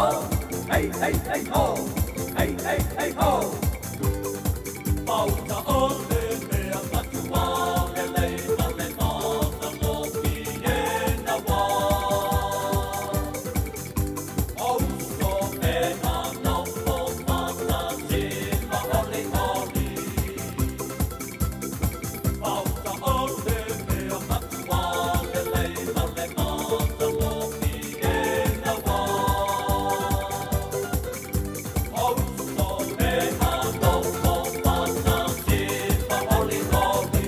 ho. Hey, hey, hey, ho. Hey, hey, hey, ho. Pauta o le mea matua le lei ma le matagofie na wā. Auso e na nofo matasi ma oli oli. Pauta o le mea matua le lei ma le matagofie na wā. Auso e na nofo matasi ma oli oli.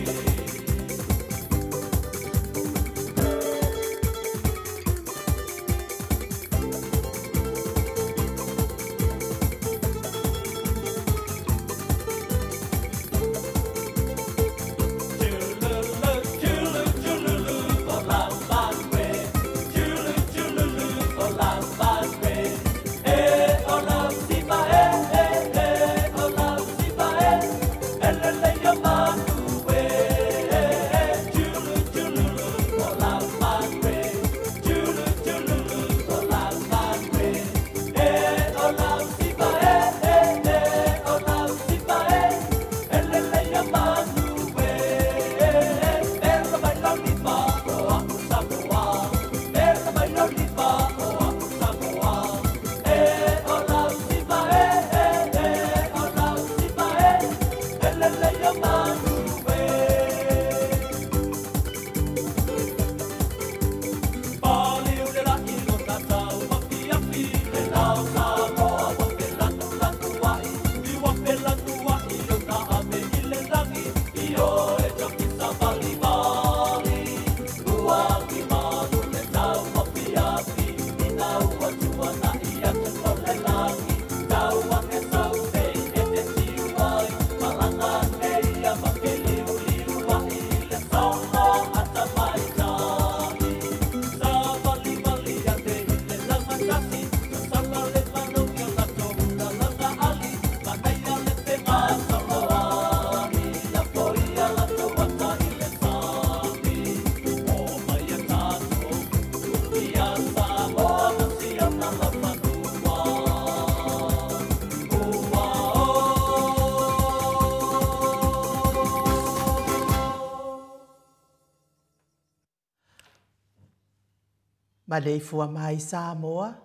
Maleifua mai Samoa,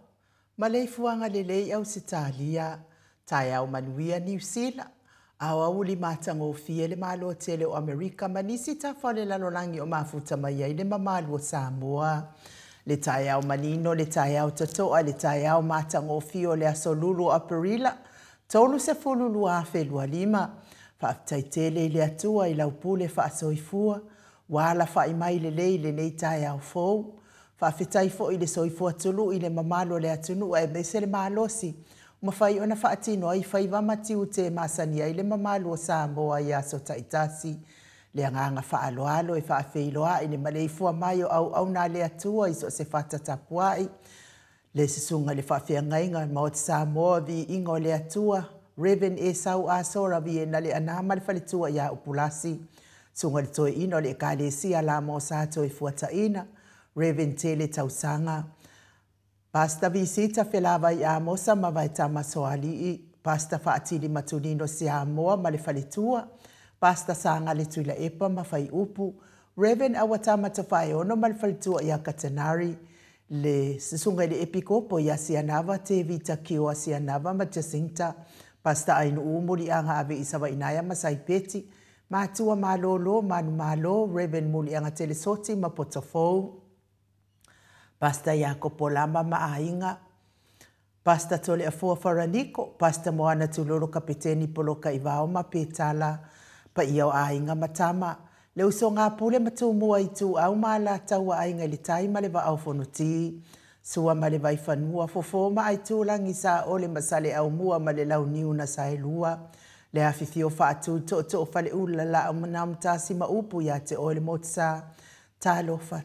maleifuaga lelei Ausetalia, taeao manuia Niu Sila, aoauli matagofie le Malo tele o Amerika ma nisi tafa o le lalolagi o mafuta mai ai le mamalu o Samoa. Le taeao manino, le taeao totoa, le taeao matagofie o le aso 3 o Aperila, 30 2025. Faafetai tele i le Atua i lau pule faasoifua, ua alafa'i mai lelei lenei taeao fou. Faafetai fo'i le soifua tulu'i le mamalu o le atunuu aemaise le malosi, mafai ona faatino ai faiva ma tiute masani ai le mamalu o Samoa i aso taitasi. Le agaga faaaloalo e faafeiloai le maleifua mai o auauna a le Atua i so o se fata tapuai. Le susuga i le faafeagaiga Maota Samoa, viiga o le Atua, Reverend Esau Asora Viena le ana ma le faletua ia Upulasi. Susuga i le toeaina o le Ekalesia Lamo Sa Toefuataiga, Reverend Tele Tausaga. Pastor Visita Felavai Amosa ma Vaetama Soali'i, Pastor Faatili Matulino Siamoa ma le faletua, Pastor Sanga le Tuilaepa ma Faiupu, Reverend Awatama Tofaeono ma le faletua ia Katanari, le susuga i le Epikopo ia Sianava Te Vita Kioa Sianava ma Jacinta, Pastor Ainuu Muliaga Ave i Savainaia ma Saipeti, Matua Malolo Manu Malo, Reverend Muliaga Telesoti ma Potofou, Pastor Iakopo Lama ma Aiga, Pastor Tole Afua Faraniko, Pastor Moana Tulolo Kapeteni Poloka Ivao ma Petala, paia o aiga ma tama, le usoga pule ma tumua i tuau ma alataua aiga i le tai ma le vaao fonoti, Sua ma le Vaifanua, Fofo ma Aitulagi sa ole ma Sale aumua ma le launiu na saelua, le afifio faatu tootoo faleula laau na ma upu ia te oe le motusa, talofa,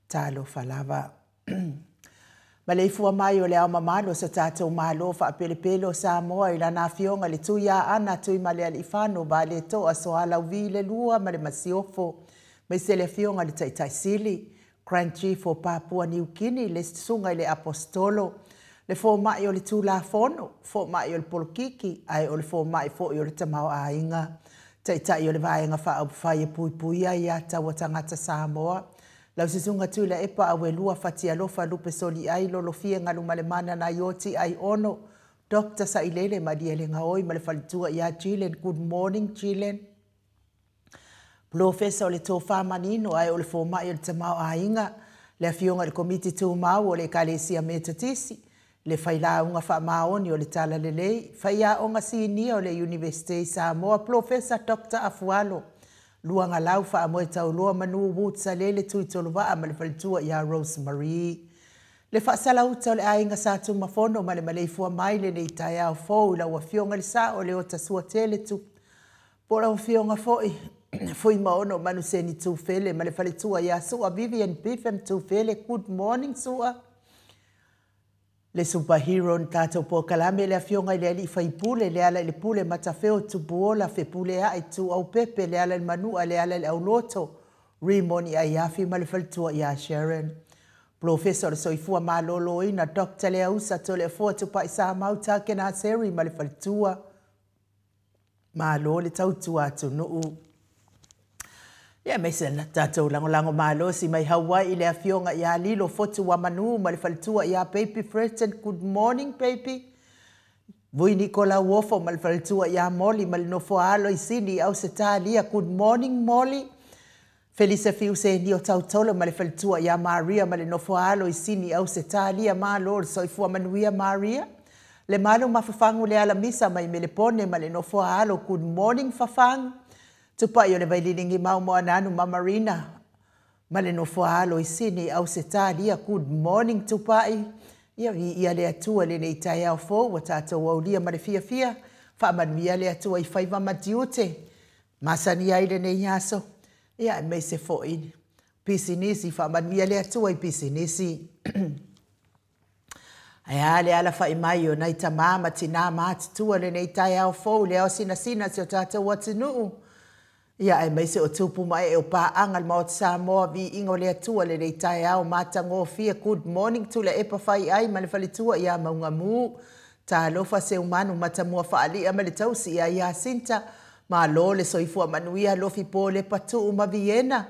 talofa lava. Maleifua mai o le ao mamalu o so tatou Malo faapelepele o Samoa i lana afioga le Tuiaana Tuimalealiifano Vaaletoa Soalauvi le Lua ma le Masiofo, maise le afioga le Taitai Sili, Grand Chief o Papua New Guinea, le susuga i le Apostolo Le fomai o le Tulafono, fomai o le polokiki, ae o le fomai foi o le tamaoaiga. Taitai o le Vaega Faaupufai e Puipuia Aia Tatau a Tagata Samoa, lau Susuga Tuilaepa Auelua Fatialofa Lupe Soliai Lolofie Galumalemana Naioti Aiono Doctor Sailele Malielegaoi ma le faletua ia Jillian. Good morning Jillian. Polofesa o le Tofa Manino ae o le Fomai o le Tamaoaiga, le Afioga i le Komiti Tumau o le Ekalesia Metotisi, le Failauga Faamaoni o le Talalelei, Faiaoga Sinia o le Iunivesite i Samoa, Polofesa Doctor Afualo Luagalau Faamoetauloa Manu Woods Salele Tuitolovaa ma le faletua ia Rose Marie. Le faasalauta o le aiga Sa Tumafono ma le maleifua mai lenei taeao fou i lau Afioga i le Sao o Leota Suatele Tu Po o lau Afioga foi Fuimaono Manuseni Tufele ma le faletua ia Sua Vivian Biffem Tufele. Good morning Sua. Le superhero na tatou polokalame le Afioga i le Alii Faipule Lealailepule Matafeo Tupuola Fepuleai Tuuaupepe Lealailemanua Lealaileauloto Rimoni Aiafi ma le faletua ia Sharon. Polofesa o le Soifua Maloloina Doctor Leausa Toleafoa Tupai Samau Takenaseri ma le faletua. Malo le tautua atunuu. Ia aemaise na tatou lagolago malosi mai Hawaii i le Afioga ia Lilo Fotu Wamanu ma le faletua ia Baby Fretton. Good morning baby. Vui Nikolau Ofo ma le faletua ia Molly ma le nofoaalo i Sini i Ausetalia. Good morning Molly. Felisa Fiu Senio Tautolo ma le faletua ia Maria ma le nofoaalo i Sini i Ausetalia. Malo le soifua manuia Maria. Le malu ma Fafagu le alamisa mai Melepone ma le nofoaalo. Good morning Fafagu. Tupai o le Vaililingi mau Moananu ma Marina ma le nofoaalo i Sini i Ausetalia. Good morning Tupai. Ia viia le Atua i lenei taeao fou ua tatou aulia ma le fiafia. Faamanuia le Atua i faiva ma tiute masani ai lenei aso. Ia aemaise foi pisinisi. Faamanuia le Atua i pisinisi. Ae a le alafai mai o nai tamā ma tinā matutua lenei taeao fou i le ao sinasina o si o tatou atunuu. Ia aemaise o tupu ma ee o paaga le Maota Samoa, viiga o le Atua lenei taeao matagofie. Good morning Tuilaepa Faiai ma le faletua ia Maugamu. Talofa Seumanu Matamua Faalia ma le tausi ia Iasinta. Malo le soifua manuia Lofi Polepa Tuu ma Viena.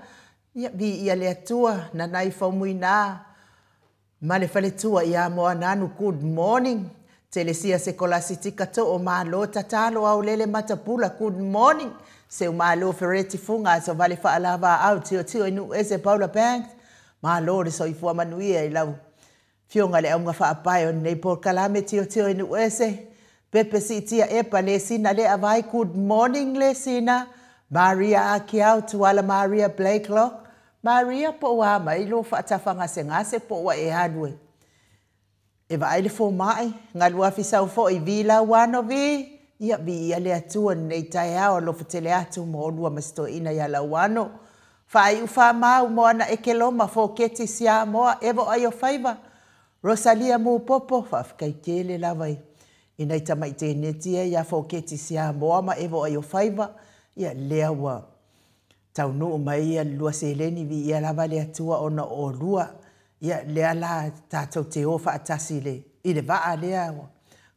Ia viia le Atua Nanai Faumuina ma le faletua ia Moananu. Good morning Telesia Sekolasitika Too. Malo tatalo aolele matapula. Good morning Seumalo Fereti Fuga Aso Vale Faalava au Tiotio i Nuuese Paula Banks. Malo le soifua manuia i lau Afioga le auga faapae o lenei polokalame Tiotio i Nuuese Pepe Siitia Epa Lesina le Avai. Good morning Lesina. Maria Akiau Tuala Maria Blakelock. Maria po ua mai lo faatafagasegase po ua e alu e e vaai le fomai galu afisau foi vi lauano vi. Ia viia le Atua lenei taeao alofa tele atu mo olua ma se toeaina ia Lauano. Faaiu faamau Moana Ekeloma Foketi Siamoa Evo ai o faiva Rosalia Mupopo. Faafetai tele lava i nai tamai teneti ia ia Foketi Siamoa ma Evo ai o faiva. Ia lea ua taunuu mai ia le lua seleni viia lava le Atua ona o olua. Ia lea la tatou te o faatasi i le i le vaa lea ua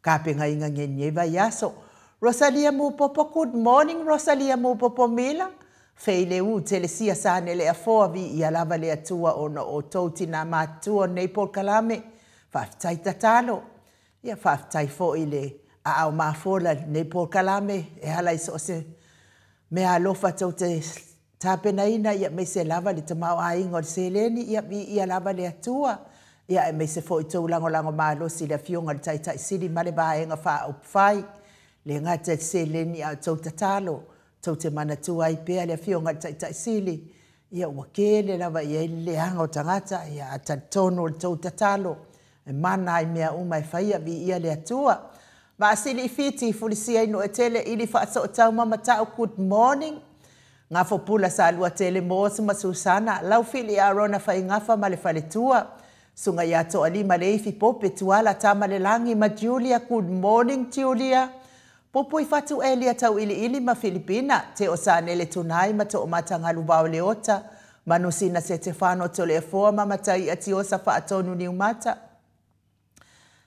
tapenaina nei vaiaso. Rosalia Mupopo, good morning Rosalia Mupopo Mila. Feileu Telesia Sanele Afoa viia lava le Atua ona o outou tinā matutua o lenei polokalame. Faafetai tatalo. Ia faafetai foi le aao mafola i lenei polokalame e ala i so o se mea alofa tou te tapenaina, ia aemaise lava le tamaoaiga o le seleni, ia viia lava le Atua. Ia aemaise foi tou lagolago malosi i le Afioga i le Taitai Sili ma le Vaega Faaupufai. Le gata i le seleni a o tou tatalo, tou te manatua ai pea le Afioga i le Taitai Sili. Ia ua tele lava i ai le leaga o tagata, ia a talitonu o le tou tatalo e mana ai mea uma e faia, viia le Atua. Vaasili i Fiti, Fulisia i Nuuetele, ili Faasootau ma Matau, good morning. Gafopula Saluatele Moos ma Susana, Laufili Arona Faigafa ma le faletua. Susuga ia Toalima Leifi Pope Tuala Tamalelagi ma Julia, good morning Julia. Pupui Fatu Elia Tauiliili ma Filipina, Teo Sanele Tunai ma Toomatagalu Vaoleota, Manusina Setefano Toleafoa ma Mataia Tiosa Faatonu Niumata.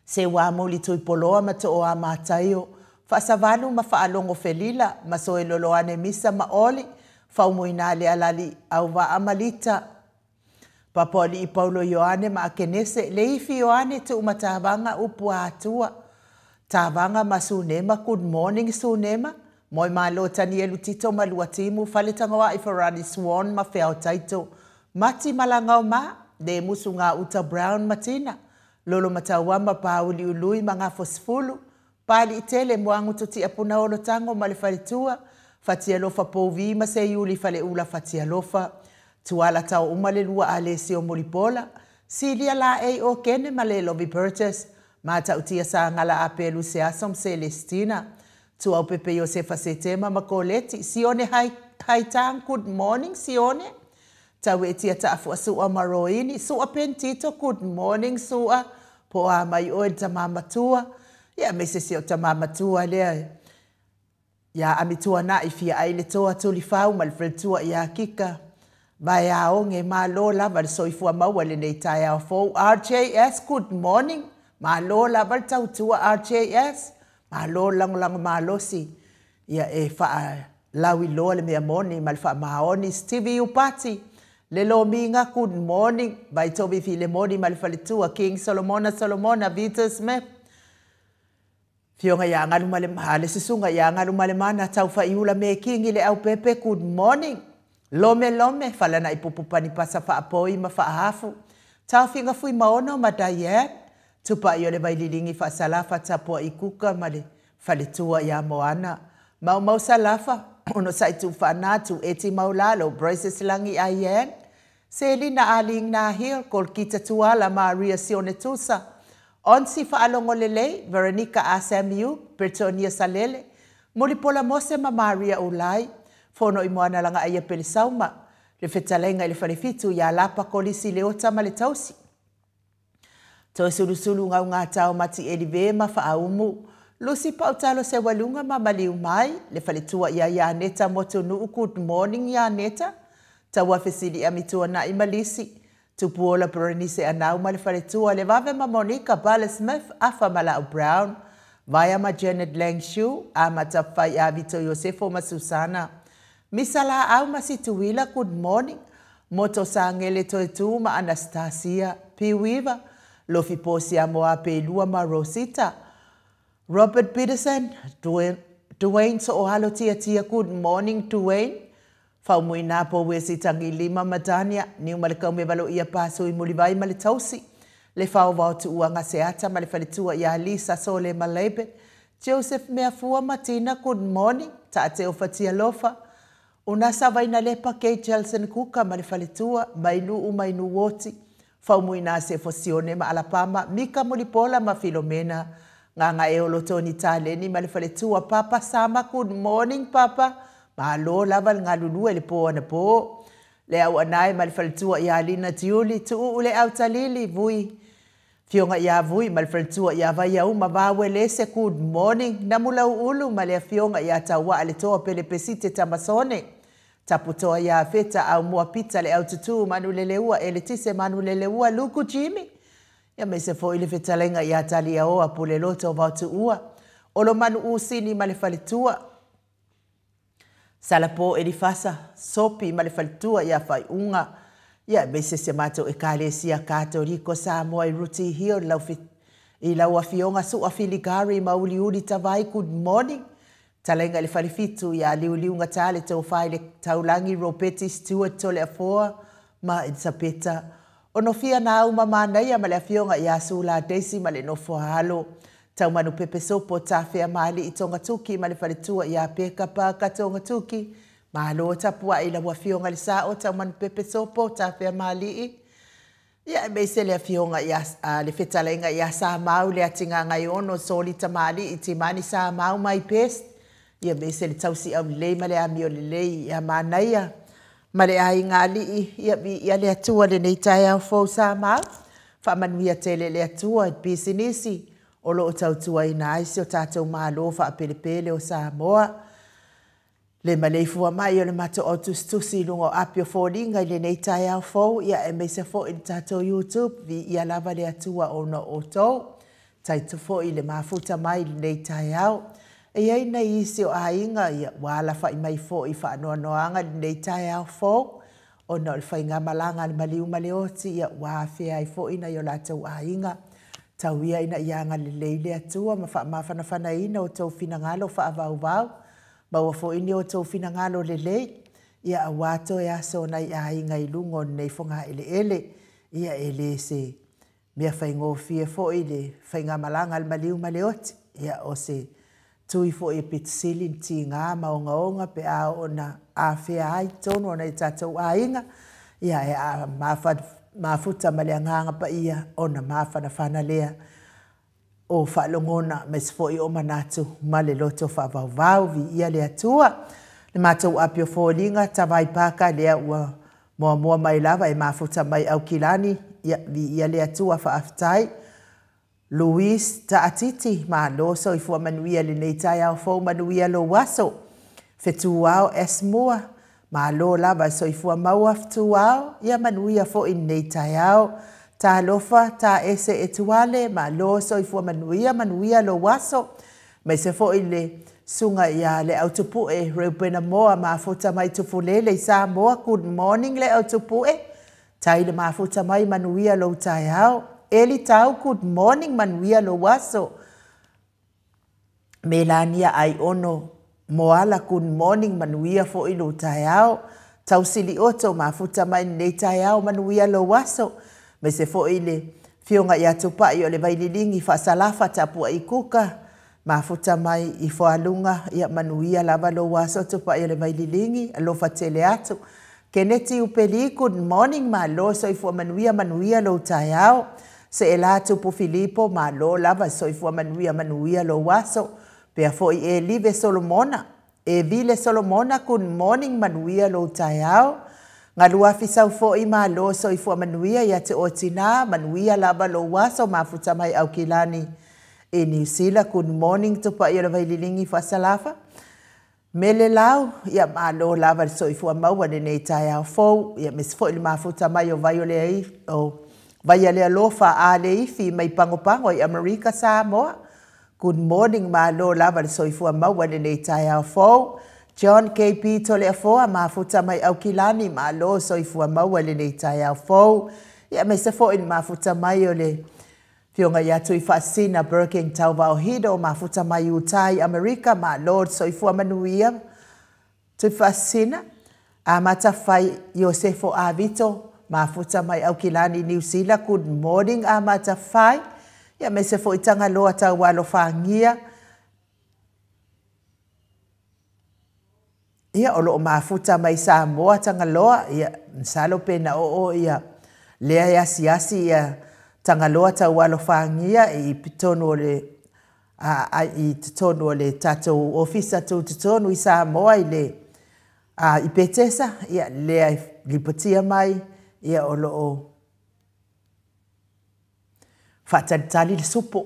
Seuamuli Tuipoloa ma Tooa Mataio, Faasavalu ma Faalogo Felila ma Soeloloane Misa ma Oli, Faumuina le Alali Auvaa ma Lita, Papoalii Paulo Ioane ma Akenese, Leifi Ioane Tuumatavaga Upu a Atua, Tavaga ma Sunema, good morning Sunema, Moemalo Tanielu Tito ma Luatimu, Faletagoai Farani Swan ma Feao Taito, Mati Malagaoma, Le Musuga Uta Brown ma Tina, Lolo Matauama Pauli Ului ma Gafosefulu, Paliitele Moagutu Tiapunaolo Tago ma le Faletua, Fatialofa Pouvi ma Seiuli Faleula Fatialofa, Tuala Tauuma le Lua Alesio Mulipola, Silia Laei o Kene ma le Lovi Burgess, Matautia Sagala Apelu Seaso ma Celestina, Tuaupepe Iosefa Setema ma Koleti, Sione Haitang, good morning Sione, Tauetia Taafuasua ma Roini, Sua Pentito, good morning Sua, po o a mai oe le tamā matua, ia aemaise si o tamā matua lea iā Amituana'i fia ai le toa Tulifau ma le faletua iā Kika Vaeaoge, malo lava le soifua maua i lenei taeao fou. RJS, good morning, malo lava le tautua RJS, malo le lagolago malosi, ia e faalauiloa le mea moni ma le faamaoni. Stevie Upati, le Lomiga, good morning, Vaitovi Filemoni ma le faletua, King Solomona Solomona, Vita Smith, Afioga ia Galumalemana, le Susuga ia Galumalemana Taufaiula Mekingi le Aupepe, good morning. Lome Lome, Falanaipupu Panipasa Faapoi ma Faahafu, Taofiga Fuimaono ma Diane, Tupai o le Vaililigi Faasalafa Tapuai Kuka ma le Faletua ia Moana, Maumau Salafa, Onosai Tuufaana Tueti Maulalo, Braces Lagi Aian, Selina Aling Nahil, Kolkita Tuala Maria Sione Tusa, Onsi Faalogo Lelei, Veronica Asamiu, Bretonia Salele, Mulipola Mose ma Maria Ulai, Fono i Moana Lagaaia Pelesauma, le Fetalaiga i le Falefitu ia Lapa Kolisi Leota ma le Tausi. Toesulusulu Gaugatao Mati Elive ma Faaumu, Lusi Pautalo Seualuga ma Maliu Mai, le Faletua ia Ianeta Motunuu, good morning Ianeta, Tauafesili Amituanai ma Lisi, Tupuola Berenice Anau ma le Faletua, Le Vave ma Monica Bale Smith, Afa Malau Brown, Vaea ma Janet Langshu, Amata Fai Vito Iosefo ma Susana, Misa Laau ma Situila, good morning, Moto Sangele Toetu ma Anastasia, Piuiva, Lofi Posi Amoa Pelua ma Rosita, Robert Peterson, Dwayne So'ohalo Tiatia, good morning Dwayne, Faumuina po Wesi Tagilima ma Dania, Niumalekaume Valoia Pasui Mulivai ma le Tausi, Le Faovao Tuuaga Seata ma le Faletua ia Lisa Sole Malebe, Joseph Meafua ma Tina, good morning, Taateo Fatialofa, Unasa Vainalepa Kate Jelson Kuka ma le Faletua, Mainuu Mainuoti, Faumuina Sefo Sione ma Alapama, Mika Mulipola ma Filomena, Gagaeolo Toni Taleni ma le Faletua, Papa Sama, good morning Papa, malo lava le galulue le po anapo, Le Auanae ma le Faletua ia Lina Tiuli, Tuuu le Autalili, Vui, Afioga ia Vui ma le Faletua ia Vaiauma Vauelese, good morning, Namulauulu ma le Afioga ia Tauaa le Toa Pelepesite Tamasone, Taputoa ia Feta Aumua Pita le Aututu Manuleleua Eletise Manuleleua Luku Jimmy, aemaise foi le fetalaiga ia Taliaoa Puleloto Vaotuua, Olomanu Usini ma le Faletua, Salapo Elifasa Sopi ma le Faletua ia Faiuga, ia aemaise si a matou Ekalesia Katoliko Samoa i Rooty Hill lau i lau Afioga Sua Filigari ma Uliuli Tavai, good morning. Talaiga i le Falefitu ia Liuliugata le Tofa i le Taulagi Ropeti Stewart Toleafoa ma Elisapeta Onofia Nau ma Manaia ma le Afioga ia Sula Daisy ma le Nofo a Alo, Taumanu Pepe Sopo Tafea Maali'i Togatuki ma le Faletua ia Peka Paka Togatuki, malo tapuai i lau Afioga i le Sa'o Taumanu Pepe Sopo Tafea Maali'i, ia aemaise le Afioga ia le Fetalaiga ia Samau le Atigagaiono Soli Tamalii Timani Samau my best, ia aemaise le tausi aulelei ma le amio lelei ia Manaia ma le aiga alii, ia viia le Atua lenei taeao fou Samau, faamanuia tele le Atua i pisinisi o lo o tautuaina ai si o tatou Malo faapelepele o Samoa. Le maleifua mai o le matou autusitusi i luga o api o foliga i lenei taeao fou, ia aemaise foi i le tatou YouTube, viia lava le Atua ona o outou. Faafetai foi i le mafuta mai i lenei taeao. E i ai nai isi o aiga ia ua alafai mai foi i faanoanoaga i lenei taeao fou ona o le faigamalaga a le maliu ma le oti ia ua afea ai foi nai o latou aiga. Tau ia ina ia agalelei le Atua ma faamafanafanaina outou finagalo faavauvau, maua foi ni outou finagalo lelei ia aua toe aso o nai aiga i luga o lenei fogaeleele. Ia e le se mea faigofie foi le faigamalaga a le maliu ma le oti. Ia o se tui foi e pito sili ona tiga ma ogaoga pe a oo ina afea ai totonu o nai o tatou aiga, ia ae a mafuta ma le Agaga Paia ona mafanafana lea o faalogona aemaise foi o manatu ma le loto faavauvau. Viia le Atua. Le matou api o foliga, Tavai Paka lea ua muamua mai lava e mafuta mai Aukilani, ia viia le Atua, faafetai. Louise Taatiti, malo soifua manuia i lenei taeao fou, manuia lou aso. Fetuao S. Mua, malo lava soifua maua Fetuao, ia manuia foi lenei taeao. Talofa Taese Etuale, malo soifua manuia, manuia lou aso. Aemaise foi le susuga ia Leautupue Reubena Moa, mafuta mai Tufulele i Samoa. Good morning Leautupue, tai le mafuta mai, manuia lou taeao. Eli Tau, good morning, manuia lou aso. Melania Aiono Moala, good morning, manuia foi lou taeao. Tausili Oto, mafuta mai lenei taeao, manuia lou aso. Aemaise foi le afioga ia Tupai o le Vaililigi Faasalafa Tapuai Kuka, mafuta mai i Foaluga, ia manuia lava lou aso Tupai o le Vaililigi, alofa tele atu. Keneti Upeli, good morning, malo soifua manuia, manuia lou taeao. Seela Tupu Filipo, malo lava soifua manuia, manuia lou aso. Pea foi Elive Solomona, Evile Solomona, good morning, manuia lou taeao. Galuafi sau foi, malo soifua manuia ia te oe tina, manuia lava lou aso, mafuta mai Aukilani i Niu Sila, good morning Tupai o le Vaililigi Faasalafa. Mele Lau, ia malo lava le soifua maua lenei taeao fou, ia aemaise foi le mafuta mai o vai o le o vai a le alofa a le ifi mai Pagopago i Amerika Samoa. Good morning, malo lava le soifua maua lenei taeao fou. John KP Toleafoa, mafuta mai Aukilani, malo soifua maua lenei taeao fou. Ia aemaise foi le mafuta mai o le afioga ia Tuifaasisina Birkin Tauvaohido, mafuta mai Utah i Amerika, malo le soifua manuia. Tuifaasisina, Amata Fai Iosefo Avito, mafuta mai Aukilani Niu Sila, good morning Amata Fai. Ia aemaise foi Tagaloa Taualofagia, ia o loo mafuta mai Samoa Tagaloa, ia masalo pe na oo ia lea e asiasi ia Tagaloa Taualofagia i totonu o le i totonu o le tatou ofisa tutotonu i Samoa i le i Petesa, ia lea e lipotia mai ia o loo faatalitali le supo,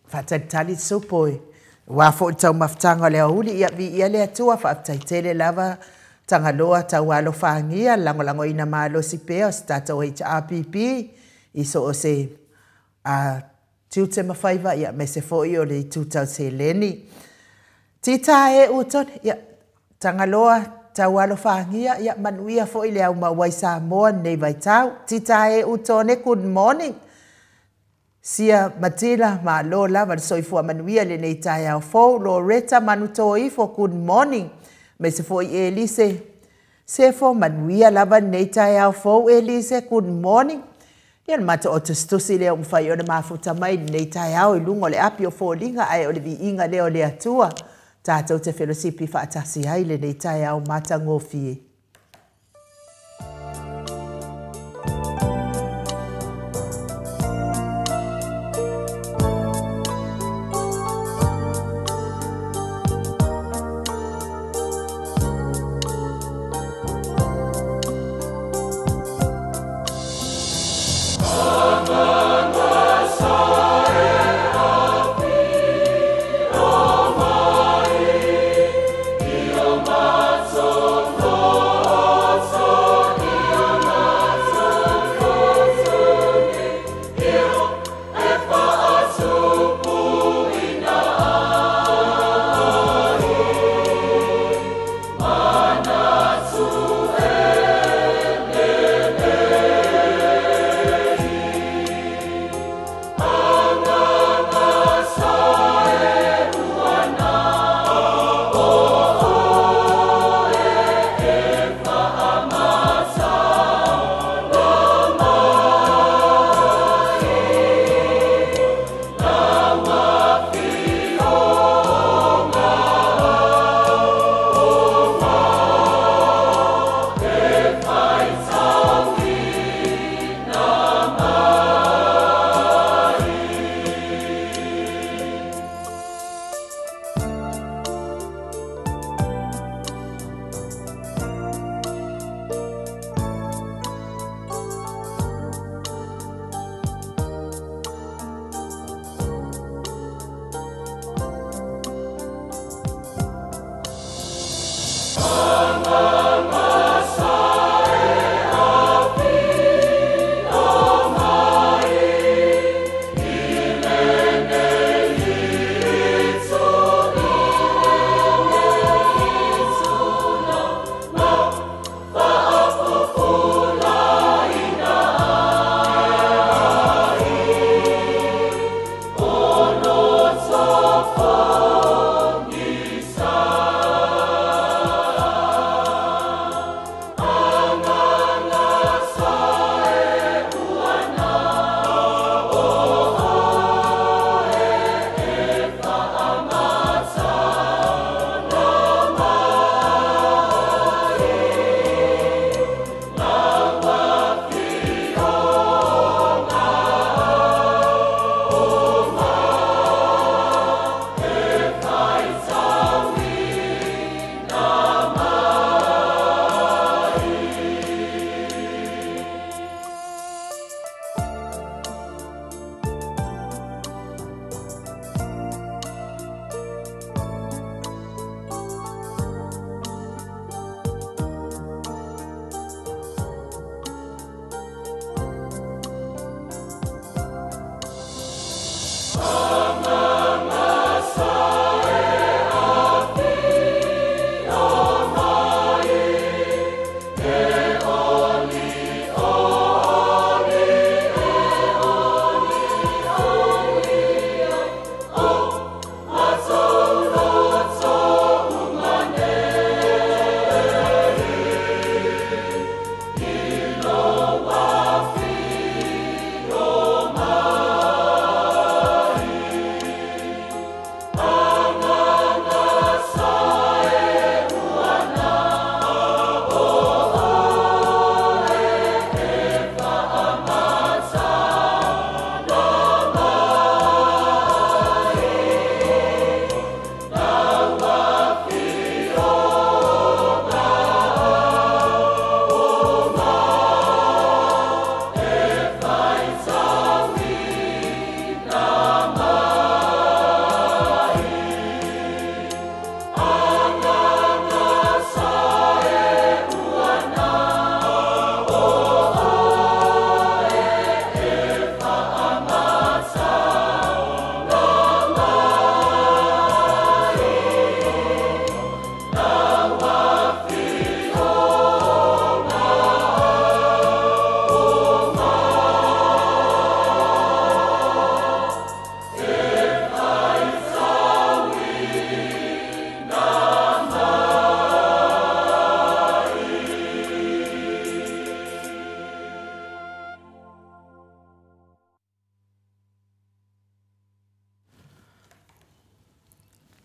faatalitali le supo e aua foi le taumafataga o le aoauli. Ia viia le Atua, faafetai tele lava Tagaloa Taualofagia, lagolagoina malosi pea o se tatou HRPP i so o se tiute ma faiva, ia aemaise foi o le itu tau seleni. Tita e utone, ia Tagaloa Taualofagia, ia manuia foi le au maua i Samoa lenei vaitau. Tita e utone, good morning. Sia Matila, malo lava le soifua manuia lenei taeao fou. Loretta Manutoifo, good morning. Aemaise foi Elise Sefo, manuia lava lenei taeao fou Elise, good morning. Ia le matou o tusitusi lea ua mafai ona mafuta mai lenei taeao i luga o le api o foliga, ae o le viiga lea o le Atua tatou te felosipi faatasi ai lenei taeao matagofie.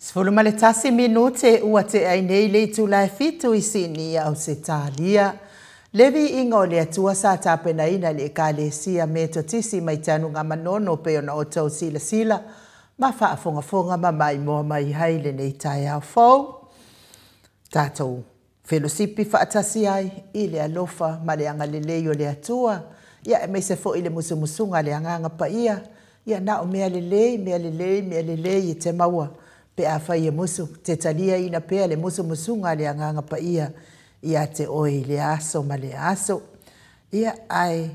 11 minute ua tea ai nei le itula e 7 i Sini, Ausetalia. Le viiga o le Atua sa tapenaina e le Ekalesia Metotisi mai Tanugamanono pei ona outou silasila ma faafogafoga ma maimoa mai ai lenei taeao fou. Tatou felosipi faatasi ai i le alofa ma le agalelei o le Atua, ia aemaise foi le musumusuga a le Agaga Paia, ia na o mea lelei, mea lelei, mea lelei e te maua pe afai e musu te taliaina pea le musumusuga a le Agaga Paia ia te oe i lea aso ma lea aso. Ia, ae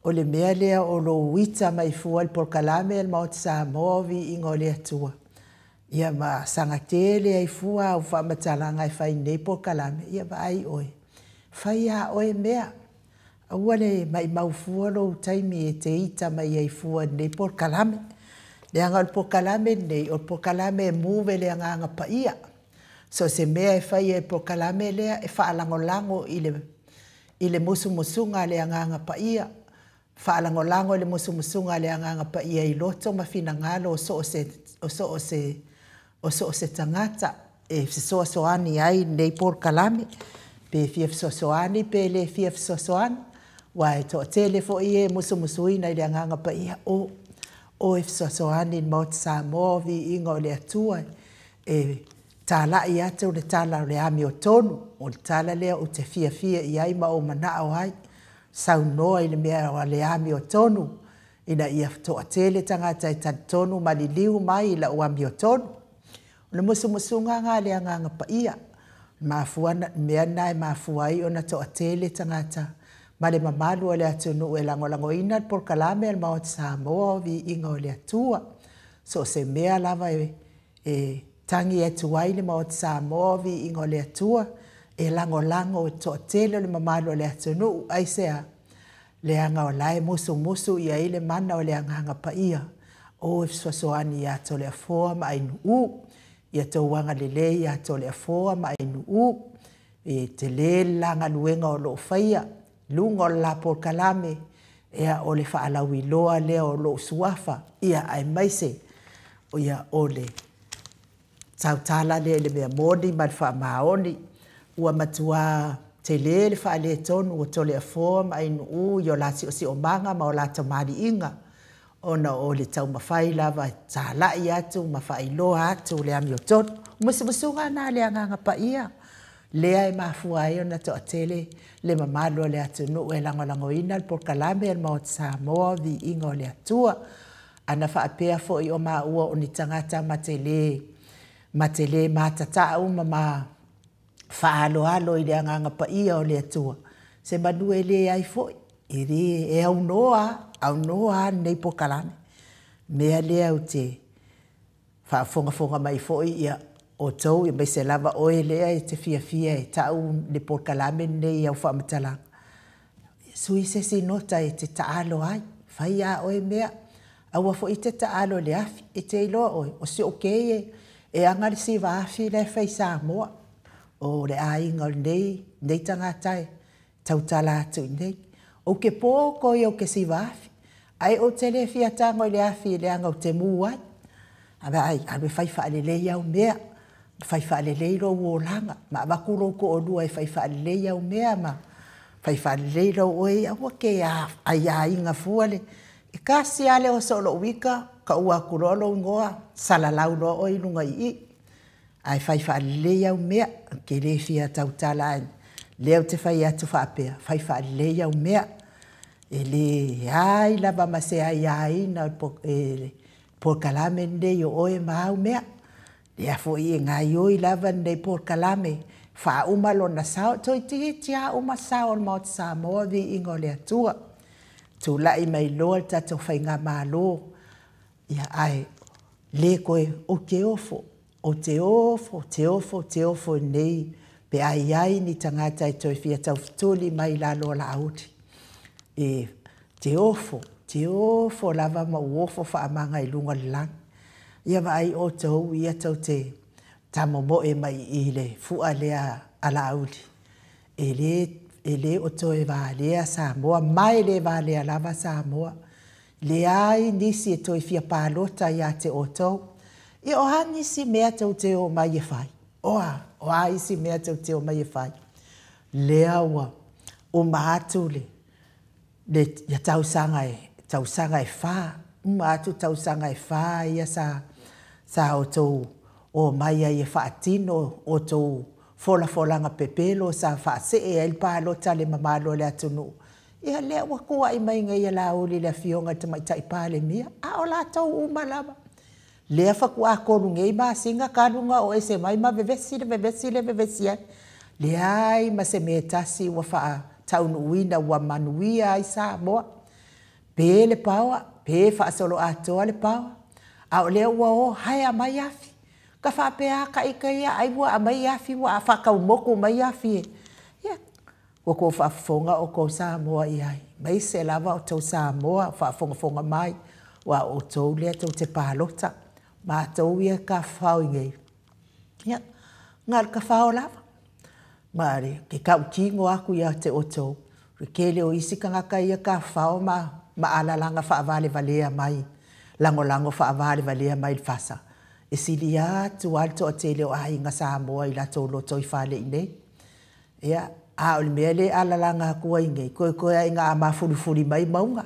o le mea lea o lou ita mai fua i le polokalame a le Maota Samoa o Viiga o le Atua, ia ma saga tele ai fua au faamatalaga e fai i lenei polokalame, ia vaai oe, fai a oe mea. Aua le maimau fua lou taimi e te ita mai ai fua i lenei polokalame. Leaga o le polokalame lenei, o le polokalame e move le Agaga Paia. So o se mea e fai e le polokalame lea, e faalagolago i le musumusuga a le Agaga Paia, faalagolago i le musumusuga a le Agaga Paia i loto ma finagalo o so o se tagata e fesoasoani ai lenei polokalame, pe fia fesoasoani pe le fia fesoasoani, aua e toatele foi e musumusuina i le Agaga Paia o e fesoasoani i le Maota Samoa o Viiga o le Atua e talai atu le tala o le amiotonu, o le tala lea ou te fiafia i ai ma ou manao ai, saunoa i le mea o le amiotonu, ina ia toatele tagata e talitonu ma liliu mai i lau amiotonu. O le musumusuga lena a le Agaga Paia, mea lena e mafua ai ona toatele tagata ma le mamalu o le atunuu e lagolagoina le polokalame a le Maota Samoa o Viiga o le Atua. So o se mea lava e tagi atu ai le Maota Samoa o Viiga o le Atua, e lagolago e toatele o le mamalu o le atunuu, aisea, leaga o la e musumusu i ai le mana o le Agaga Paia, o e fesoasoani ia Toleafoa ma Ainuu, ia tou agalelei ia Toleafoa ma Ainuu, e tele le la galuega o loo faia, luga o le la polokalame, ia o le faalauiloa lea o lou suafa, ia aemaise ia o le tautala lea i le mea moni ma le faamaoni. Ua matua tele le faaletonu o Toleafoa ma Ainuu i o la siosiomaga ma o la tamaliiga, ona o le taumafai lava e talai atu ma faailoa atu le amiotonu. O musumusuga na le Agaga Paia, lea e mafua ai ona toatele le mamalu o le atunuu e lagolagoina le polokalame a le Maota Samoa o Viiga o le Atua. Ana faapea foi o maua o ni tagata ma te le matatau ma ma faaloalo i le Agaga Paia o le Atua, se manu e le ai foi, e le e aunoa, aunoa lenei polokalame. Mea lea ou te faafogafoga mai foi ia outou, aemaise lava oe lea e te fiafia e tau le polokalame lenei au faamatalaga. Sui se isi nota e te taalo ai, fai a oe mea, aua foi te taalo i le afi, e te iloa oe, o si ou kei e aga le siva afi la e fai Samoa, o le aiga o lenei tagata e tautala atu i nei. Ou ke pō koi au ke siva afi, ai ou te le fia tago i le afi leaga ou te mu ai. Ai, alu e fai faalelei au mea, fai faalelei lou olaga, ma avatu lou toalua e fai faalelei au mea, ma fai faalelei lou oe, aua ke aiaiga fua le. E kasi lava le oso o lou ika, taua atu loa lou igoa, salalau loa oe i luga i i. Ae fai faalelei au mea, ke le fia tautala ai. Lea ou te fai atu faapea, fai faalelei au mea. E le ai lava ma se aiaina o le polokalame lenei o oe ma au mea. Lea foi e gaioi lava lenei polokalame, faauma lona sao, toeitiiti lava uma sao o le Maota Samoa, Viiga o le Atua. Tulai mai loa le tatou faigamalo, ia ae le koe ou te ofo, ou te ofo, te ofo, te ofo nei, pe ai ai ni tagata e toe fia taufetuli mai lalo o Laauli. E te ofo, te ofo lava ma ou ofo faamaga i luga o le lagi. Ia vaai outou ia tou te tamomoe mai i le fua lea a Laauli. E le o toe valea Samoa, ma e le valea lava Samoa. Leai nisi e toe fia palota ia te outou. Ia o a nisi mea tou te omai e fai? O a? O a isi mea tou te omai e fai? Lea ua uma atu le, le, ia tausaga e, tausaga e fa, uma atu tausaga e fa ia sa, sa outou omai ai e faatino outou folafolaga pepelo sa faasee ai le palota a le mamalu o le atunuu. Ia lea ua tuuai mai nei e Laauli i le Afioga i le Tamaitai Palemia, a o latou uma lava. Lea faatoa 3 nei masina talu ona oo ese mai ma vevesi le vevesi lea e vevesi ai. Leai ma se mea e tasi ua faataunuuina ua manuia ai Samoa. Pe le paoa, pe faasoloatoa le paoa, a o lea ua o hire mai afi. Ka faapea a ita ia ai ua aumai afi ua faataumotu mai afi e. Ia, ua tou faafofoga outou Samoa i ai, aemaise lava outou Samoa o faafogafoga mai, aua o outou lea tou te palota. Matou ia e tafafao i inei, ia, na o le tafao lava. Ma ke tautino atu ia te outou, o le tele o isi tagata ia tafafao ma alalaga faavalevalea mai, lagolago faavalevalea mai i le FASA, e sili atu lava le toatele o aiga Samoa i latou lotoifale i inei. Ia, a o le mea lea e alalaga atu ai nei, toetoe lava ina a mafulifuli mai mauga.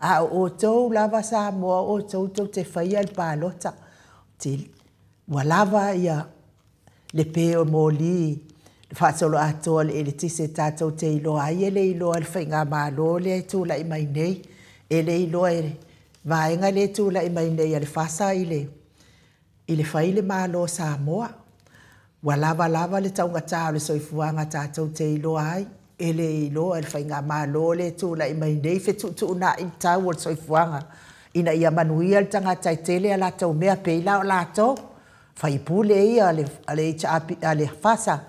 A o outou lava Samoa o outou tou te faia le palota. Ua lava ia le pe o moli le faasoloatoa o le eletise tatou te iloa ai, e le iloa e le faigamalo lea e tulai mai nei, e le iloa e le vaega lea e tulai mai nei a le FASA i le fai le Malo o Samoa. Ua lava lava le taugata o le soifuaga tatou te iloa ai, e le iloa e le faigamalo lea e tulai mai nei fetuutuunai le tau o le soifuaga ina ia manuia le tagata e tele a latou mea, pei la o latou, faipule ia a le HRPP, a le FASA,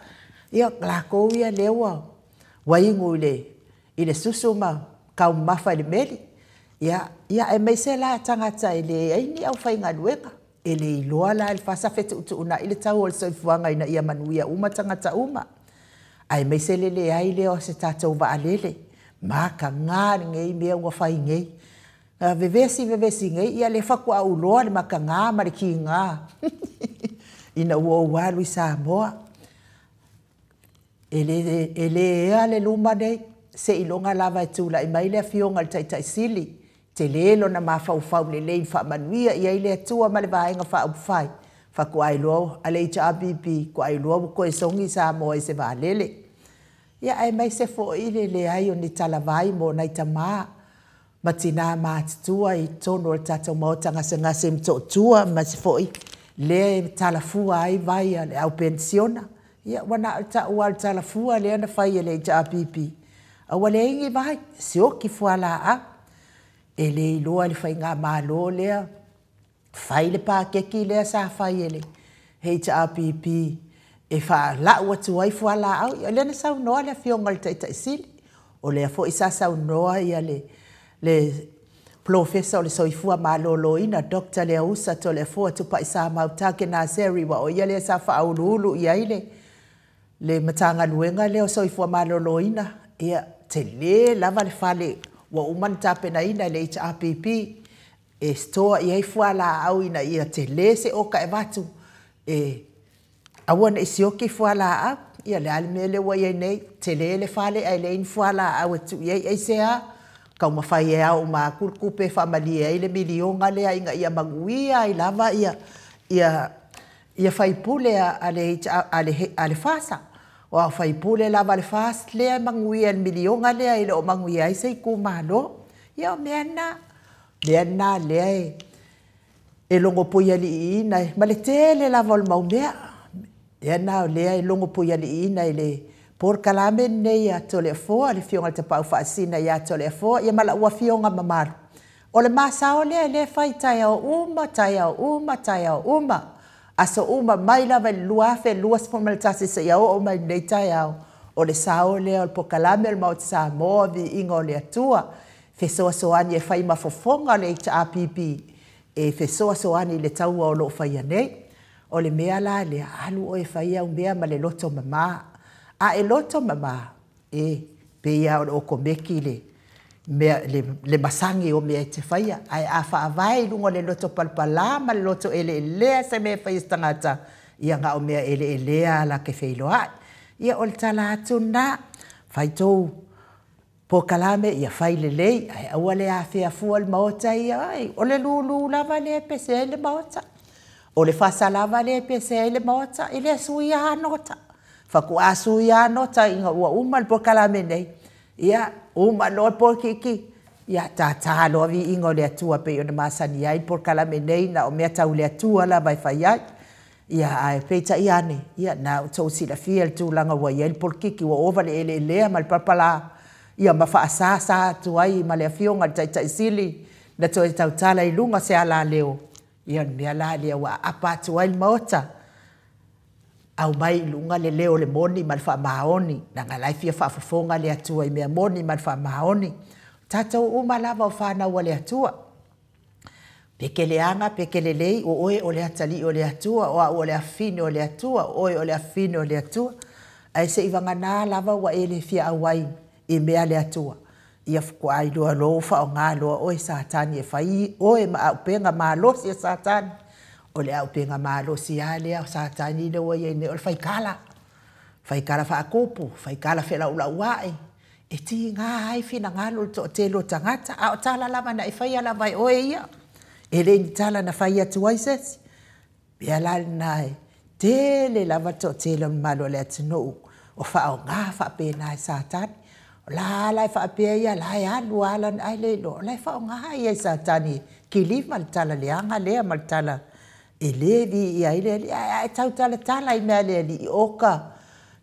ia latou ia lea ua inu i le susu ma taumamafa i le meli. Ia, ia aemaise la tagata e leai ni aufaigaluega, e le iloa la e le FASA fetuutuunai le tau o le soifuaga ina ia manuia uma tagata uma. Aemaise le leai lea o se tatou vaalele, mataga lenei mea ua fai nei. Vevesi vevesi nei, ia lea faatoa ou iloa le mataga ma le kiga ina ua ou alu i Samoa. E le ea le luma nei, seiloga lava e tulai mai le Afioga i le Taitai Sili, tele lona mafaufau lelei faamanuia i ai le Atua ma le Vaega Faaupufai, faatoa iloa a le HRPP, faatoa iloa ua toe sogi Samoa i se vaalele. Ia aemaise foi le leai o ni talavai mo nai tamā ma tinā matutua i totonu o le tatou maota gasegase i Motootua, aemaise foi lea e talafua ai vai a le au penisiona. Ia ua na o le tau lava o le talafua lea na fai e le HRPP, a ua leai ni vai, sioki fualaau. E le iloa e le faigamalo lea fai le pakeki lea sa fai e le HRPP e faalau atu ai fualaau. Ia lea na saunoa le Afioga i le Taitai Sili, o lea foi sa saunoa ia le Polofesa o le Soifua Maloloina, Dr. Leausa Toleafoa Tupaisamau Tagenaseri, aua o ia lea sa faauluulu i ai le Matagaluega lea o Soifua Maloloina. Ia, tele lava le fale ua uma ona tapenaina e le HRPP e store i ai fualaau ina ia tele se oka e avatu e aua ne i sioki fualaau. Ia le a le mea lea ua i ai nei, tele le fale ae leai ni fualaau e tuu i ai, aisea? Taumafai e ao uma atu le tupe e faamalie ai le miliona lea ina ia manuia ai lava ia faipule a le FASA. Aua o faipule lava a le FAST lea e manuia i le miliona lea e le o manuia ai se itumalo. Ia o mea na, mea na lea e logopuialiiina ma le tele lava o le mau mea. Mea na o lea e logopuialiiina i le polokalame lenei a Toleafoa, le Afioga i le Tapaau Faasisina ia Toleafoa, ia ma lau afioga mamalu. O le masao lea lea e fai taeao uma, taeao uma, taeao uma, aso uma mai lava i le 2021 seia oo mai lenei taeao. O le sao lea o le polokalame o le Maota Samoa, viiga o le Atua, fesoasoani e fai ma fofoga le HRPP e fesoasoani i le taua o lo o faia nei. O le mea la lea, alu oe fai au mea ma le loto mama. A e loto mama, e pei lava o le okomeki mea, le masagi o mea e te faia. Ae a faavae i luga o le loto palapala ma le loto eleelea se mea e faia e se tagata, ia na o mea eleelea lava la te feiloai. Ia o le tala atu lena, fai tou polokalame ia fai lelei, ae aua le afea fua le maota ia, ai, o le lulu lava lea e pese ai le maota. O le fasa lava lea e pese ai le maota, e le suia lava nota. Faatoa suia lava nota ina ua uma le polokalame nei, ia uma loa le polokiki, ia tata loa viiga o le Atua pei ona masani ai le polokalame nei, na o mea tau le Atua lava e fai ai. Ia ae peitai ane, ia na ua outou silafia le tulaga ua i ai le polokiki, ua ova le eleelea ma le palapala, ia ma faasasa atu ai ma le Afioga i le Taitai Sili na toe tautala i luga se alaleo, ia o le mea la lea ua aapa atu ai le Maota, aumai i luga le leo o le moni ma le faamaoni, leaga o la e fia faafofoga le Atua i mea moni ma le faamaoni. O tatou uma lava o fanau a le Atua. Pe te leaga, pe te lelei, o oe o le atalii o le Atua, o au o le afafine o le Atua, o oe o le afafine o le Atua. Ae seivagana lava ua e le fia auai i mea a le Atua, ia faatoa iloa loa ua faaaoga loa oe e Satani e fai oe ma auupega malosi a Satani. O le auupega malosi lava lea a Satani lea ua i ai nei, o le faitala. Faitala faatupu, faitala felaulauai, e tiga ai finagalo o le toatele o tagata, a o tala lava na e faia lava e oe ia, e le ni tala na fai atu ai se isi. O le mea la lena e tele lava le toatele o le mamalu o le atunuu o faaaoga faapena e Satani. O la e faapea ia, o la e alu lava lana, ae le iloa o la e faaaoga ia e Satani e kiliva le tala leaga lea ma le tala e le viia ai le Alii. Ae a e tautalatala i mea a le Alii, oka,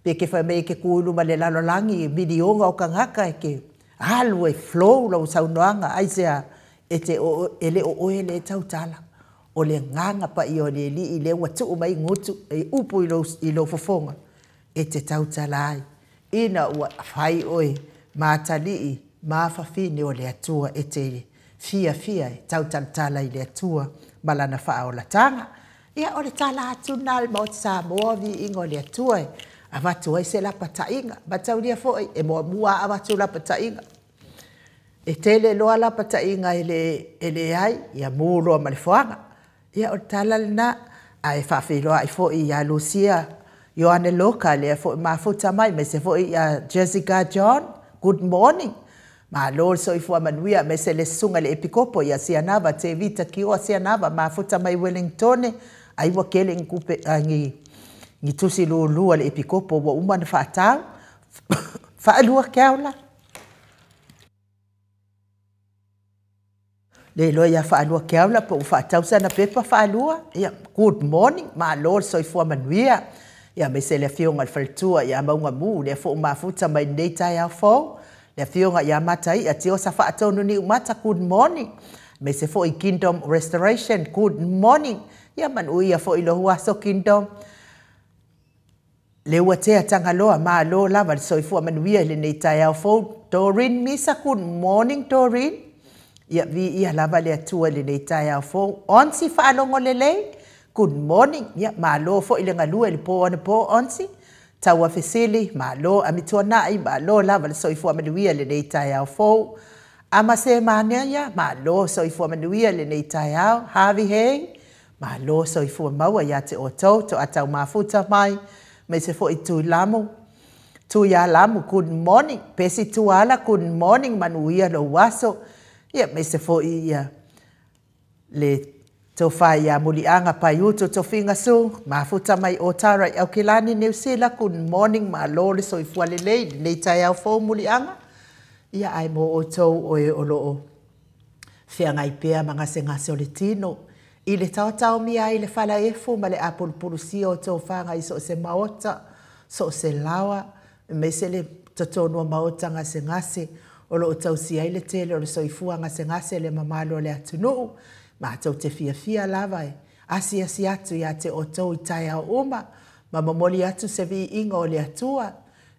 pe te fai mai e te tu i luma o le lalolagi, miliona o tagata e te alu e flow lau saunoaga, aisea? E te, e le o oe lea e tautala. O le Agaga Paia o le Alii lea ua tuu mai gutu, e upu i lou fofoga, e te tautala ai, ina ua fai oe ma atalii ma afafine o le Atua e te fiafia e tautalatala i le Atua ma Lana faaolataga. Ia, o le tala atu lena a le Maota Samoa, viiga o le Atua e avatu ai se lapataiga. Mataulia foi, e muamua lava avatu lapataiga. E tele loa lapataiga e leai, ia mu loa ma le foaga. Ia o le tala lena, ae faafeiloai foi ia Lucia Ioane Loka, lea foi mafuta mai, aemaise foi ia Jessica John, good morning. Malo le soifua manuia, aemaise le susuga i le Epikopo ia Sianava Tevita Kioa Sianava, mafuta mai Wellingtone, ai ua tele ni tupe, ni tusi lulu a le Epikopo ua uma ona faatau. Faalua keaula. Le iloa ia faalua keaula po ua faatau sana pepa faalua. Ia, good morning, malo le soifua manuia. Ia, aemaise le Afioga i le Faletua ia Maugamu, lea foi ua mafuta mai lenei taeao fou. Le Afioga ia Mataia Tiosa Faatonu Niumata, good morning. Aemaise foi Kingdom Restoration, good morning. Ia manuia foi lou aso Kingdom. Le ua tea Tagaloa, malo lava le soifua manuia i lenei taeao fou. Doreen Misa, good morning Doreen. Ia viia lava le Atua i lenei taeao fou. Onsi faalogo lelei, good morning. Ia malo foi le galue i le po anapo Onsi. Taua fesili, malo amituanai, malo lava le soifua manuia i lenei taeao fou. Amase Manaia, malo soifua manuia i lenei taeao. Harvey Hay, malo soifua maua ia te outou, toatau mafuta mai, aemaise foi Tuilamu, Tuialamu, good morning. Pesi Tuala, good morning, manuia lou aso. Ia, aemaise foi ia le tofa ia Muliaga Paiutu Tofiga Su, mafuta mai Otara i Aukilani, Niu Sila, good morning, malo le soifua lelei i lenei taeao fou Muliaga. Ia, ae mo outou oe o lo o feagai pea ma gasegase o le tino, i le taotaomia ai le falaefu ma le apulupulusia o tofaga i so o se maota, so o se laoa, aemaise le totonu o maota gasegase o lo o tausia ai le tele o le soifua gasegase le mamalu o le atunuu. Matou te fiafia lava e asiasi atu ia te outou i taeao uma ma momoli atu se viiga o le Atua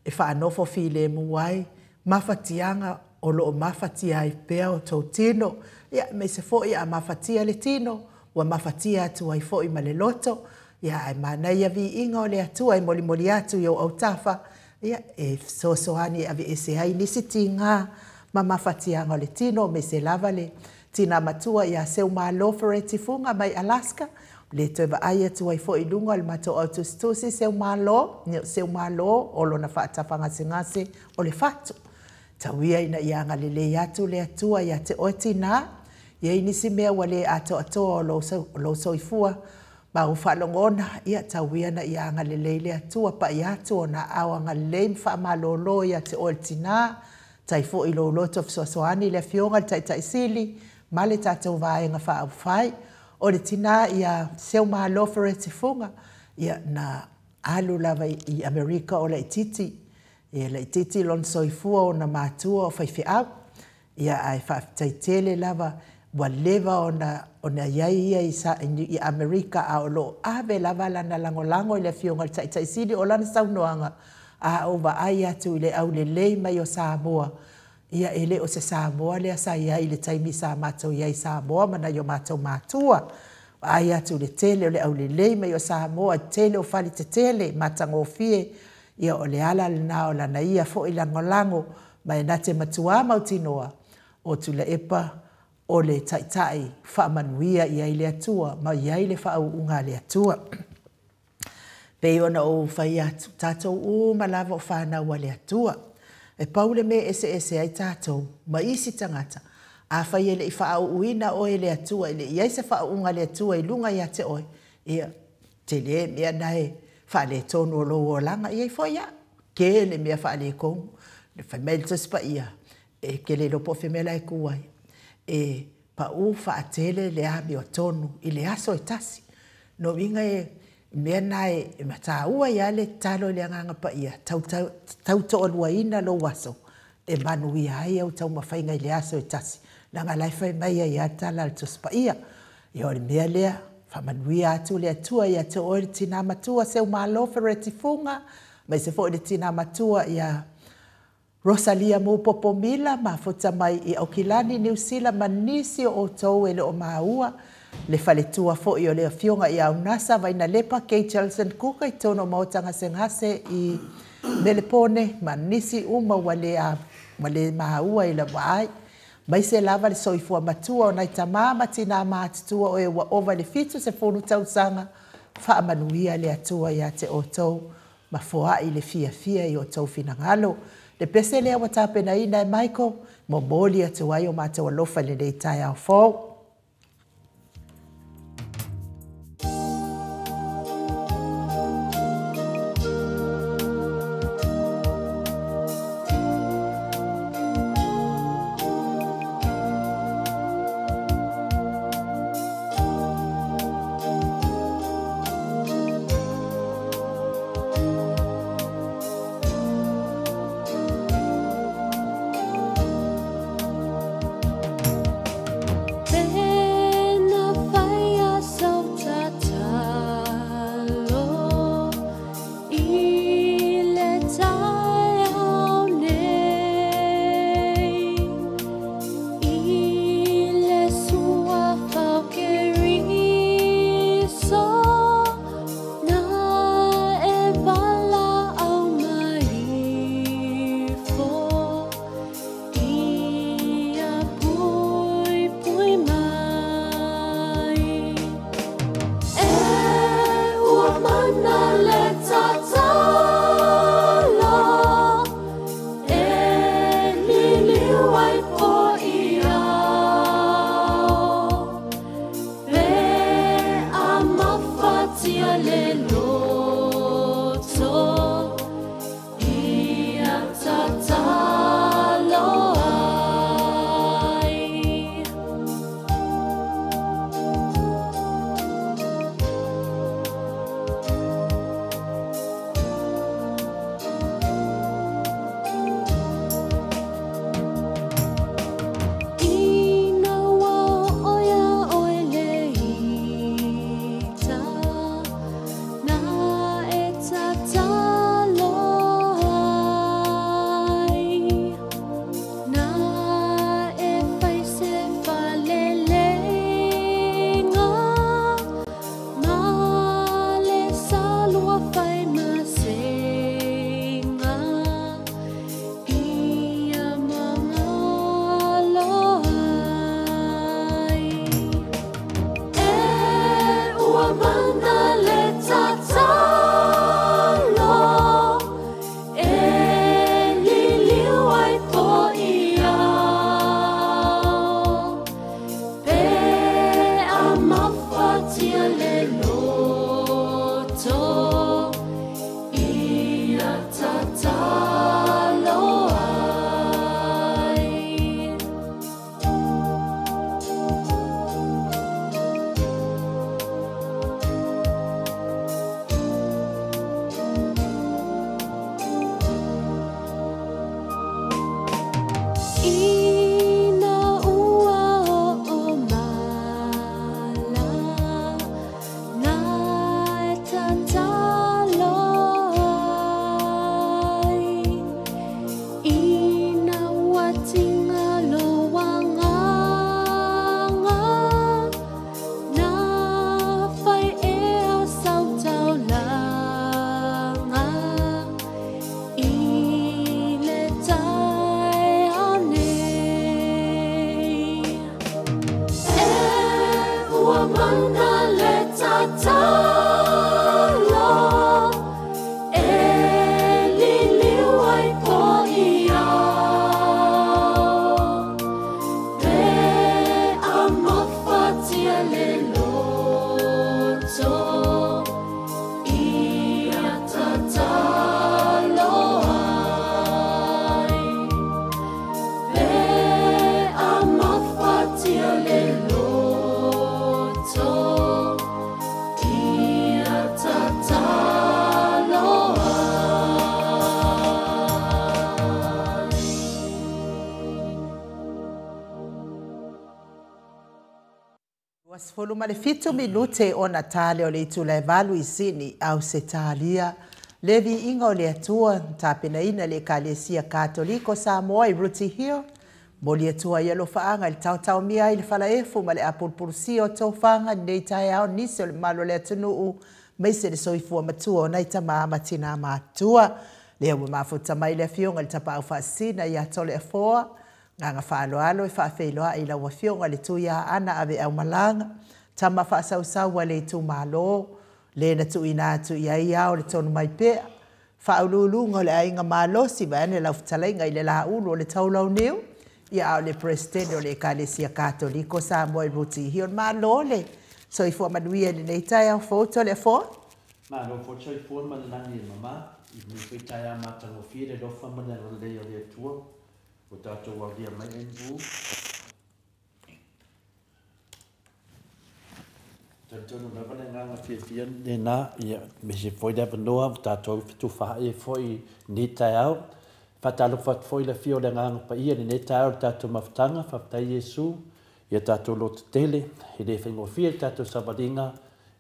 e faanofo filemu ai mafatiaga o lo o mafatia ai pea outou tino, ia, aemaise foi a mafatia le tino, ua mafatia atu ai foi ma le loto, ia, ae manaia viiga o le Atua e molimoli atu i ou autafa, ia, e fesoasoani e aveese ai nisi tiga ma mafatiaga o le tino, aemaise lava le tinā matua ia Seumalo Fereti Fuga mai Alaska. Le toe vaai atu ai foi i luga o le matou autusitusi Seumalo, Seumalo o lona faatafagasegase o le fatu. Tau ia ina ia agalelei atu le Atua ia te oe tinā, i ai nisi mea ua le atoatoa o lou soifua ma ou faalogona, ia tau ia ina ia agalelei le Atua, pai atu ona aao agalelei ma faamalolo ia te oe le tinā, tai foi i lou loto fesoasoani le Afioga i le Taitai Sili ma le tatou Vaega Faaupufai. O le tinā ia Seumalo Fereti Fuga, ia na alu lava i Amerika o laitiiti, e laitiiti lona soifua ona matua o faifeau. Ia ae faafetai tele lava ua leva ona ona i ai ia i Amerika a o lo o ave lava lana lagolago i le Afioga i le Taitai Sili. O lana saunoaga, a ou vaai atu i le aulelei mai o Samoa, ia e le o se Samoa lea sa i ai i le taimi sa matou i ai i Samoa ma nai o matou matua. Vaai atu i le tele o le aulelei mai o Samoa, tele o fale tetele, matagofie, ia o le ala lena o lana ia foi lagolago, ma e na te matuā mautinoa o Tuilaepa o le Taitai faamanuia i ai le Atua ma i ai le faauuga a le Atua. Pei ona ou fai atu, tatou uma lava o fanau a le Atua. E pau le mea e eseese ai tatou ma isi tagata, afai e le i faauuina oe e le Atua, e le i i ai se faauuga a le Atua i luga ia te oe, ia, tele mea na e faaletonu o lou olaga. E i ai foi au, tele mea faaletonu. Fai mai le Tusi Paia, e te le iloa po o fea mea la e tu ai. E pau faatele le amiotonu i le aso e tasi. Lona uiga e mea na e mataua ai lava le tatalo i le Agaga Paia, tau toaluaina lou aso e manuia ai au taumafaiga i le aso e tasi, leaga o la e fai mai ai lava le tala a le Tusi Paia. Ia o le mea lea, faamanuia atu le Atua ia te oe le tinã matua Seumalo Fereti Fuga, aemaise foi le tinã matua ia Rosalia Mupopo Mila, mafuta mai i Aukilani, Niu Sila, ma nisi o outou e le o maua, le faletua foi o le Afioga ia Aunasa Vainalepa Kay Chelson Kuka i totonu o Maota Gasegase i Melepone, ma nisi uma ua le ua le maua i lau vaai. Aemaise lava le soifua matua o nai tamā ma tinā matutua o e ua ova i le 70 tausaga, faamanuia le Atua ia te outou ma foai le fiafia i o outou finagalo. Le pese lea ua tapenaina e Michael, momoli atu ai o matou alofa i lenei taeao fou. Na 17 minute ona ta lea o le itula e valu i Sydney, Ausetalia. Le viiga o le Atua, na tapenaina e le Ekalesia Katoliko o Samoa i Rooty Hill, momoli atu ai alofaaga i le taotaomia ai i le falaefu ma le apulupulusia o tofaga i lenei taeao nisi o le mamalu o le atunuu aemaise le soifua matua o nai tama ma tina matutua. Lea ua mafuta mai le Afioga i le Tapaau Faasisina ia Toleafoa, Agaga faaaloalo e faafeiloai i lau Afioga le Tuiaana Aveaumalaga, tama faasausau a le itumalo, le na tuuina atu i ai ao le tonu mai pea, Faauluuluga o le Aiga Malosi vaeane lau fetalaiga i le Laulu o le Taulauniu, ia a o le Peresetene o le Ekalesia Katoliko Samoa i Rooty Hill. Malo le soifua manuia i lenei taeao fou Toleafoa. Malo foi le soifua ma le lagi e mama i lenei foi taeao matagofie le alofa ma le agalelei o le Atua ua tatou aulia mai ai nu'u. Talitonu lava le agaga fiafia lena, ia, aemaise foi le avanoa ua tatou fetufaai ai foi i lenei taeao. E faatalofa atu foi i le afio o le Agaga Paia i lenei taeao i le tatou mafutaga. Faafetai Iesu ia tatou lototele, e le faigofie le tatou savaliga,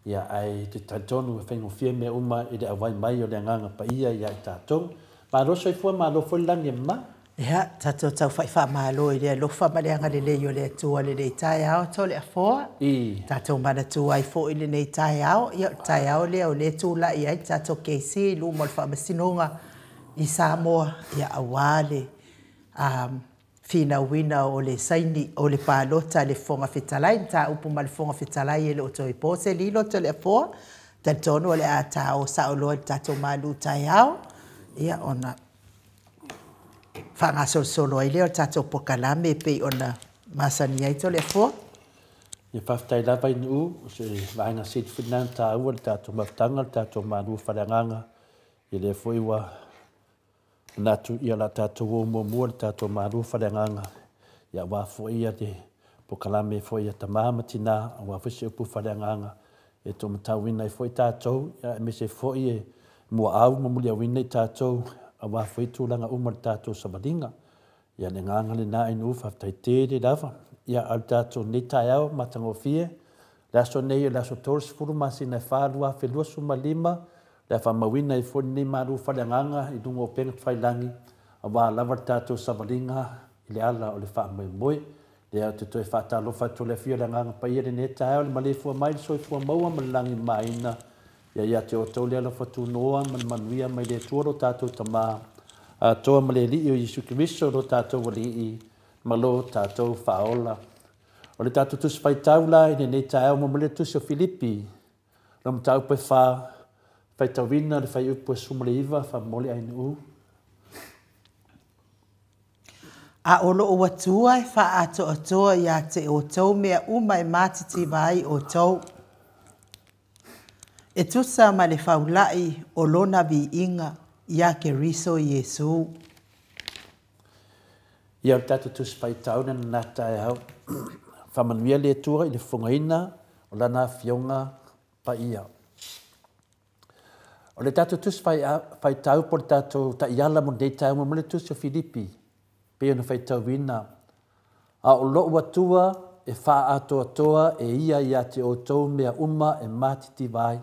ia, ae te talitonu e faigofie mea uma i le auai mai o le Agaga Paia ia i tatou. Malo soifua, malo foi le lagi e mama. Ia, tatou taufa'i faamalo i le alofa ma le agalelei o le Atua i lenei taeao, Toleafoa. I. Tatou manatua ai foi lenei taeao, ia o le taeao lea o lea e tulai ai le tatou KC i luma o le Faamasinoga i Samoa, ia aua le finauina o le saini o le palota a le Fofoga Fetalai, mataupu ma le Fofoga Fetalai e le o toe po se lilo, Toleafoa. Talitonu o le a ta o sao loa i le tatou malu taeao, ia ona faagasolosolo ai lea o le tatou pokalame e pei ona masani ai Toleafoa. Ia faafetai lava i Nu'u, o se vaega silafia lena na taua i le tatou mafutaga, le tatou malu faaleagaga. Ia lea foi ua manatu ia o le a tatou o muamua i le tatou malu faaleagaga, ia aua foi ia le pokalame foi a tama ma tina, aua foi se upu faaleagaga e taumatauina ai foi tatou, aemaise foi e muaau ma muliauina i tatou, aua foi tulaga uma o le tatou savaliga. Ia, le agaga lena i nuu, faafetai tele lava. Ia, a o le tatou nei taeao matagofie, le aso nei o le aso 30 masina e 4 2025, le a faamauina ai foi lenei malu faaleagaga i luga o upega tafailagi, aua lava le tatou savaliga i le ala o le faamoemoe. Lea ou te toe faatalofa atu i le afio o le Agaga Paia i lenei taeao i le maleifua mai i le soifua maua ma le lagi mamaina. Ia ia te outou le alofa tunoa ma le manuia mai le Atua lo tatou Tama atoa ma le Alii o Iesu Keriso lo tatou Alii ma lo tatou Faaola. O le tatou Tusi Faitau la i lenei taeao mo le Tusi o Filipi, lo mataupu e fa, faitauina le fuaiupu e 19, faamomoli Ainuu. A o lou Atua e faaatoatoa ia te outou mea uma e matitiva ai outou, e tusa ma le faula'i o lona viiga iā Keriso Iesu. Ia o le tatou Tusi Faitau na lena taeao. Faamanuia le Atua i le fofogaina o Lana Afioga Paia. O le tatou Tusi Faitau po o le tatou Taiala mo lenei taeao mo le Tusi o Filipi, pei ona faitauina, A o lou Atua e faaatoatoa e ia ia te outou mea uma e matitiva ai,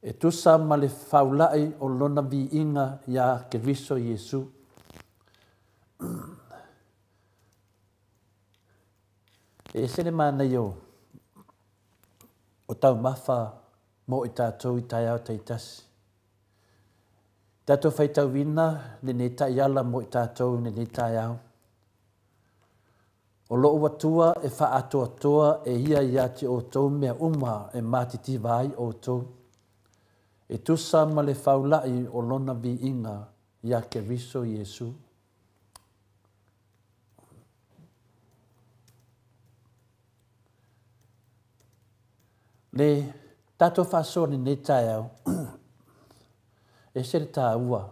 e tusa ma le faula'i o lona viiga iā Keriso Iesu. E ese le manaia o taumafa mo i tatou i taeao taitasi. Tatou faitauina lenei taiala mo i tatou i lenei taeao. O lou Atua e faaatoatoa e ia ia te outou mea uma e matitiva ai outou, e tusa ma le faula'i o lona viiga iā Keriso Iesu. Le tatou faasoa i lenei taeao, e ese le taua,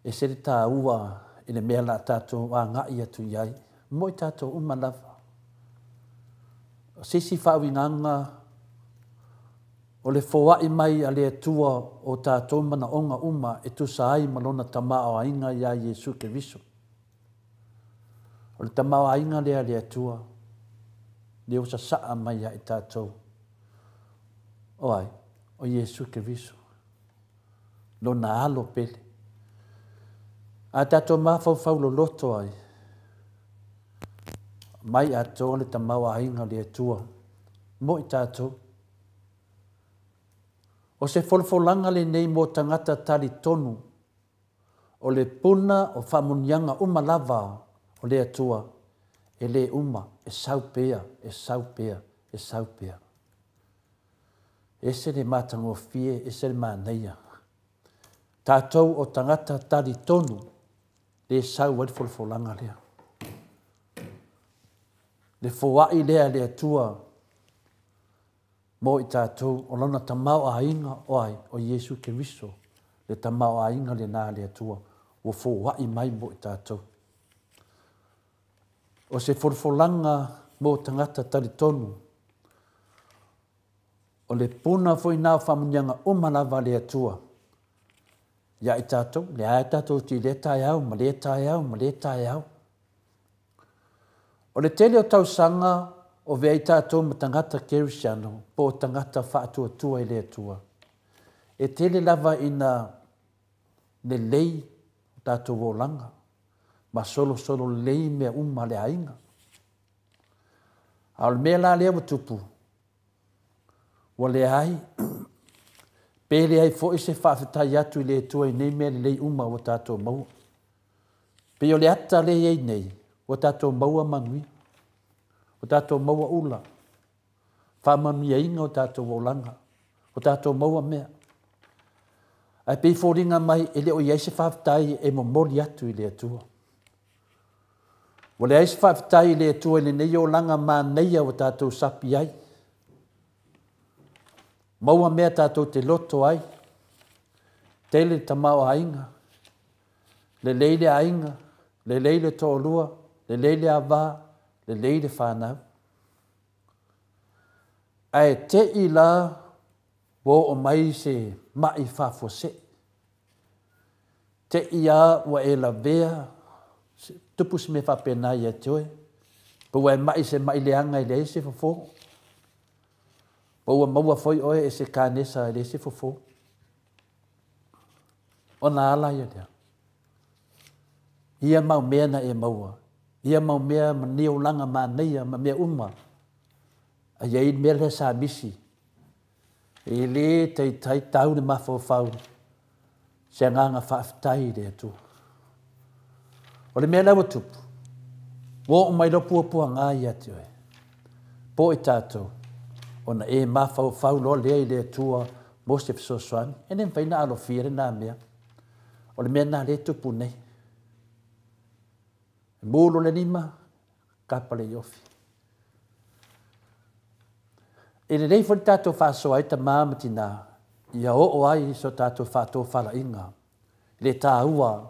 ese le taua i le mea la tatou agai atu i ai, mo i tatou uma lava. O se isi faauigaga o le foai mai a le Atua o tatou manaoga uma e tusa ai ma Lona tamaoaiga iā Iesu Keriso. O le tamaoaiga lea a le Atua, lea ua sasaa mai ia i tatou. O ai? O Iesu Keriso, Lona Alo pele. A tatou mafaufau loloto ai, mai atoa le tamaoaiga o le Atua mo i tatou. O se folafolaga lenei mo tagata talitonu O le puna o faamuniaga uma lava o le Atua, e le uma, e sau pea, e sau pea, e sau pea. Ese le matagofie, ese le manaia. Tatou o tagata talitonu, le sau ai le folafolaga lea. Le foai lea e le Atua Mo i tatou, o Lona tamaoaiga o ai? O Iesu Keriso, le tamaoaiga lena a le Atua, ua foai mai mo i tatou. O se folafolaga mo tagata talitonu, o le puna foi na o faamanuiaga uma lava a le Atua ia i tatou, lea lava tatou te i lea taeao ma lea taeao ma lea taeao. O le tele o tausaga o vea ai tatou ma tagata kerisiano po o tagata faatuatua i le Atua, e tele lava ina lelei o tatou olaga ma solosolo lelei mea uma a le aiga. A o le mea la lea ua tupu, ua leai pe leai foi se faafetai atu i le Atua i nei mea lelei uma ua tatou maua. Pei o le ata lea e i ai nei, ua tatou maua manuia, ua tatou maua ula, faamanuiaina o tatou olaga, ua tatou maua mea. Ae pei e foliga mai e le o i ai se faafetai e momoli atu i le Atua. Ua leai se faafetai i le Atua i lenei olaga manaia ua tatou sapi ai. Maua mea tatou te loto ai, tele le tamaoaiga, lelei le aiga, lelei le toalua, lelei le ava, lelei le fanau. Ae te i la ua oo mai se mai faafuasei, te i lava ua e lavea, tupu se mea faapena ia te oe, pe ua e mai i se mai leaga e leai se fofo, pe ua maua foi oe e se kanesa e leai se fofo. Ona a laia lea. Ia mau mea na e maua, ia mau mea ma nei olaga manaia ma mea uma, a i ai le mea lea sa misi, e le taitai tau le mafaufau se agaga faafetai i le Atua. O le mea la ua tupu, ua oo mai loa puapuaga ia te oe, po i tatou, ona e mafaufau loa lea i le Atua mo se fesoasoani. E le mafai ona alofia lena mea. O le mea lena lea e tupu nei. E mu loa le lima, kapa le iofi. E lelei foi le tatou faasoa ai tama ma tina, ia oo ai so tatou faatofalaiga i le taua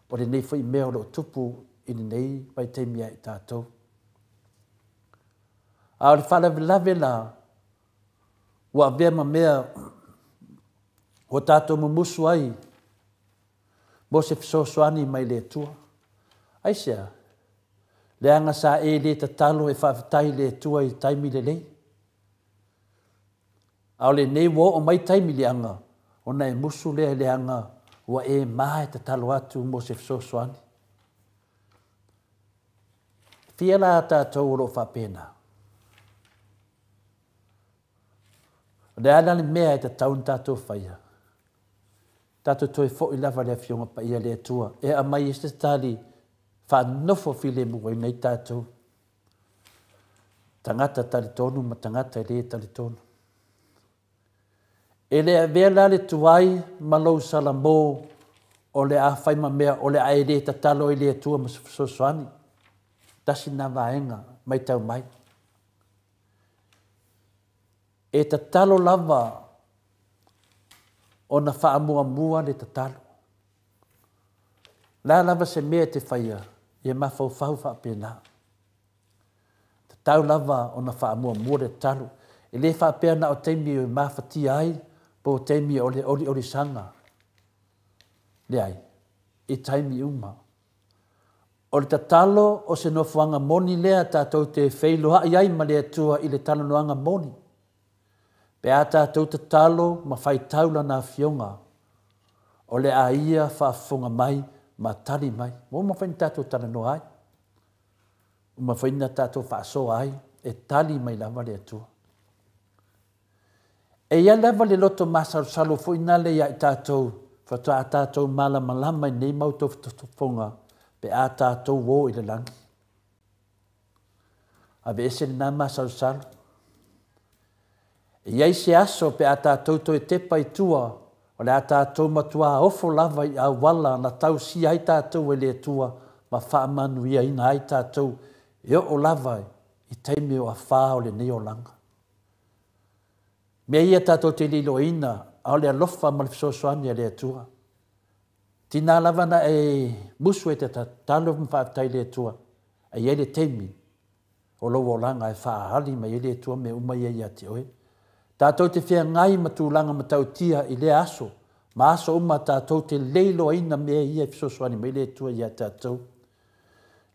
o lenei foi mea o lo o tupu i lenei vaitaimi ia i tatou. A o le faalavelave la, ua avea ma mea ua tatou mumusu ai mo se fesoasoani mai le Atua. Aisea? Leaga sa e le tatalo e faafetai i le Atua i taimi lelei. A o lenei ua oo mai taimi leaga, ona e musu lea leaga ua e ma e tatalo atu mo se fesoasoani. Fia la tatou o lo o faapena? O le a la le mea e tatau ona tatou faia? Tatou toe foi lava i le Afioga Paia a le Atua e aumai ai se tali faanofo filemu ai nei tatou tagata talitonu ma tagata e le talitonu. E le avea la le tuai ma lou salamo o le a fai ma mea o le a e le tatalo ai i le Atua ma se fesoasoani. Tasi lena vaega, matau mai. E tatalo lava ona faamuamua le tatalo. O le a lava se mea e te faia, ia mafaufau faapena. Tatau lava ona faamuamua le tatalo. E le faapea na o taimi e mafatia ai po o taimi o le oliolisaga. Leai, i taimi uma. O le tatalo o se nofoaga moni lea tatou te feiloai ai ma le Atua i le talanoaga moni. Pe a tatou tatalo ma faitau Lana Afioga, o le a Ia faafofoga mai ma tali mai. Ua uma foi ona tatou talanoa ai, uma foi ona tatou faasoa ai, e tali mai lava le Atua. E i ai lava le loto masalosalo foi nale ia i tatou, faatoa tatou malamalama i nei mau tofotofoga pe a tatou o i le lagi. Aveese lena masalosalo. E i ai se aso pe a tatou toe tepa i tua, o le a tatou matuā ofo lava i auala na tausia ai tatou e le Atua ma faamanuiaina ai tatou e oo lava i taimi o afā o lenei olaga. Mea ia tatou te le iloaina, a o le alofa ma le fesoasoani a le Atua. Tiga lava ona e musu e te tatalo ma faafetai i le Atua, ae i ai le taimi o lou olaga e faaali mai ai le Atua mea uma ia ia te oe. Tatou te feagai ma tulaga matautia i lea aso, ma aso uma tatou te le iloaina mea ia e fesoasoani mai le Atua ia tatou.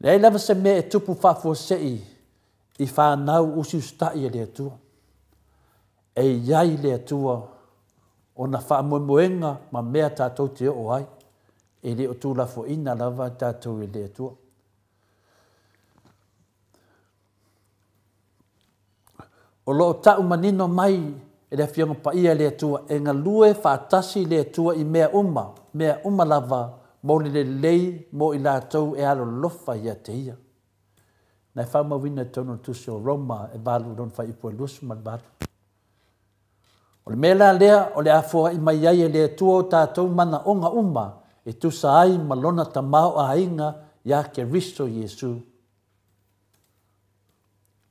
Leai lava se mea e tupu faafuasei i fanau usiusitai a le Atua. E i ai le Atua ona faamoemoega ma mea tatou te oo ai, e le o tuulafoaiina lava tatou e le Atua. O lo o tau manino mai e le Afioga Paia e le Atua, e galue faatasi le Atua i mea uma, mea uma lava mo le lelei mo i latou e alolofa ia te Ia. Na e faamauina i totonu o le tusi o Roma e 8 lona fuaiupu e 28. O le mea la lea o le a foai mai ai e le Atua o tatou manaoga uma e tusa ai ma lona tamaoaiga ia Keriso Iesu.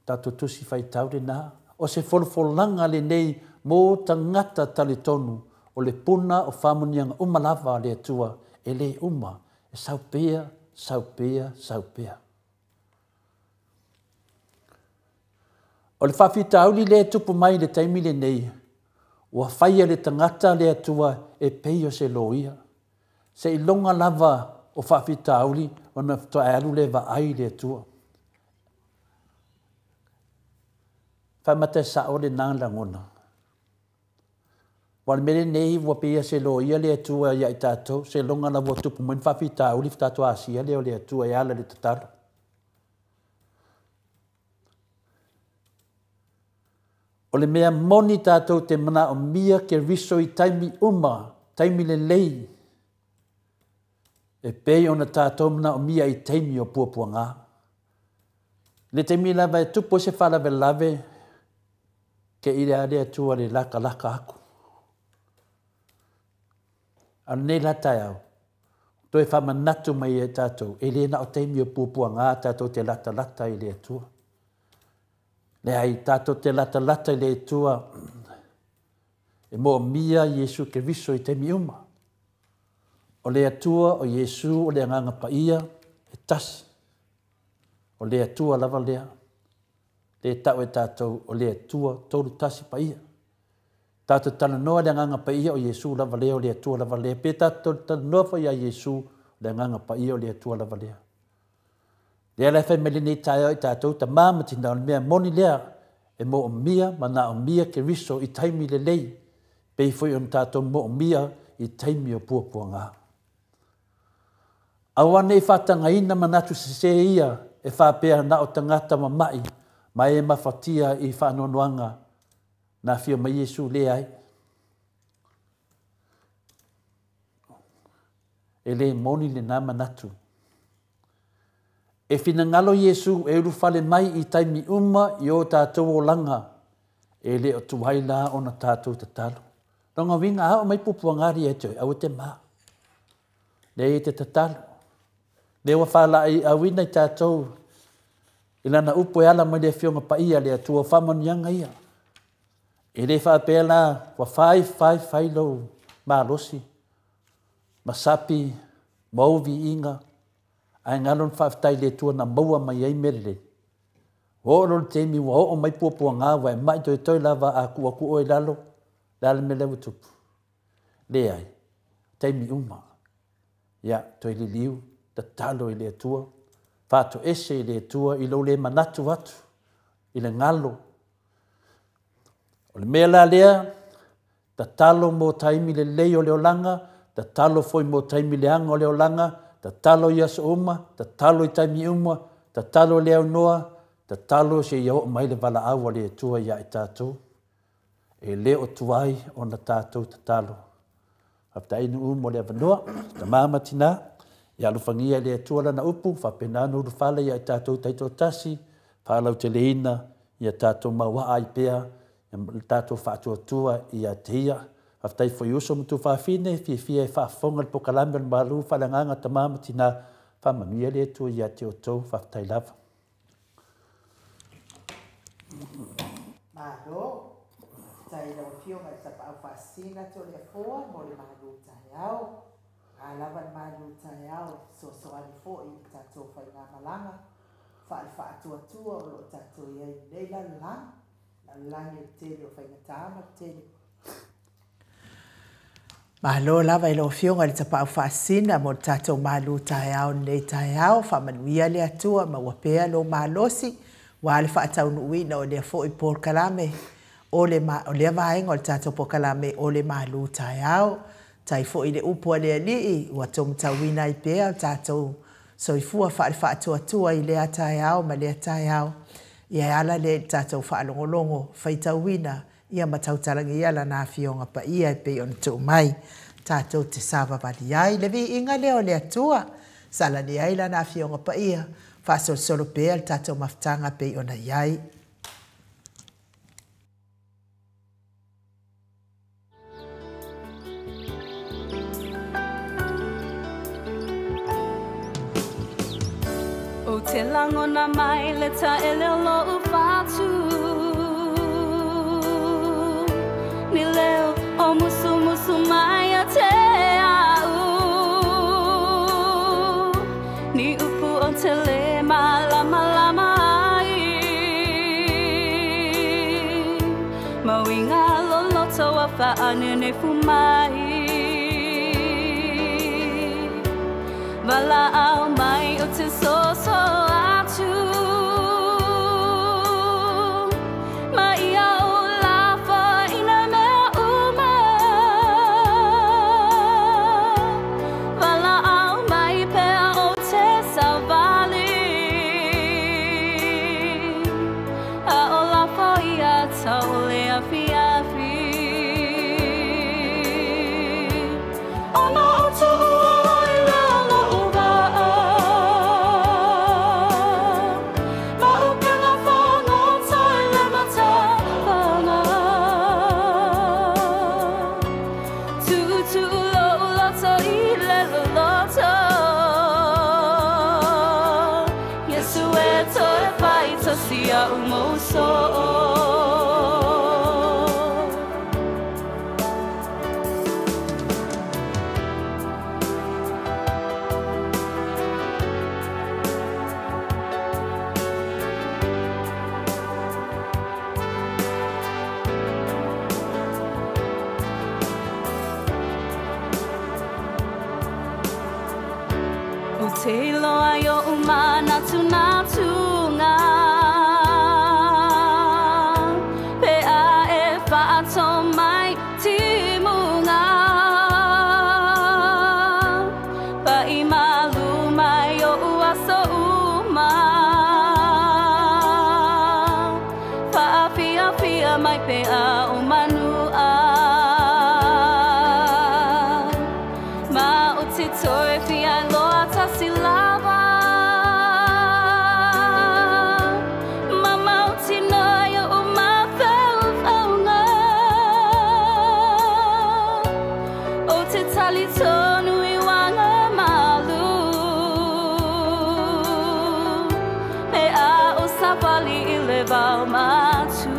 Tatou tusi faitau lena, o se folafolaga lenei mo tagata talitonu o le puna o faamanuiaga uma lava a le Atua e le uma, e sau pea, sau pea, sau pea. O le faafitauli lea e tupu mai i le taimi lenei, ua faia le tagata le Atua e pei o se loia. Seiloga lava o faafitauli ona faatoa alu lea e vaai i le Atua. Faamata e sao lena lagona. Aua o le mea lenei ua pei lava se loia le Atua ia i tatou, seiloga lava ua tupu mai ni faafitauli faatoa asia lea o le Atua e ala i le tatalo. O le mea moni tatou te manaomia Keriso i taimi uma, taimi lelei, e pei ona tatou manaomia i taimi o puapuaga. I le taimi lava e tupu ai se faalavelave, te i lea le Atua le latalata atu. A o lenei la taeao, toe faamanatu mai ia i tatou, e le na o taimi o puapuaga tatou te latalata i le Atua. Leai, tatou te latalata i le Atua e moomia Iesu Keriso i taimi uma. O le Atua o Iesu o le Agaga Paia e tasi. O le Atua lava lea. Le tau e tatou o le Atua tolu tasi paia. Tatou talanoa i le Agaga Paia o Iesu lava lea, o le Atua lava lea. Pe tatou talanoa foi ia Iesu, o le Agaga Paia o le Atua lava lea. Lea la e fai mai lenei taeao i tatou tama ma tina, o le mea moni lea e moomia ma naomia Keriso i taimi lelei, pei foi ona tatou moomia i taimi o puapuaga. Aua ne i faatagaina manatu sese ia e faapea na o tagata mama'i ma e mafatia i faanoanoaga na afio mai Iesu, leai. E le moni lena manatu. E finagalo Iesu e ulufale mai i taimi uma i o tatou olaga, e le o tuai la ona tatou tatalo. Lona uiga, a oo mai puapuaga ia te oe, aua te ma. Leai e te tatalo. Lea ua faalaeiauina i tatou i lana upu e ala mai le Afioga Paia le Atua o faamanuiaga ia. E le faapea la ua fai fai fai lou malosi ma sapi ma ou viiga, ae galo na faafetai i le Atua na maua mai ai mea lelei. Ua oo loa le taimi ua oo mai puapuaga ua e mai toetoe lava a tuu atu oe i lalo, le a le mea lea ua tupu? Leai, taimi uma. Ia, toe liliu, tatalo i le Atua. Faatoese i le Atua i lou le manatu atu i le galo. O le mea la lea, tatalo mo taimi lelei o le olaga, tatalo foi mo taimi leaga o le olaga, tatalo i aso uma, tatalo i taimi uma, tatalo i le aunoa, tatalo seia oo mai le valaau a le Atua ia i tatou. E le o tuai ona tatou tatalo. Faafetai Nu'u mo le avanoa, tama ma tina, ia alofagia e le Atua lana upu, faapena ona ulufale ia i tatou taitoatasi, faalauteleina ia tatou mauaa ai pea le tatou faatuatua ia te Ia. Faafetai foi i uso ma tuafafine e fiafia e faafofoga i le polokalame o le Malu Faaleagaga Tama ma Tina, faamanuia le Atua ia te outou, faafetai lava. Malo, faafetai i lau Afioga i le Tapaau Faasisina Toleafoa mo le malu taeao. A lava le malu taeao e fesoasoani foi i le tatou faigamalaga faale-faatuatua o lo o tatou i ai i lenei lalolagi, lalolagi o le tele o faigata ma le tele Malo lava i lau Afioga i le Tapaau Faasisina mo le tatou malu taeao i lenei taeao. Faamanuia le Atua, maua pea lou malosi aua le faataunuuina o lea foi polokalame o le o lea vaega o le tatou polokalame o le malu taeao. Tai foi i le upu a le Alii ua outou matauina ai pea o tatou soifua faale-faatuatua i lea taeao ma lea taeao. Ia e ala lea i le tatou faalogologo faitauina Ia ma tautalagia Lana Afioga Paia e pei ona tuu mai, tatou te savavali ai le viiga lea o le Atua, salani ai Lana Afioga Paia, faasolosolo pea le tatou mafutaga pei ona i ai. Ou te lagona mai le taele o lou fatu Ni leo o musumusu mai ia te au Ni upu ou te le malamalama ai Ma uiga loloto ua faanenefu mai Valaau mai ou te soso atu Ma ia ou lafo i nā mea uma Valaau mai pea ou te savali A o lafo ia tau le afiafi Ona ou tuua ai lea o lou waa Ma upega fagota i le matafaga Tuutuu lou loto i le loloto Iesu e toe fai tasi iaʻu mou soo. Ou te iloa i oʻu manatunatuga Pe a e faato mai timuga Paʻi malu mai oʻu aso uma Faafiafia mai pe a o manua Ma ou te toe fia iloa tasi lava Ma mautinoa i oʻu mafaufauga Ou te talitonu i uaga malu Pe a ou savali i le vao matu.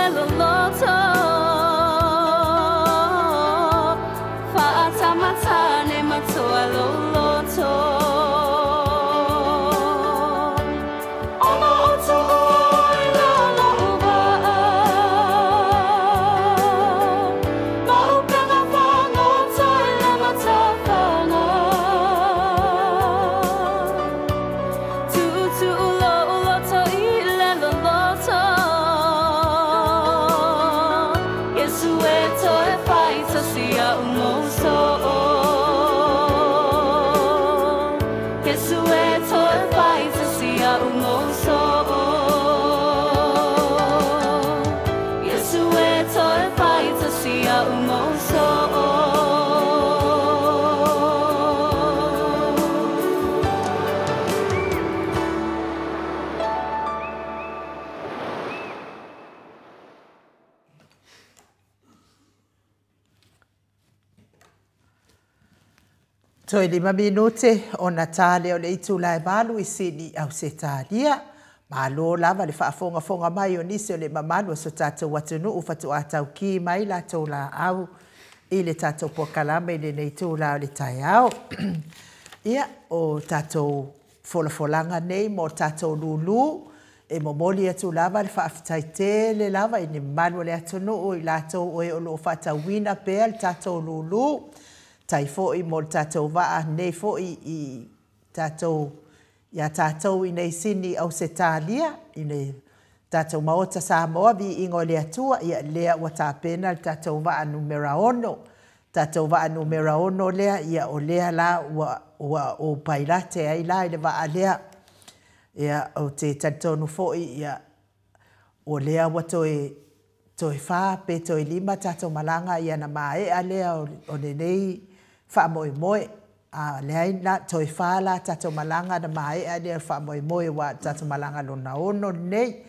le loloto Fa'atamatane matoa lou loto Ona o tu'u i lou va'a Ma upega fagota i le matafaga Tu'utu'u lou loto i le loloto Iesu e toe fa'itasi a'u mou so'o Iesu e toe fa'itasi a'u mou so'o Iesu e toe fa'itasi a'u mou so'o Toe 5 minute ona ta lea o le itula e 8 i Sini, Ausetalia. Malo lava le faafogafoga mai o nisi o le mamalu o so tatou atunuu faatoa taukī mai latou laau i le tatou polokalame i lenei itula o le taeao. Ia, o tatou folafolaga nei mo tatou lūlū, e momoli atu lava le faafetai tele lava i le mamalu o le atunuu i latou o e o loo faatauina pea le tatou lūlū, tai foi mo le tatou vaa nei foi i tatou ia tatou i nei Sini Ausetalia i le tatou Maota Samoa viiga o le Atua. Ia lea ua tapena le tatou vaa numera 6, tatou vaa numera 6 lea, ia o lea la ua ou pailate ai la i le vaa lea. Ia ou te talitonu foi ia o lea ua toe 4 pe toe 5 tatou malaga ia na maea lea o lenei faamoemoe. A leai la toe 4 la tatou malaga na maea lea o le faamoemoe ua tatou malaga lona 6 lenei.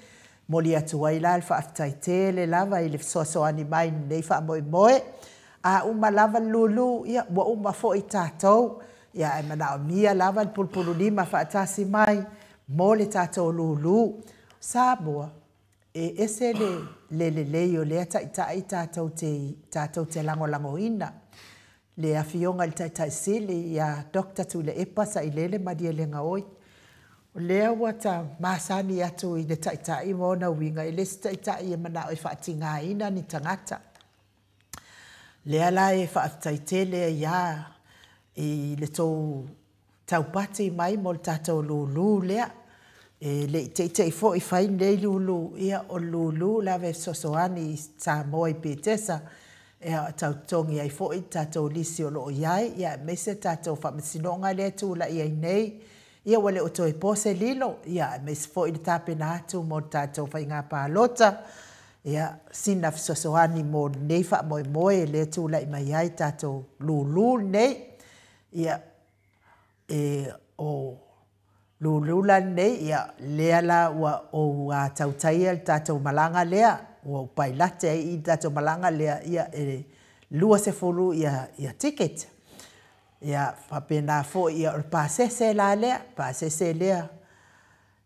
Moli atu ai la le faafetai tele lava i le fesoasoani mai i lenei faamoemoe. A uma lava le lūlū, ia ua uma foi tatou, ia ae manaomia lava le pulupululima faatasi mai mo le tatou lūlū. Samoa, e ese le lelei o lea taitai tatou te lagolagoina. Le afioga i le Taitai Sili ia Dr. Tuilaepa Sailele Malielegaoi. O lea ua ta masani atu i le taitai ma ona uiga, e le se taitai e manao e faatigaina ni tagata. Lea la e faafetai tele ai lava i le tou taupati mai mo le tatou lūlū lea. E le i teitei foi fai lenei lūlū, ia o le lūlū lava e fesoasoani i Samoa i Petesa, e tau totogi ai foi le tatou lisi o loo i ai, ia aemaise tatou faamasinoga lea e tulai ai nei, ia ua le o toe po se lilo, ia aemaise foi le tapena atu mo le tatou faiga palota, ia sina fesoasoani mo lenei faamoemoe lea e tulai mai ai tatou lūlū lenei. Ia e o lūlū la lenei, ia lea la ua ou tautaia le tatou malaga lea, ua ou pailate ai i le tatou malaga lea, ia e 20 ia ticket. Ia faapena foi ia o le pasese la lea, pasese lea,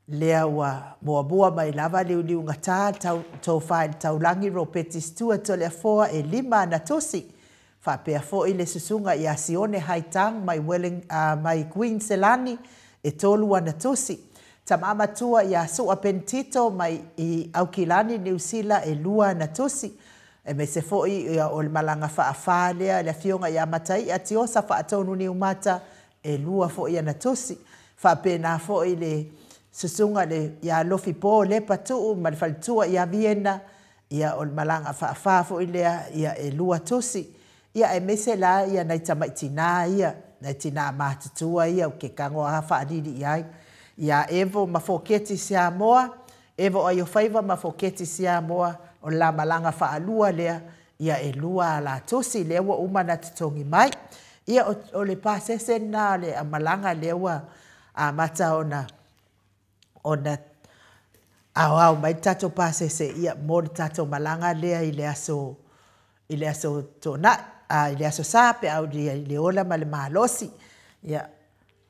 lea ua muamua mai lava liuliugata le tofa i le taulagi Ropeti Stewart Toleafoa e 5 ana tusi. Faapea foi le susuga ia Sione Haitang mai mai Queensland e 3 ana tusi. Tamamatua ia Sua Pentito mai i Aukilani, Niu Sila e 2 ana tusi. E mese foi ia o le malaga faafa lea le afioga ia Matai Atiosa Faatonu Niumata e 2 foi ana tusi. Faapena foi le susuga le ia Lofi Po le Patu'u ma le faletua ia Viena, ia o le malaga faafa foi lea ia e 2 tusi. Ia e mese la ia nai tamaitinā ia, nai tinā matutua ia o ke kago aha faalili i ai. Ia Evo ma Foketi Samoa, Evo ai o faiva ma Foketi Samoa, o la malaga faalua lea, ia e 2 ala tusi lea ua uma na totogi mai. Ia o le pasese na le malaga lea ua amata ona aoao mai le tatou pasese, ia mo le tatou malaga lea i le aso tōnai, i le aso sa pe au i le ola ma le malosi. Ia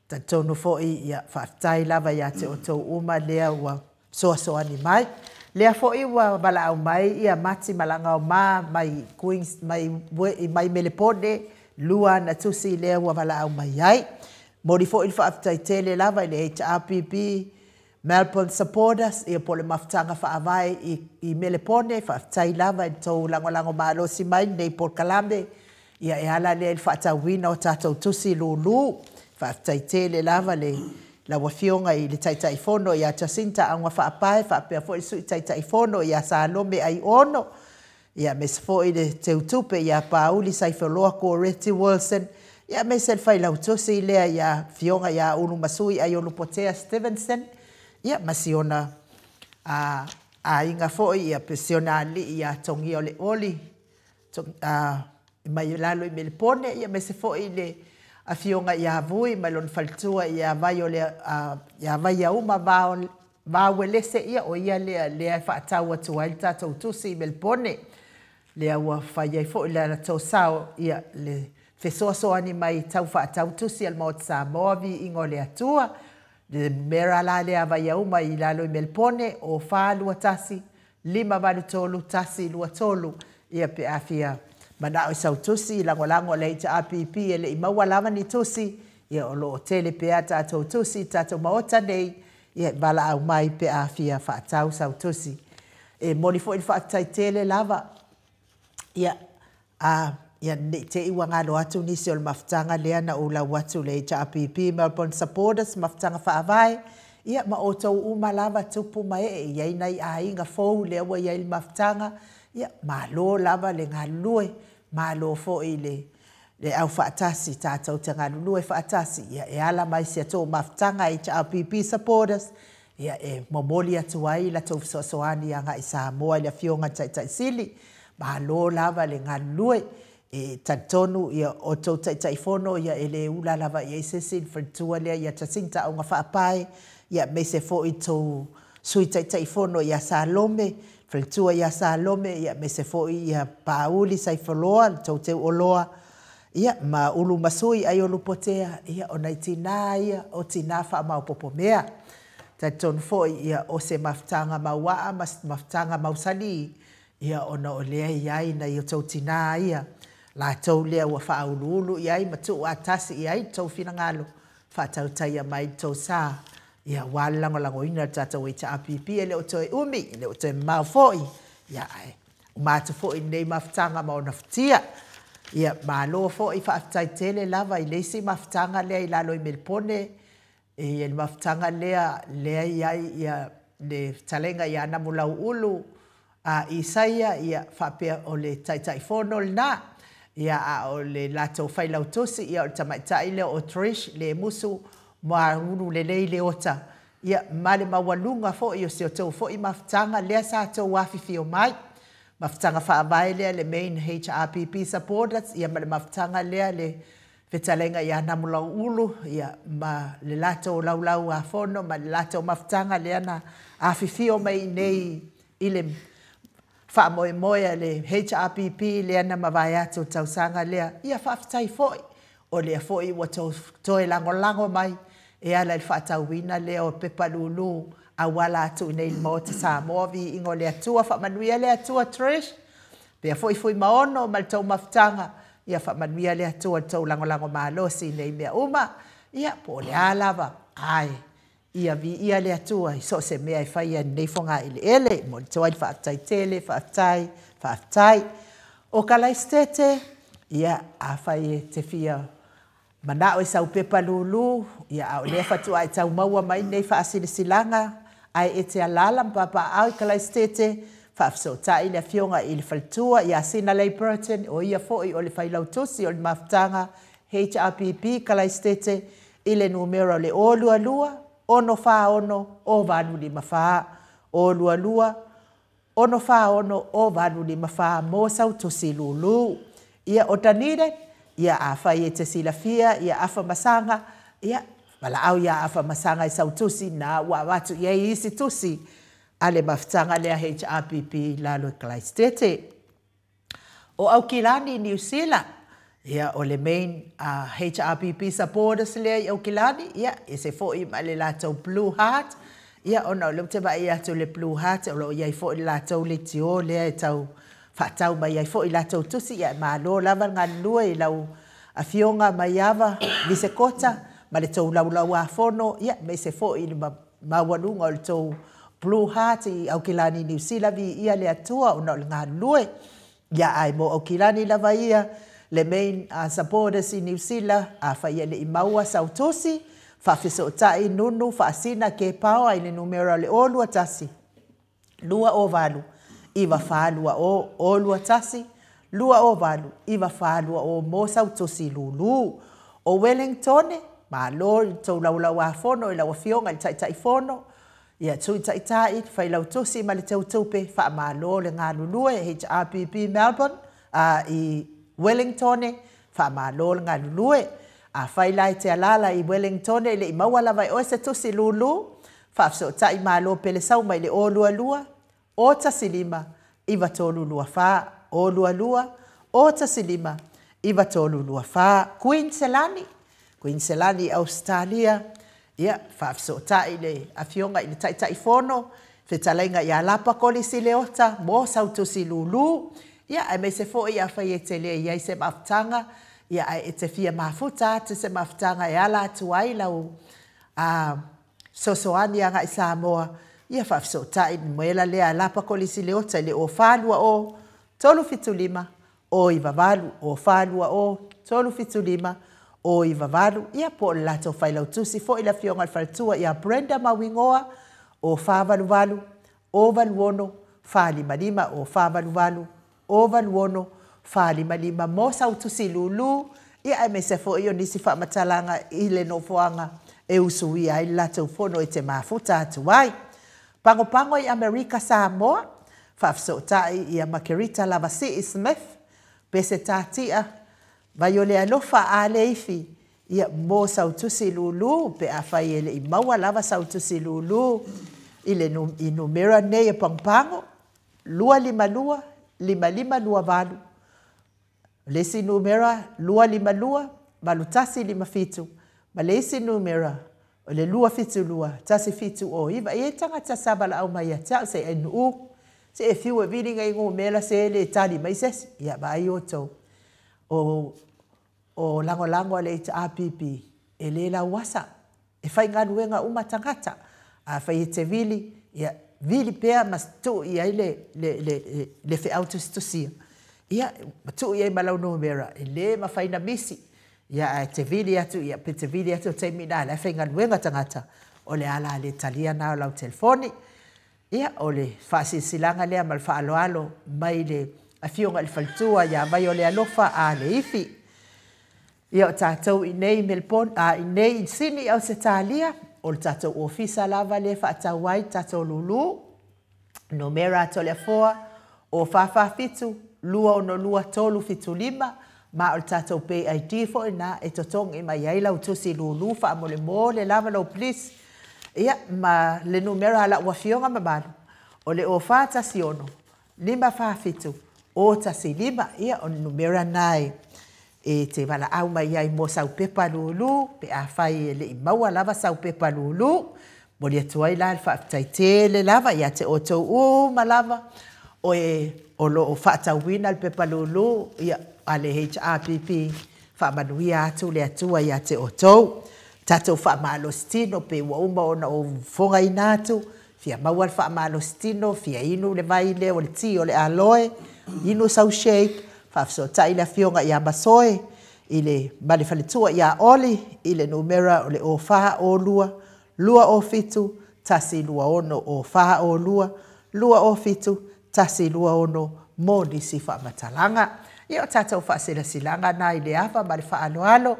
talitonu foi ia faafetai lava ia te outou uma lea ua soasoani mai. Lea foi ua valaau mai ia Mati Malagaoma mai Queens mai mai Melepone, 2 ana tusi lea ua valaau mai ai. Momoli foi le faafetai tele lava i le HRPP Melbourne Supporters, ia po o le mafutaga faavae i Melepone, faafetai lava i le tou lagolago malosi mai i lenei polokalame, ia e ala lea i le faatauina o tatou tusi lulu. Faafetai tele lava le lau Afioga i le Taitaifono ia Jacinta Augafaapae, faapea foi le Sui Taitaifono ia Salome Aiono, ia aemaise foi le Teutupe ia Pauli Saifaloa Koreti Wilson, ia aemaise le Failautusi lea ia Afioga ia Ulumasui Aiolupotea Stevenson, ia ma si ona aiga foi, ia si ona alii ia Togia o le Oli, mai lalo i Melepone, ia aemaise foi le Afioga ia Vui mai lona faletua ia Vai o le ia Vaiauma Vauelese, ia o ia lea lea e faatau atu ai le tatou tusi i Melepone, lea ua fai ai foi le latou sao, ia le fesoasoani mai tau faatau tusi a le Maota Samoa, viiga o le Atua. Le numera la lea Vaiauma i lalo i Melepone, o 421 583 123, ia pe a fia manao i sau tusi lagolago le HRPP e le i maua lava ni tusi, ia o lo o tele pea tatou tusi tatou maota nei, ia valaau mai pe a fia faatau sau tusi. E momoli foi le faafetai tele lava, ia ia nei te i ua galo atu nisi o le mafutaga lea na ou lau atu le HRPP Melbourne Supporters, mafutaga faavae, ia ma outou uma lava tupu ma ee i ai nai aiga fou lea ua i ai le mafutaga, ia malo lava le galulue, malo foi le au faatasi, tatou te galulue faatasi, ia e ala mai si a tou mafutaga HRPP Supporters, ia e momoli atu ai la tou fesoasoani agai Samoa i le Afioga i le Taitai Sili. Malo lava le galulue, e talitonu ia o tou Taitaifono ia e le ula lava i ai se isi le faletua lea ia Jacinta Augafaapae, ia aemaise foi tou Sui Taitaifono ia Salome, faletua ia Salome, ia aemaise foi ia Pauli Saifaloa, le tou teuoloa, ia ma Ulumasui Aiolupotea, ia o nai tina ia o tina faamaopopo mea. Talitonu foi ia o se mafutaga mauaa ma se mafutaga mausali, ia ona o lea i ai nai o tou tina ia, latou lea ua faauluulu i ai ma tuuatasi i ai tou finagalo, faatautaia mai tou sa, ia ua le lagolagoina le tatou HRPP, e le o toe umi, e le o toe mamao foi, ia ae uma atu foi lenei mafutaga ma ona futia. Ia malo foi faafetai tele lava i le isi mafutaga lea i lalo i Melepone, e le mafutaga lea lea i ai ia le fetalaiga ia Namulauulu a Isaia, ia faapea o le Taitaifono lena, ia a o le latou failautusi, ia o le tamaitai lea o Trish le musu maulu lelei le ota, ia ma le maualuga foi o si o tou foi mafutaga lea sa tou afifio mai. Mafutaga faavae lea le main HRPP Supporters, ia ma le mafutaga lea le fetalaiga ia Namulauulu, ia ma le latou laulau a fono ma le latou mafutaga lea na afifio mai nei i le faamoemoe a le HRPP lea na mavae atu tausaga lea. Ia faafetai foi, o lea foi ua toe lagolago mai e ala i le faatauina lea o pepa lulu auala atu i nei Maota Samoa, viiga o le Atua, faamanuia le Atua Trish, pea foi Fuimaono ma le tou mafutaga, ia faamanuia le Atua le tou lagolago malosi nei mea uma, ia po o le a lava, ai, ia viia le Atua i so o se mea e fai ai nei fogaeleele, mo le toai faafetai tele, faafetai, faafetai. O Kalaisitete, ia afai e te fia manao i sau pepa lulu, ia a o lea faatoa e tau maua mai nei faasilasilaga, ae e te alaala ma papaaao i Kalaisitete, faafesootai le Afioga i le faletua ia Sinalei Burton, o ia foi o le failautusi o le mafutaga HRPP Kalaisitete, i le numera o le 022 646 0854, 022 646 0854 mo sau tusi lulu. Ia o Dunedin, ia afai e te silafia, ia afa masaga, ia valaau ia afa masaga i sau tusi, na ua avatu i ai isi tusi a le mafutaga lea HRPP lalo i Kalaisitete. O Aukilani i Niu Sila, ia o le main HRPP supporters lea i Aukilani, ia ese foi ma le latou Blue Heart, Ia, ona o lea ou te vaai atu i le Blue Heart, o lo o i ai foi le latou leitio lea e tau faatau mai ai foi i latou tusi. Ia, e malo lava le galulue i lau Afioga Maiava Visekota ma le tou laulauafono, ia, aemaise foi i le maualuga o le tou Blue Heart i Aukilani Niu Sila, viia le Atua ona o le galulue. Ia, ae mo Aukilani lava ia, le main supporters i Niu Sila, afai e le i maua sau tusi, faafesootai Nunu Faasina Kepaoa i le numera o le 021 208 9420, 021 208 9420 mo sau tusi lulu. O Wellingtone, malo i le tou laulauafono i lau Afioga i le Taitaifono, Ia Tui Taitai, Failautusi ma le Teutupe, faamalo le galulue, HRPP Melbourne, a i Wellingtone, faamalo le galulue. Afai la e te alaala i Wellingtone e le i maua lava e oe se tusi lulu, faafesootai malo pelesau mai le 022 015 9324, 022 015 9324. Queen Selani, Queen Selani i Ausetalia, ia, faafesootai le Afioga i le Taitaifono, fetalaiga ia Lapa Kolisi Leota mo sau tusi lulu, ia, aemaise foi afai e te le i ai se mafutaga, ia, ae e te fia mafuta atu se mafutaga e ala atu ai lau a fesoasoani agai Samoa, ia faafesootai le numera lea a Lapa Kolisi Leota i le 0420 375 098, 0420 375 098, ia po o le latou failautusi foi le Afioga i le Faletua ia Brenda Mauigoa, 0488 086 455, 0488 086 455 mo sau tusi lulu, ia aemaise foi o nisi faamatalaga i le nofoaga e usuia ai le latou fono e te mafuta atu ai. Pagopago i Amerika Samoa, faafesootai ia Makerita Lavasii Smith, Peseta Tia, Vaiolealofa Aleifi, ia mo sau tusi lulu pe afai e le i maua lava sau tusi lulu i le i numera nei e pagopago, 252 5528, o le isi numera 252 8157, ma le isi numera o le 272 1709. E i ai tagata sa valaau mai ia te au se i Nu'u, se e fiu e vili nei numera se e le tali mai se isi. Ia vaai outou, o lagolago a le HRPP e le lauasa, e faigaluega uma tagata. Afai e te vili, ia vili pea ma tuu i ai le feau tusitusia, ia ma tuu i ai ma lau numera, e le mafai na misi. Ia ae te vili atu, ia pe te vili atu o taimi i na la e faigaluega tagata, o le ala le talia na o lau telefoni. Ia o le faasilasilaga lea ma le faaaloalo mai le Afioga i le Faletua ia Vaiolealofa Aleifi. Ia o tatou i nei Melbourne, a i nei i Sydney Ausetalia, o le tatou ofisa lava lea e faatau ai tatou lulu. Numera a Toleafoa o 447 262 375, ma o le tatou Pay ID foi na e totogi mai ai lau tusi lulu faamolemole lava lau please. Ia ma le numera a lau afioga mamalu o le 0416 547 015. Ia o le numera na e te valaau mai ai mo sau pepa lulu pe afai e le i maua lava sau pepa lulu. Momoli atu ai la le faafetai tele lava ia te outou uma lava o e o lo o faatauina le pepa lulu ia a le HRPP. Faamanuia atu le Atua ia te outou. Tatou faamalositino pe ua uma ona ou fogaina atu, fia maua le faamalositino, fia inu le vai lea o le ti o le aloe, inu sau shake, faafesootai le Afioga ia Masoe i le ma le faletua ia Oli i le numera o le 0402 207 126, 0402 207 126 mo nisi faamatalaga. Ia o tatou faasilasilaga na i le ava ma le faaaloalo.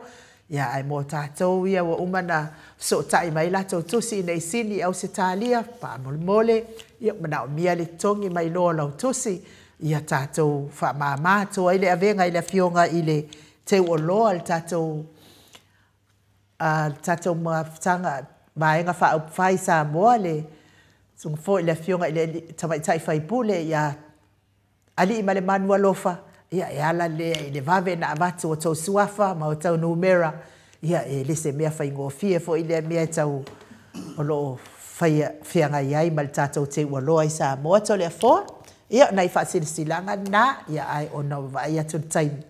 Ia ae mo tatou ia ua uma na fesootai mai latou tusi i nei Sini Ausetalia, faamolemole, ia manaomia le totogi mai loa lau tusi, ia tatou faamama atu ai le avega i le Afioga i le Teuoloa le tatou tatou mafutaga vaega faaupufai Samoa, le susuga foi le Afioga i le Tamaitai Faipule ia Alii ma le Manu Alofa. Ia e ala lea i le vave na avatu o tou suafa ma o tau numera, ia e le se mea faigofie foi lea mea e tau o lo o faia feagai ai ma le tatou teualoa i Samoa Toleafoa. Ia, o nai faasilasilaga na, ia ae ona ua vaai atu i le taimi.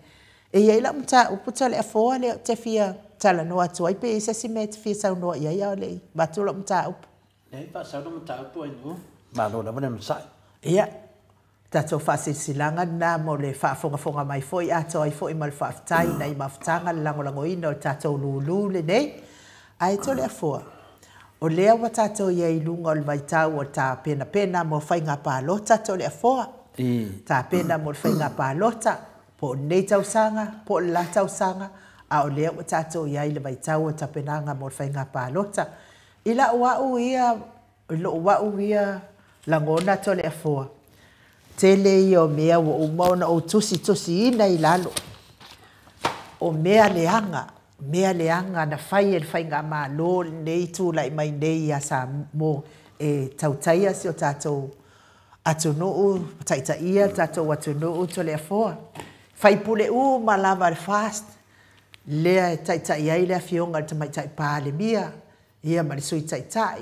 E i ai lau mataupu Toleafoa lea ou te fia talanoa atu ai pe i ai se isi mea e te fia saunoa i ai a o le i avatu lau mataupu. Leai, faasau lau mataupu Ainuu. Malo lava le onosai. Ia, tatou faasilasilaga lena mo le faafogafoga mai foi atoa ai foi ma le faafetai i nai mafutaga le lagolagoina o le tatou lulu lenei. Ae Toleafoa, o lea ua tatou i ai i luga o le vaitau o le tapenapena mo faiga palota Toleafoa, tapena mo le faiga palota, po o lenei tausaga, po o le la tausaga, a o lea ua tatou i ai i le vaitau o le tapenaga mo le faiga palota. I lau au ia I lou au ia lagona Toleafoa, tele ia o mea ua uma ona ou tusitusiina i lalo, o mea leaga, mea leaga na fai e le Faigamalo lenei tulai mai nei ia Samoa e tautaia si o tatou atunuu, taitaia le tatou atunuu Toleafoa. Faipule uma lava le FAST lea e taitai ai le Afioga i le Tamaitai Palemia, ia ma le Sui Taitai,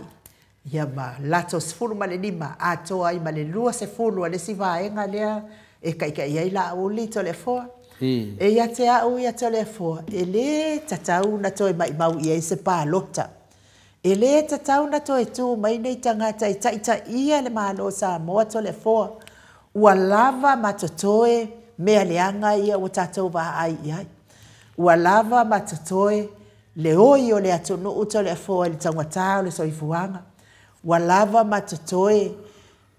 ia ma latou 15, atoa ai ma le 20 a le isi vaega lea e taitai ai Laauli Toleafoa. E ia te au ia Toleafoa, e lē tatau ona toe maimau i ai se palota. E lē tatau ona toe tu mai nei tagata e taitaia le Malo o Samoa Toleafoa. Ua lava ma totoe mea leaga ia ua tatou vaai i ai. Ua lava ma totoe le oi o le atunuu Toleafoa i le taugata o le soifuaga, ua lava ma totoe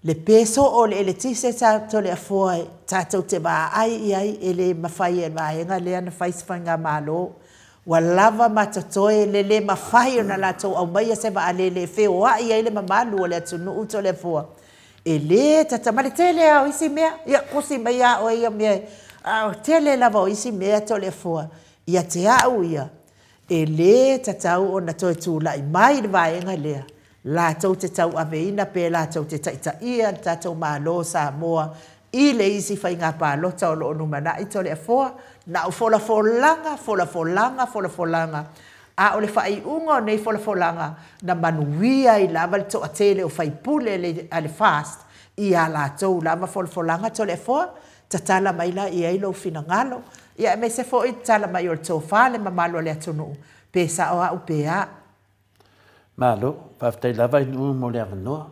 le pe soo o le eletise Toleafoa tatou te vaai i ai, e le mafai e le vaega lea ona fai se faigamalo. Ua lava ma totoe le le mafai ona latou aumaia se vaalele e feoai ai le mamalu o le atunuu Toleafoa. E le tata ma le tele lava o isi mea, ia tusi mai lava oe ia mea, a o le tele lava o isi mea Toleafoa, Ia te au ia, e lē tatau ona toe tulai mai le vaega lea, latou te tauaveina pe latou te taitaia le tatou Malo o Samoa i le isi faiga palota o lo o lumanai Toleafoa, na o folafolaga, folafolaga, folafolaga, a o le faaiuga o nei folafolaga na manuia ai lava le toatele o faipule a le FAST i a latou lava folafolaga Toleafoa. Tatala mai la i ai lou finagalo, ia aemaise foi tatala mai o le tofa le mamalu o le atunuu, pe sao au pe a. Malo, faafetai lava Ainuu mo le avanoa.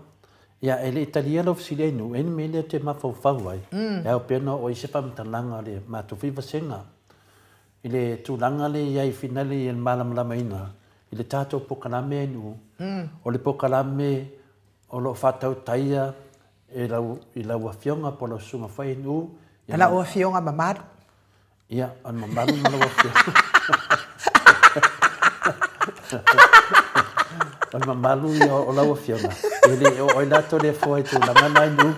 Ia, e le i talia lau fesili Ainuu, e i ai le mea lea ou te mafaufau ai, e ao pea ona oo i ai se faamatalaga a le matou foi vasega i le tulaga lea e i ai finale i le malamalamaina i le tatou polokalame Ainuu, o le polokalame o lo o faatautaia E lau, i lau Afioga po o lau Susuga foi Ainuu. Ia, lau Afioga mamalu. Ia, o le mamalu ma lau Afioga. O le mamalu ia o lau Afioga. E le oo ai la Toleafoa i tulaga na Ainuu.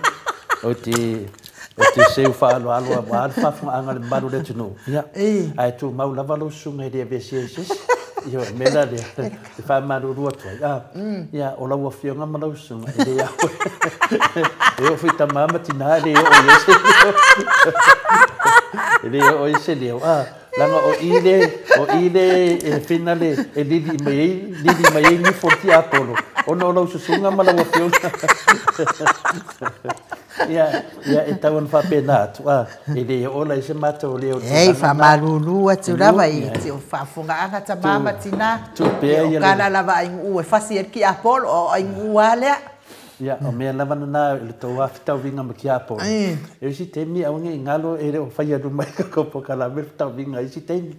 Ou te, ou te seu faaaloalo aua le faafofogaaga a le mamalu o le atunuu. Ia, ae tumau lava lau susuga e le aveesea e se isi. Ia, o le mea la lea, e faamalulu atu ai, a, ia, o lau Afioga ma lau susuga, e le ao, e oo foi i tama ma tina e le oo i ai se leo, e le oo i ai se leo, a, leaga o i le, o i le e finale e lili mai ai, lili mai ai nifo o le tiapolo, ona o lau susuga ma lau Afioga. Ia, ia e tau ona faapena atu, a, e le oo la i se matou leo i le Ei, tulaga lena. faamalulu atu lava i si o faafofogaaga tama ma tina, Tuu pea ia o ia le. tala lava a Ainuu e fasi ai le tiapolo, o Ainuu lava lea. Ia, o mea lava lena i le tou fetalaiga ma tiapolo. E isi taimi aua ne i galo e le o faia luma i le polokalame le fetalaiga i isi taimi.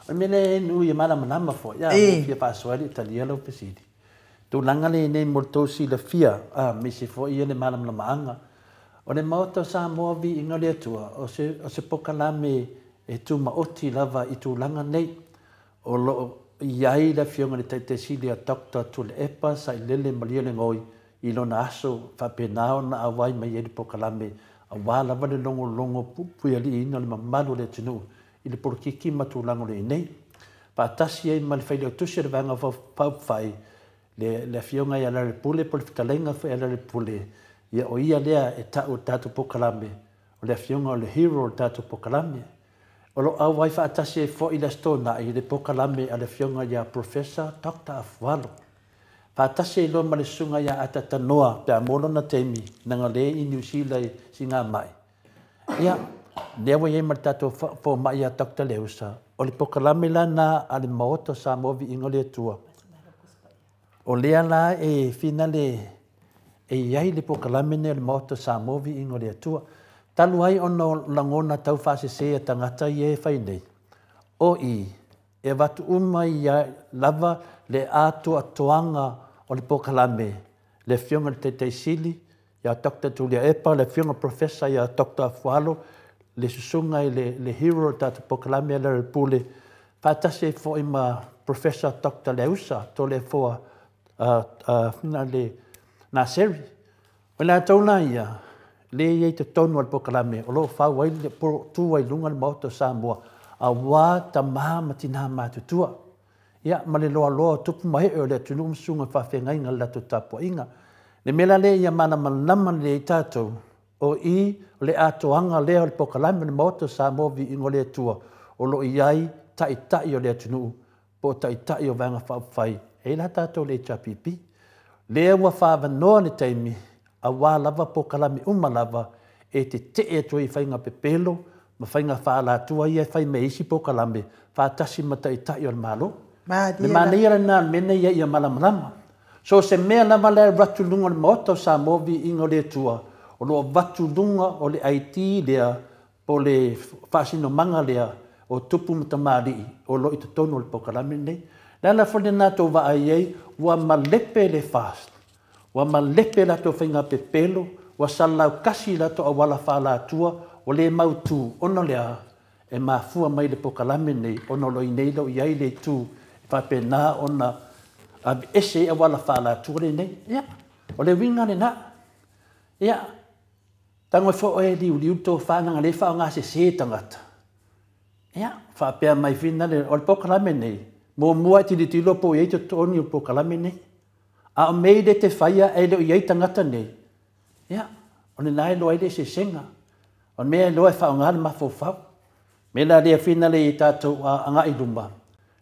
O le mea lea e nui e malamalama foi, a, ua fia faasoa e le i talia lau fesili. Tulaga lenei mo le tou silafia, aemaise foi ia le malamalamaaga. O le Maota o Samoa Viiga o le Atua, o se, o se polokalame e tumaoti lava i tulaga nei. O lo o i ai le Afioga i le Taitai Sili a Doctor Tuilaepa Sailele Malielegaoi i lona aso faapena ona auai mai ai le polokalame aua lava le logologo puipuialiiina o le mamalu o le atunuu i le polokiki ma tulaga o lo o i ai nei. Faatasi ai ma le Failautusi o le Vaega Faaupufai, le, le Afioga ia Lealailepule po o le Fetalaiga foi a Lealailepule, ia o ia lea e ta'u e le tatou polokalame, o le Afioga o le hero o le tatou polokalame. O lo o auai faatasi ai foi i le Aso Toonai le polokalame a le Afioga ia Professor Doctor Afualo. Faatasi ai loa ma le susuga ia Atatanoa pe a maua lona taimi, leaga o lea e i Niu Sila i siigamai. Ia, lea ua i ai ma le tatou fomai ia Doctor Leausa, o le polokalame la lena a le Maota o Samoa Viiga o le Atua. O lea la e finale e i ai le polokalame lenei o le Maota o Samoa Viiga o le Atua. Talu ai ona o lagona taufaasese a tagata ia e fai nei, o i, e avatu uma ai lava le atoatoaga o le polokalame, le Afioga i le Taitai Sili ia Dr. Tuliauepa, le Afioga Professor ia Dr. Afualo, le susuga i le hero o le tatou polokalame a le Pule, faatasi ai foi ma Professor Dr. Leausa Toleafoa le Naseri. O i latou la ia, lea e i ai i totonu o le polokalame, o lo o fau ai, po o tu ai i luga le Maota o Samoa, aua tama ma tina matutua, ia, ma le loaloa o tupu ma ee o le atunuu ma susuga i faafeagaiga i le latou tapuaiga. Le mea la lea ia malamalama lelei ai tatou, o i o le atoaga lea o le polokalame o le Maota o Samoa Viiga o le Atua, o lo o i ai taitai o le atunuu po o taitai o Vaega Faaupufai, e i ai la tatou le HRPP. Lea ua faaavanoa le taimi, aua lava polokalame uma lava e tetee atu ai i faiga pepelo ma faiga faaalatua ia e fai mai e isi polokalame faatasi ma taitai o le Malo. Le manaia lena o le mea lenei ia malamalama. So o se mea lava la e alu atu i luga o le Maota o Samoa Viiga o le Atua, o lo o avatu i luga o le ID lea po o le faasinomaga lea o tupu ma tamalii o lo o i totonu o le polokalame lenei. O le ala foi lena tou vaai ai ua malepe le FAST, ua malepe latou faiga pepelo, ua salalaukasi latou auala faaalatua, ua le mautu, ona o le a? E mafua mai i le polokalame lenei ona o lo o i inei o lo o i ai le itu e faapena ona aveese ai auala faaalatua lenei. Ia, o le uiga lena. Ia, tago ai foi oe e liuliu le tofa leaga o lea e faaaogasese tagata. Ia, faapea mai foi lea, o le polokalame lenei, muamua e tilotilo po o i ai totogi o le polokalame lenei. A o mea ia e te faia e le o i ai tagata nei, ia, o lena e iloa ai le eseesega. O le mea e iloa e faaaoga le mafaufau. Mea la lea finale i tatou agai i luma,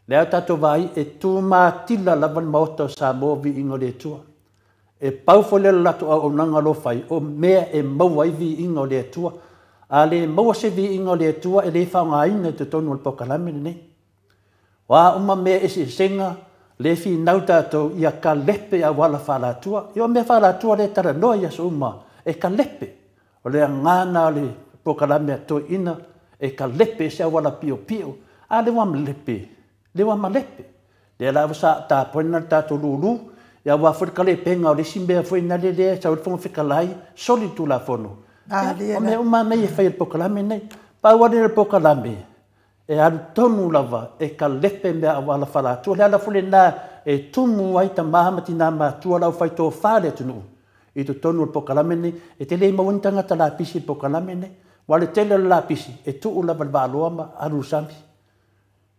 lea tatou vaai e tumatila lava le Maota o Samoa Viiga o le Atua. E pau foi lea o le latou auaunaga o lo o fai, o mea e maua ai viiga o le Atua. A le maua se viiga o le Atua, e le faaaogaina i totonu o le polokalame lenei. O a uma mea eseesega, le finau tatou ia kalepe auala faaalatua. Ia o mea faaalatua lea e talanoa i aso uma, e kalepe. O le agaga o le polokalame a toeaiina, e kalepe se auala piopio. A le ua malepe, le ua malepe. Lea la ua sa tapoena le tatou lulu, ia aua foi le kalepega o le isi mea foi na lea sau le Fofoga Fetalai, soli le Tulafono. O mea uma nei e fai e le polokalame nei. Pau lava le polokalame, e alu tonu lava e kalepe mea auala faaalatua. Le ala foi lena e tumu ai tama ma tina matua lau faitofa le atunuu i totonu o le polokalame nei. E te le maua ni tagata lapisi i le polokalame nei. Ua le tele o le lapisi, e tuu lava le vaaloa ma alu i le sami.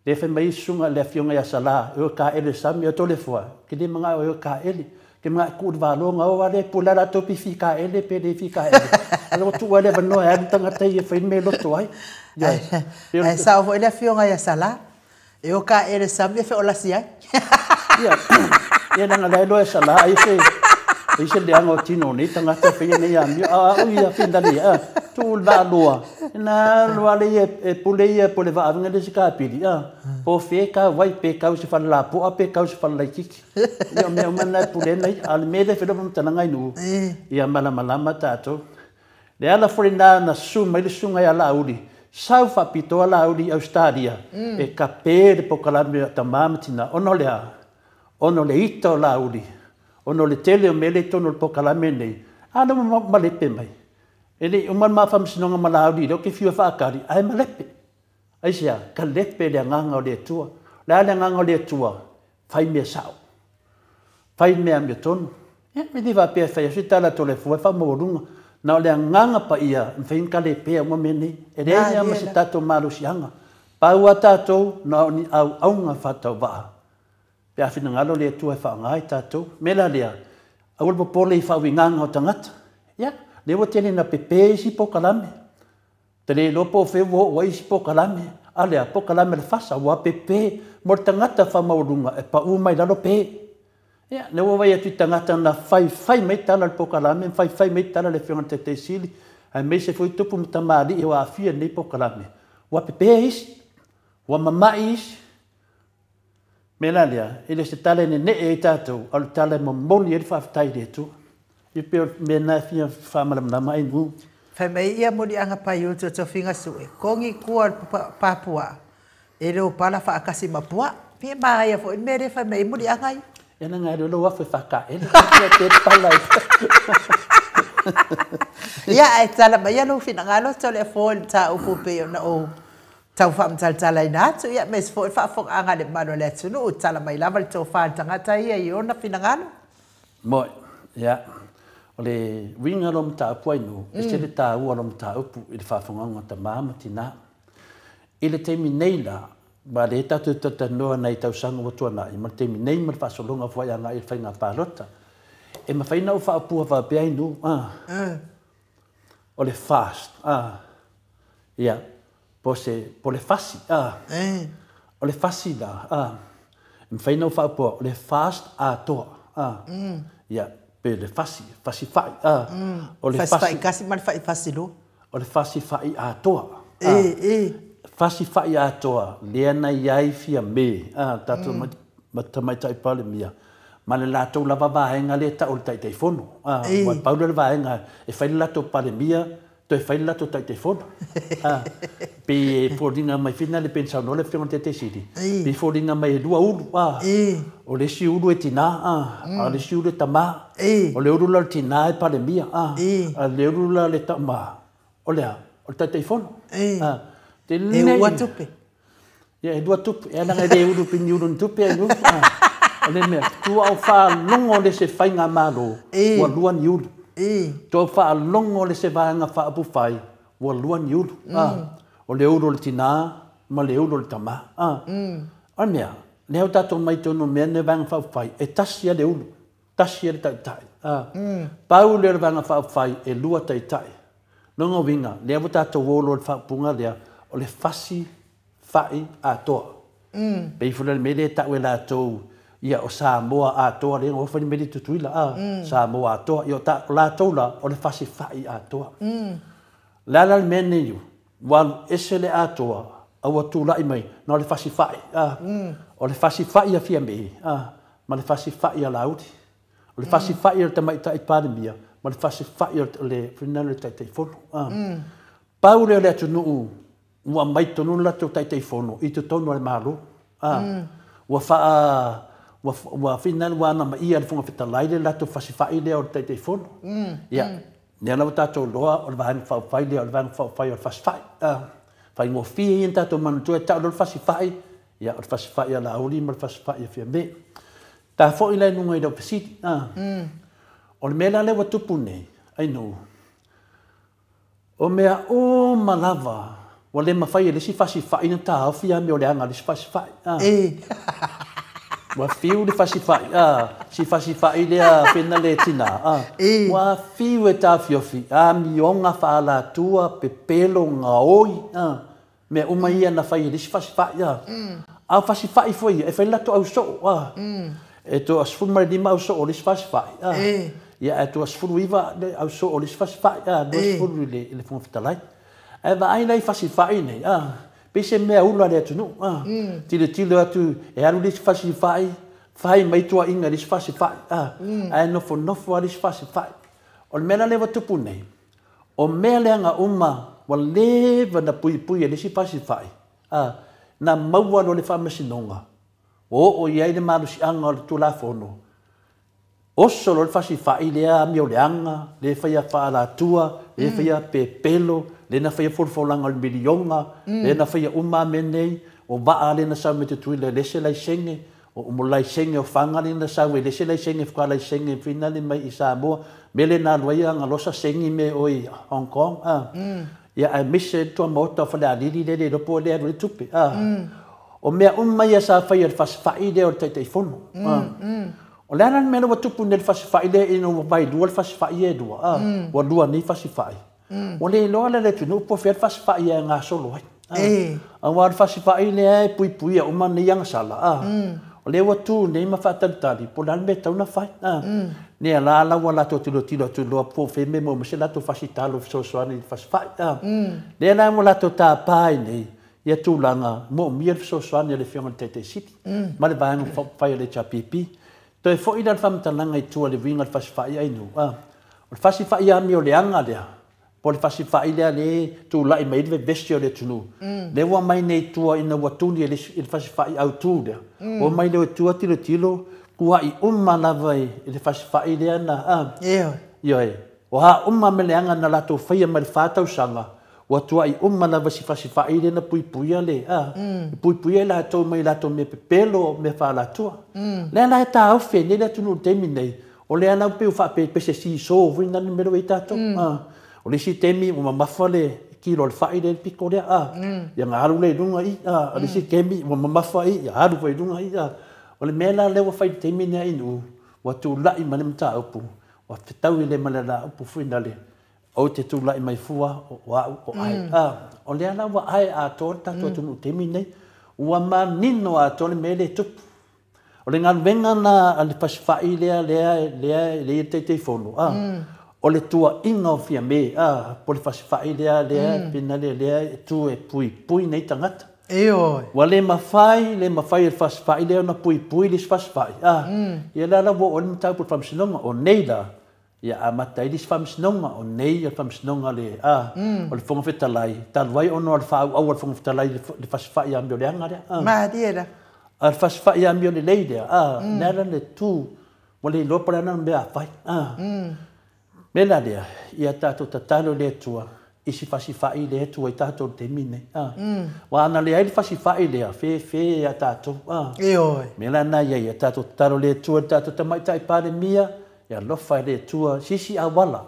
Le fai mai susuga le afioga ia Sala, e o kaele le sami, o Toleafoa, ke le manao e o kaele. Ke manao tuu le vaaloa nga o ale pula latou pe fi kaele pe le fi kaele. Ale ua tuu ai le avanoa e alu tagata ia e fai le mea e loto ai. Ae sao foi le afioga ia Sala, e o kaele sami e feolasi ai. Ia, ia leaga la e iloa e Sala ai se ai se leaga o tino o nei tagata e faia nei amio. A au ia finale ia, tuu le vaaloa, na alu lava ia e pule ia po o le vaavega le isi kapili, po o fea e kau ai, pe kau i se fale lapoa pe kau i se fale laitiiti. Ia o mea uma na e pule ai, a o le mea lea e fai lau faamatalaga i nuu, ia malamalama tatou. Le ala foi lena na susu mai le susuga ia Laauli, sau faapitoa Laauli i Ausetalia e kape le polokalame a tama ma tina, ona o le a? Ona o le ita o Laauli, ona o le tele o mea lea i totonu o le polokalame lenei, a lea ua malepe mai. E le i uma le ma faamasinoga ma Laauli, lea ou te fiu e faatali, ae malepe. Aisea? Kalepe le agaga o le Atua. O le a le agaga o le Atua? Fai mea sao. Fai mea amiotonu. Ia, e le faapea e fai atu se tala a Toleafoa e faamaualuga. Na o le agaga paia e mafai ona kalepea uma mea nei. E leai lava ma se tatou malosiaga. Pau lava tatou na o ni auauga faatauvaa. Pe a finagalo le Atua e faaaoga ai tatou. O le mea la lea, aua le popole i faauigaga o tagata. Ia, lea ua tele ina pepe isi polokalame. Te le iloa po o fea ua oo ai isi polokalame. A lea, polokalame a le FASA ua pepe mo le tagata faamaualuga e pau mai lalo pe. Ia, lea ua vaai atu i tagata na faifai mai tala o le polokalame, ma faifai mai tala a le Afioga i le Taitai Sili, aemaise foi tupu ma tamalii ua aafia i lenei polokalame, ua pepe isi, ua mamai isi. O le mea la lea, e le o se tala e nene'e ai tatou, a o le tala e momoli ai le faafetai i le Atua. E pei o le mea lena e fia faamalamalama ai nu. Fai mai ia muliaga paiu totofiga sue, kogi kua o le papuaa, e le o pala faatasi ma puaa. Pei e manaia foi le mea lea e fai mai ai muliaga ia. Ia leaga e alu ai lou afu e faataele pe pala ai. Ia, ae tala mai ia lou finagalo Toleafoa i le mataupu e pei ona ou tau faamatalatalaina atu, ia aemaise foi le faafofogaaga a le mamalu o le atunuu, tala mai lava le tofa a le tagata ia i ona finagalo. Moe, ia, o le uiga o lau mataupu Ainuu, e ese le taua o lau mataupu i le faafofogaaga a tama ma tina. I le taimi nei la, aua o lea tatou te talatalanoa i nai tausaga ua tuanai, ma le taimi nei ma le faasologa foi agai i le faiga palota. E mafai ona ou faaupua faapea Ainuu, a, o le FAST, a, ia, po se, po le fasi, a, o le fasi la, a, e mafai ona ou faaupua, o le FAST atoa, a, ia, pe le fasi, fasi fai, a, o le fasi. Fasi fai tasi ma le fai fasi lua. O le fasi fai atoa, a, fasi fai atoa, lea na i ai Fiame, a, tatou Tamaitai Palemia, ma le latou lava vaega lea e tau o le Taitaifono, a, aua e pau lea o le vaega e fai le latou Palemia, toe fai le latou Taitaifono. A, pei e foliga mai foi lena pei ona saunoa le Afioga i le Taitai Sili, pei e foliga mai e lua ulu, a, o le isi ulu e tina, a, a o le isi ulu e tama. O le ulu la o le tina e Palemia, a, a o le ulu la o le tama, o le a? O le Taitaifono. A, E ua tupe. Ia, e lua tupe. Ia, leaga e le ulu pei ni ulu ni tupe ai ulu. O le mea, tua o faalogo le se faigamalo, ua lua ni ulu. Tua o faalogo le se vaega faaupufai, ua lua ni ulu. O le ulu o le tina ma le ulu o le tama. O le mea, lea ua tatou omai tonu i mea nei o vaega faaupufai, e tasi lava le ulu, tasi lava le taitai. Pau lea o le vaega faaupufai, e lua taitai. Lona uiga, lea ua tatou o loa i le faaupuga lea, o le fasi fa'i atoa. Pei foi la le mea lea e ta'u e latou, ia, o Samoa atoa, lea na o fai le mea lea i Tutuila, a, Samoa atoa. Ia, o latou la, o le fasi fa'i atoa. O le a la le mea lenei, ua alu ese le atoa, a ua tula'i mai, na o le fasi fa'i, a. O le fasi fa'i a Fiame, a, ma le fasi fa'i a Laauli. O le fasi fa'i o le Tamaitai Palemia, ma le fasi fa'i o le, foi lena le Taitaifono. A. Pau lea o le atunuu ua aumai totonu le latou Taitaifono i totonu o le Malo. A, ua faa, ua, ua foi lena ua anamaia e le Fofoga Fetalai le latou fasifa'i lea o le Taitaifono. Ia, lea la ua tatou iloa o le Vaega Faaupufai lea, o le Vaega Faaupufai o le fasifa'i. A, faigofie ia ona tatou manatua e ta'u loa le fasifa'i, ia, o le fasifa'i a Laauli ma le fasifa'i a Fiame. Ta foi la i luga i lau fesili. A, o le mea la lea ua tupu nei, Ainuu, O mea uma lava ua le mafai e le isi fasifa'i ona taofi a mea o le aga a le isi fasifa'i. A. Ua fiu le fasifa'i, a, si fasifa'i lea fena le tina, a, ua fiu e taofiofi amioga faaalatua, pepelo, gaoi, a, mea uma ia na fai e le isi fasifa'i, a. A o fasifa'i foi ia, e fai le latou ausoo, a. E toa 15 ausoo o le isi fasifa'i, a. Ia, ae toa 19 le ausoo o le isi fasifa'i, a, 20 i le Fofoga Fetalai. Ae vaai la i fasifa'i nei, a, pei se mea ula le atunuu, a. Tilotilo atu, e alu le isi fasifa'i, fai mai tuuaiga i le isi fasifa'i, a. Ae nofonofo lava le isi fasifa'i. O le mea la lea ua tupu nei, O mea leaga uma ua leva na puipui e le isi fasifa'i, a, na maua loa le faamasinoga, ua oo i ai le malosiaga o le Tulafono, oso loa le fasifa'i lea amio leaga, lea faia faaalatua, lea faia pepelo, lea na faia folafolaga o le miliona, lea na faia uma a mea nei, o vaa lea na sau mai Tutuila e leai se laisene, O mo laisene o fana lea na sau e leai se laisene faatoa laisene foi lale mai i Samoa mea lea na alu ai Agalosa seni mea o i Hong Kong a ia aemaise le tuamaota o Falealili lea le iloa po o lea alu ai le tupe a o mea uma ia sa faia e le fasifa'i lea o le Taitaifono a o le a la le mea lea ua tupu nei i le fasifa'i lea ina ua vailua le fasifa'i ia e lua a ua lua nei fasifa'i Ua le iloa la e le atunuu po o fea le fasifa'i e gasolo ai. Aua o le fasifa'i lea e puipuia uma nei agasala. O lea ua tu nei ma faatalitali po o le a le mea e tatau ona fai. Lea la la ua latou tilotilo atu loa po o fea le mea e maua mai se latou fasitalo e fesoasoani i le fasifai. Lea la ua latou tapa ai nei ia tulaga moomia le fesoasoani a le Afioga i le Taitai Sili ma le Vaega Faaupufai a le HRPP. Toe foi la le faamatalaga i tua i le uiga o le fasifai Ainuu. O le fasifai amioleaga lea, po o le fasifai lea lea e tulai mai ai le vevesi o le atunuu, lea ua aumai nei i tua ina ua tuli e le fasifai autu lea, ua omai lea i tua tilotilo, tuai uma lava i le fasifai lea na... Ioe. O a uma mea leaga na latou faia mai le 4 tausaga, ua tuai uma lava si fasifai lea na puipuia le... puipuia i latou mai latou mea pepelo, mea faalatua. Lea la e taofi ai nei le atunuu i le taimi nei, o lea la pei ua faapea se seesaw foi lea le mea lea ua i ai tatou. O le isi taimi ua mamafa le kilo o le fai lea i le pito lea, ia ona alu lea i luga i, o le isi taimi ua mamafa i, ia alu foi i luga i. O le mea la lea ua fai i le taimi lenei Ainuu, ua tulai mai le mataupu, ua fetaui lea ma le alaupu foi lale, ou te tulai mai fua o au o ai. O lea la ua ae atoa le tatou atunuu i le taimi lenei, ua manino atoa le mea lea e tupu. O le galuega la a le fasifai lea lea lea e le Taitaifono, o le tuuaiga o Fiame, po o le fasifai lea lea pinale lea e tu e puipui nei tagata. Ioe. Ua le mafai, le mafai e le fasifai lea ona puipui le isi fasifai. Ia la la ua oo i le mataupu i le Faamasinoga. O nei la, ia amata ai le isi Faamasinoga, o nei le Faamasinoga le, o le Fofoga Fetalai, talu ai ona o le faaauau a le Fofoga Fetalai le fasifai amioleaga lea. Malie la. A le fasifai amiolelei lea, lea la le tu, ua le iloa po o le a le mea a fai. Mea la lea, ia tatou tatalo i le Atua i si fasifai lea e tua i tatou i le taimi lenei. Aua ana leai le fasifai lea, fefe ia tatou. Ioe. Mea la lena ia ia tatou tatalo i le Atua i le tatou Tamaitai Palemia, ia alofa i le Atua, sisi auala.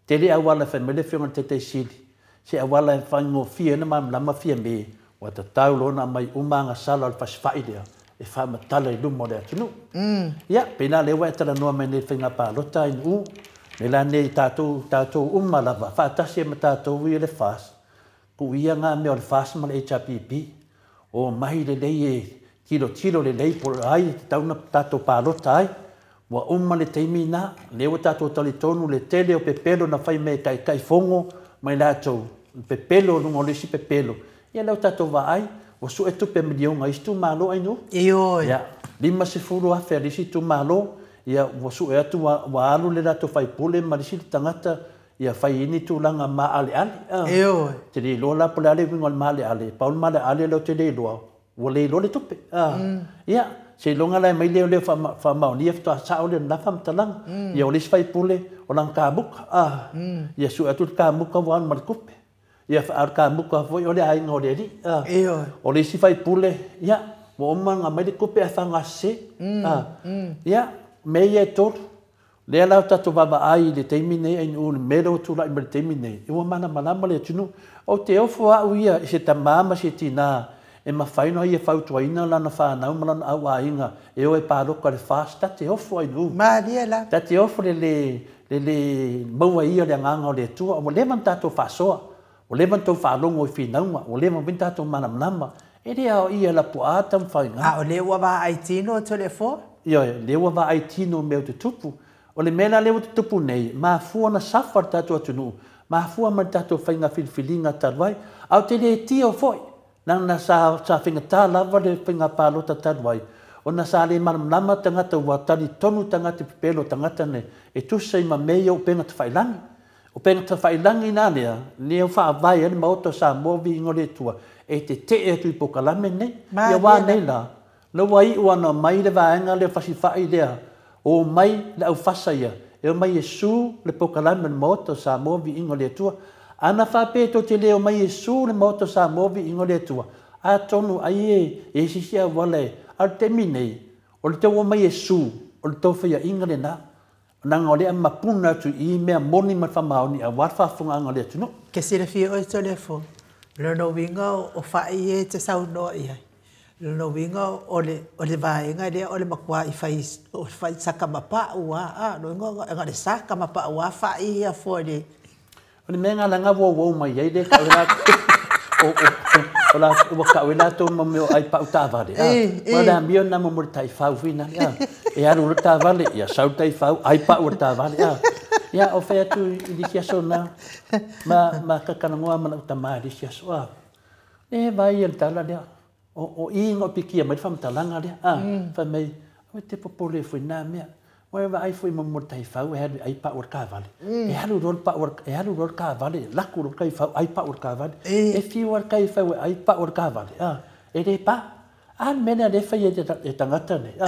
Tele auala e fai mai le Afioga i le Taitai Sili, se auala e faigofie ai ona malamalama Fiame, ua tatau loa ona aumai uma agasala o le fasifai lea e faamatala i luma o le atunuu. Ia, pei la lea ua e talanoa mai nei i le faiga palota Ainuu, mea la nei tatou, tatou uma lava, faatasi ai ma tatou ia le FAST, tuu ia ngā mea o le FAST ma le HRPP, o mai lelei e tilotilo lelei po o ai e tatau ona tatou palota ai. Ua uma le taimi lena, lea ua tatou talitonu le tele o pepelo na fai mai e Taitaifono ma i latou, pepelo i luga o le isi pepelo, ia lea ua tatou vaai, ua sue tupe miliona a isi itumalo Ainuu. Ioe. Ia, 50,000 a le isi itumalo, ia ua sue atu ua alu le latou faipule ma le isi tagata ia fai ai ni tulaga maaleale. Ioe. Te le iloa la po o le a le uiga o le maaleale, pau le maaleale lea ou te le iloa, ua le iloa le tupe. Ia, seiloga la e aumai lea faamaonia faatoa sao lea o lena faamatalaga. Ia o le isi faipule, o lana kamuta. Ia sue atu le kamuta ua alu ma le tupe. Ia, a o le kamuta foi o le aiga o le alii. Ioe. O le isi faipule, ia, ua uma ona aumai le tupe ae fagasese. Ia, mea ia e tolu. Lea la ua tatou vaavaai i le taimi nei Ainuu i le mea lea ua tulai mai i le taimi nei, ua malamalama le atunuu. Ou te ofo au ia i se tama ma se tina e mafai ona ia fautuaina lana fanau ma lana auaiga e o e palota i le FAST. Ta te ofo Ainuu. Malie la. Ta te ofo le le le le maua e ia o le agaga o le Atua. Ua leva ona tatou faasoa, ua leva ona tou faalogo i finauga, ua leva foi ona tatou malamalama. E le aoaia e lapuaa taumafaiga. A o lea ua vaai tino Toleafoa? Ioe, lea ua vaai tino mea o tutupu. O le mea la lea ua tutupu nei, mafua ona safa le tatou atunuu, mafua mai le tatou faiga filifiliga talu ai. A ou te le tio foi, leaga sa sa faigata lava le faiga palota talu ai, ona sa le malamalama tagata ua talitonu tagata i pepelo o tagata nei, e tusa ai ma mea ia o upega tafailagi. O upega tafailagi la lea, lea ua faavae ai le Maota o Samoa viiga o le Atua, e tetee atu i polokalame nei. Ia ua nei la, lea ua iu ana mai le vaega lea fasifai lea, o mai le aufasa ia, e omai e su le polokalame o le Maota o Samoa viiga o le Atua. Ana faapea tou te le omai e su le Maota o Samoa viiga o le Atua, atonu ai e i ai se isi auala e, a o le taimi nei, o le tou omai e su, o le tou faiaina lena. Leaga o lea e mapuna atu i i mea moni ma le faamaoni aua le faafofogaaga a le atunuu. Ke silafia oe Toleafoa, o lona uiga o fai ia e te saunoa i ai, o lona uiga o le o le vaega lea o le matua i fai o fai saka mapau lava a, lona uiga na o le saka mapau lava fai ia fua i le O le mea lena leaga ua uou mai ai le tau o la ua ta'u ai latou ma mea o ai pa'u taavale a. Ua o le amio lena mo le taifau foi lale a. E alu loa le taavale, ia sau le taifau ai pa'u o le taavale a. Ia o fai atu i le isi aso lena ma ma talatalanoa ma la'u tama i le isi aso a. E vaai ia i le tala lea. O i na opikia mai le faamatalaga lea, a, fai mai, aua e te popole foi i na mea. Ua e vaai foi mo le taifau e alu e ai pau o le taavale. E alu loa le pau, e alu loa le taavale, laku loa le taifau, ai pau o le taavale. E fiu lava le taifau e ai pau o le taavale, a, e le pa. A le mea lea o lea e fai e tagata nei, a,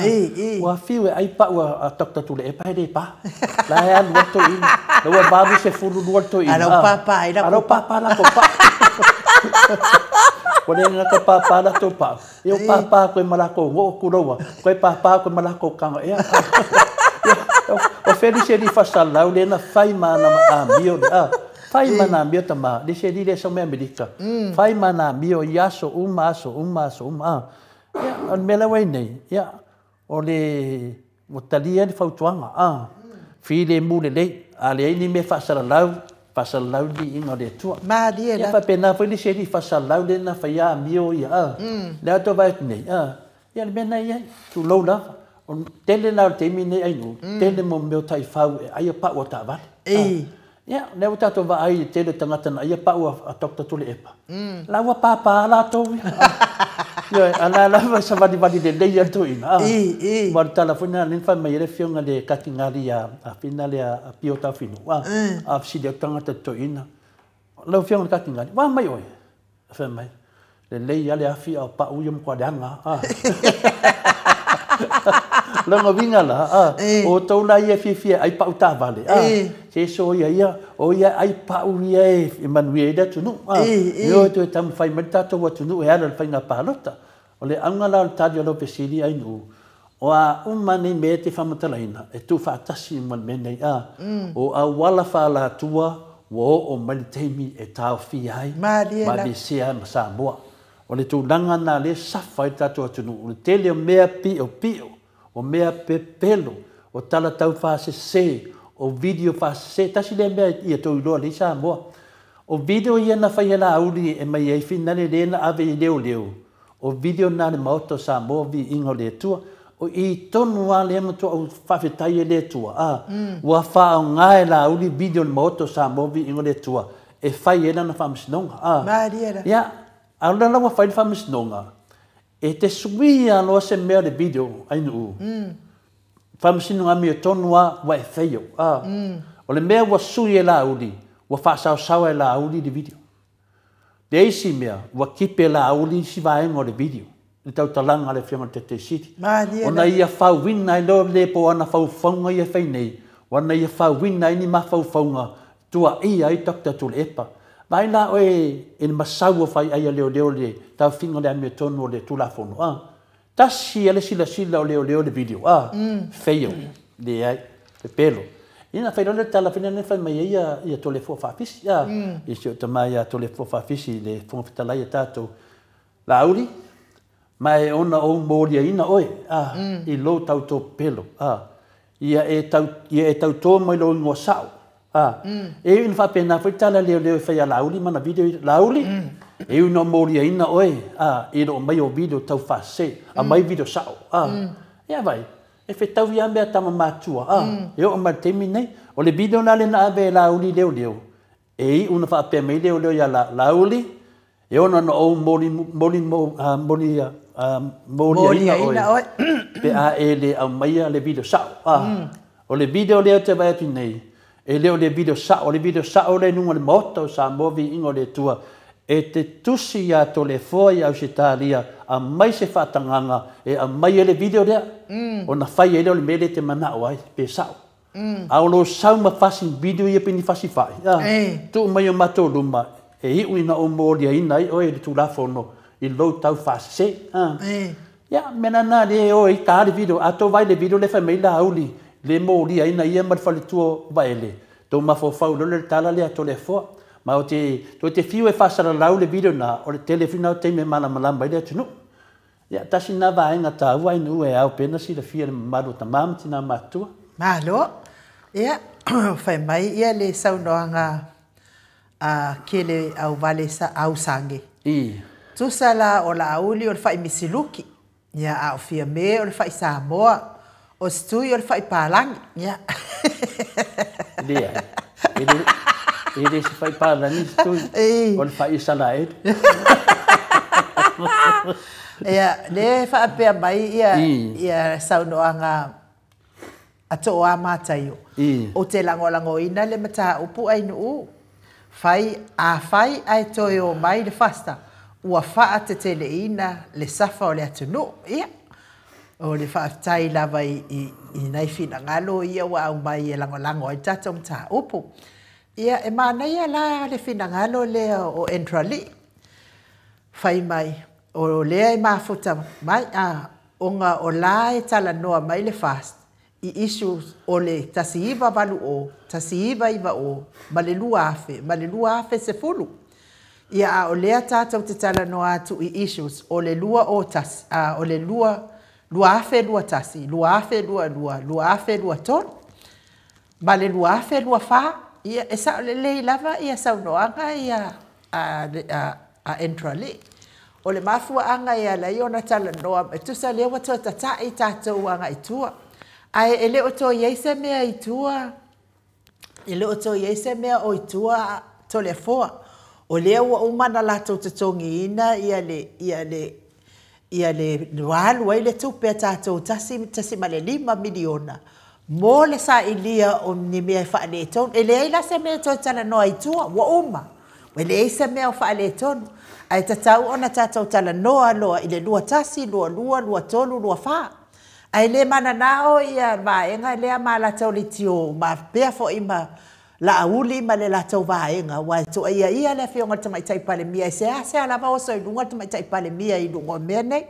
ua fiu e ai pau a Doctor Tuilaepa e le pa. La e alu lava le toeaina, la ua 82 le toeaina. A o la ua papa ai latou pau. A o la ua papa latou pau. Ua le gata papa latou pau, ia ua papa atu ai ma latou noo, tulou a, toe papa atu ai ma latou taga ea. O fea le isi alii faasalalau lea na fai ma ana amio, a, fai ma ana amio tama, le isi alii lea e sau mai Amerika, fai ma ana amio i aso uma, aso uma, aso uma, a. Ia, o le mea la ua i ai nei, ia, O le ua talia le fautuaga, a, filemu lelei, a leai ni mea faasalalau, faasalalau le viiga o le Atua. Malie Ia faapena foi le isi alii faasalalau lea na faia amio ia, a, lea ou te vaai atu nei, a, ia le mea lena e i ai, tulou lava. O le tele la o le taimi lenei Ainuu, tele mo mea o taifau e aia pau o taavale. A, Ia, lea ua tatou vaai i le tele o tagata na aia pau a Doctor Tuilaepa, la ua pāpā latou ia. Ioe, a o la lava e savalivali lelei lava le toeaina, a. Aua o le tala foi lena lea na fai mai ai le afioga i le Katingali a Fina lea a Pio Taofinu'u, a, a fesili atu tagata i le toeaina, Lau afioga i le Katingali, ua a mai oe? Fai mai, lelei lava le afi a o pau ia matua leaga lava. O lona uiga la, o outou la ia e fiafia e ai pau taavale, se soia ia, o ia e ai pau ia e manuia ai le atunuu. E o e toe taumafai mai le tatou atunuu e ala i le faiga palota. O le auga la o le tali o lau fesili Ainuu, o a uma nei mea e te faamatalaina, e tuufaatasi ma le mea nei, a, o auala faalatua ua oo mai le taimi e taofia ai ma aveesea ai ma Samoa. O le tulaga lena lea e safa ai le tatou atunuu, o le tele o mea piopio, o mea pepelo, o tala taufaasese, o video faasese, tasi lea mea ia tou iloa lelei Samoa. O video ia na fai e Laauli e aumai ai finale lea na ave i leoleo, O video na a le Maota o Samoa Viiga o le Atua. O i tonu lava lea matua ou faafetai ai le Atua, a, ua faaaoga e Laauli video o le Maota o Samoa Viiga o le Atua e fai ai lana faamasinoga, a. Malie la. Ia, a o lea la ua fai le faamasinoga, e te suia loa se mea o le video, Ainuu, faamasinoga amiotonu lava ua e fail, a. O le mea ua sui e Laauli, ua faasaosaoa e Laauli le video. Le isi mea, ua kipe Laauli isi vaega o le video i le tautalaga a le Afioga i le Taitaisili. Malie Ona ia fauina ai loa le po o ana faufauga ia e fai nei, ona ia fauina ai ni mafaufauga tuaia ai Doctor Tuilaepa. Vaai la oe i le masau o fai ai a leoleo i le taofiga o le amiotonu o le Tulafono, a. Tasi lava le silasila o leoleo i le video, a, fail, leai, pepelo. Ia na fai loa lea o le tala foi lea na fai mai ai ia Toleafoa Faafisi, a, i si ou tama ia Toleafoa Faafisi le Fofoga Fetalai a tatou, Laauli, ma e ona ou moliaina oe, a, i lou tautō pepelo, a, ia e tau, ia e tautō mai lou igoa sa'o, A, e ui ina faapena foi le tala leoleo e fai ia Laauli ma ana video ia, Laauli, e ui ina moliaina oe, a, i loo mai o video tau faasese, aumai video sa'o, a. Ia vaai, e fetaui lava mea a tama matua, a, e oo mai i le taimi lenei. O le video la lea na ave e Laauli i leoleo, e iu ina faapea mai leoleo ia Laauli, E ono ona ou moli, moli, moli, moliaina oe pe a e le aumaia le video sa'o. A, o le video lea ou te vaai atu nei, e le o le video sa'o, o le video sa'o lea i luga o le Maota o Samoa Viiga o le Atua, e te tusi iā Toleafoa i Ausetalia, aumai se faatagaga e aumai ai le video lea, ona fai ai lea o le mea lea e te mana'o ai, pe sa'o. A o lou sau ma fasi video ia pei ni fasi fa'i, a, tuu mai i o matou luma, e iu ina ou moliaina ai oe i le Tulafono i lou tau faasese. A, ia, mea la na lea e o ai ta le video. A tou vaai i le video lea fai mai Laauli, le moliaina ia ma le faletua o Vaele, tou mafaufau loa lea i le tala lea a Toleafoa. Ma ou te, toe te fiu e faasalalau le video na, o le tele foi na o taimi e malamalama ai le atunuu. Ia, tasi lena vaega taua ai nuu e ao pea ona silafia e le mamalu o tama ma tina matutua. Malo. Ia, fai mai ia le saunoaga a Kele Auvale Ausage. Tusa la o Laauli o le fai Misiluki, ia, a o Fiame o le fai Samoa, o Setui o le fai Palagi, ia. Leai, e le se fai Palagi Setui, o le fai Isalaelu. Ia, lea e faapea mai ia saunoaga a Tooa Mataio, ou te lagolagoina le mataupu Ainuu. Fai, afai ae toe omai le FAST, ua faateteleina le safa o le atunuu. Ia, o le faafetai lava i nai finagalo ia ua aumai e lagolago ai le tatou mataupu. Ia, e manaia la le finagalo lea o Entralii, fai mai, o lea e mafuta mai, ona o la e talanoa mai le FAST i issues o le 1980, 1990 ma le 2000 ma le 2010. Ia, a o lea tatou te talanoa atu i issues o le 21, o le 2021, 2022, 2023 ma le 2024. Ia, e sao lelei lava ia saunoaga ia a Entralii. O le mafuaaga e ala ai ona talanoa, e tusa lea ua toe tatai tatou agai i tua. Ae e le o toe i ai se mea i tua, e le o toe i ai se mea o i tua Toleafoa. O lea ua uma ona latou totogiina ia le ua alu ai le tupe a tatou 1.5 miliona mo le sailia o ni mea e faaletonu. E leai la se mea e toe talanoa i tua, ua uma. Ua leai se mea o faaletonu. Ae tatau ona tatou talanoa loa i le 21, 22, 23, 24. Ae le mananao ia vaega lea ma latou leitio ma pea foi ma Laauli ma le latou vaega, aua e tuuaia ia le afioga i le Tamaitai Palemia e seasea lava oso i luga le Tamaitai Palemia i luga o mea nei.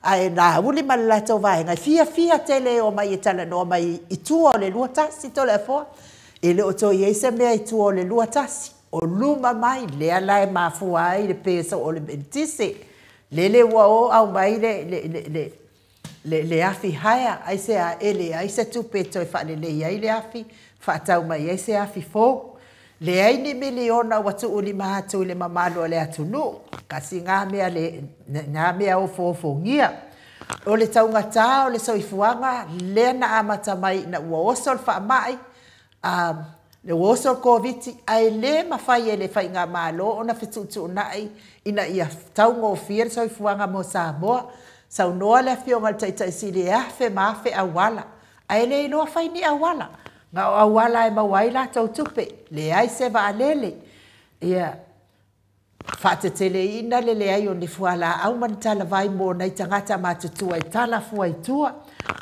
Ae Laauli ma le latou vaega e fiafia tele e omai e talanoa mai i tua o le 21 Toleafoa. E le o toe i ai se mea i tua o le 21. O luma mai, lea la e mafua ai le peso o le eletise. Lele ua o aumai le afi hire, aisea e leai se tupe e toe faalelei ai le afi, faatau mai ai se afi fou. Leai ni miliona ua tuulima atu i le mamalu o le atunuu. Kasi ngā mea, le, ngā mea ofoofogia. O le taugata o le soifuaga, lea na amata mai ina ua oso le faamai, le ua oso le Koviti, ae le mafai e le faigamalo ona fetuutuunai ina ia taugofie le soifuaga mo Samoa. Saunoa le afioga i le Taitai Sili e afe ma afe auala, ae le iloa fai ni auala. Na o auala e maua ai latou tupe, leai se vaalele. Ia, faateteleina le leai o ni fualaau ma ni talavai mo nai tagata matutua e talafua i tua.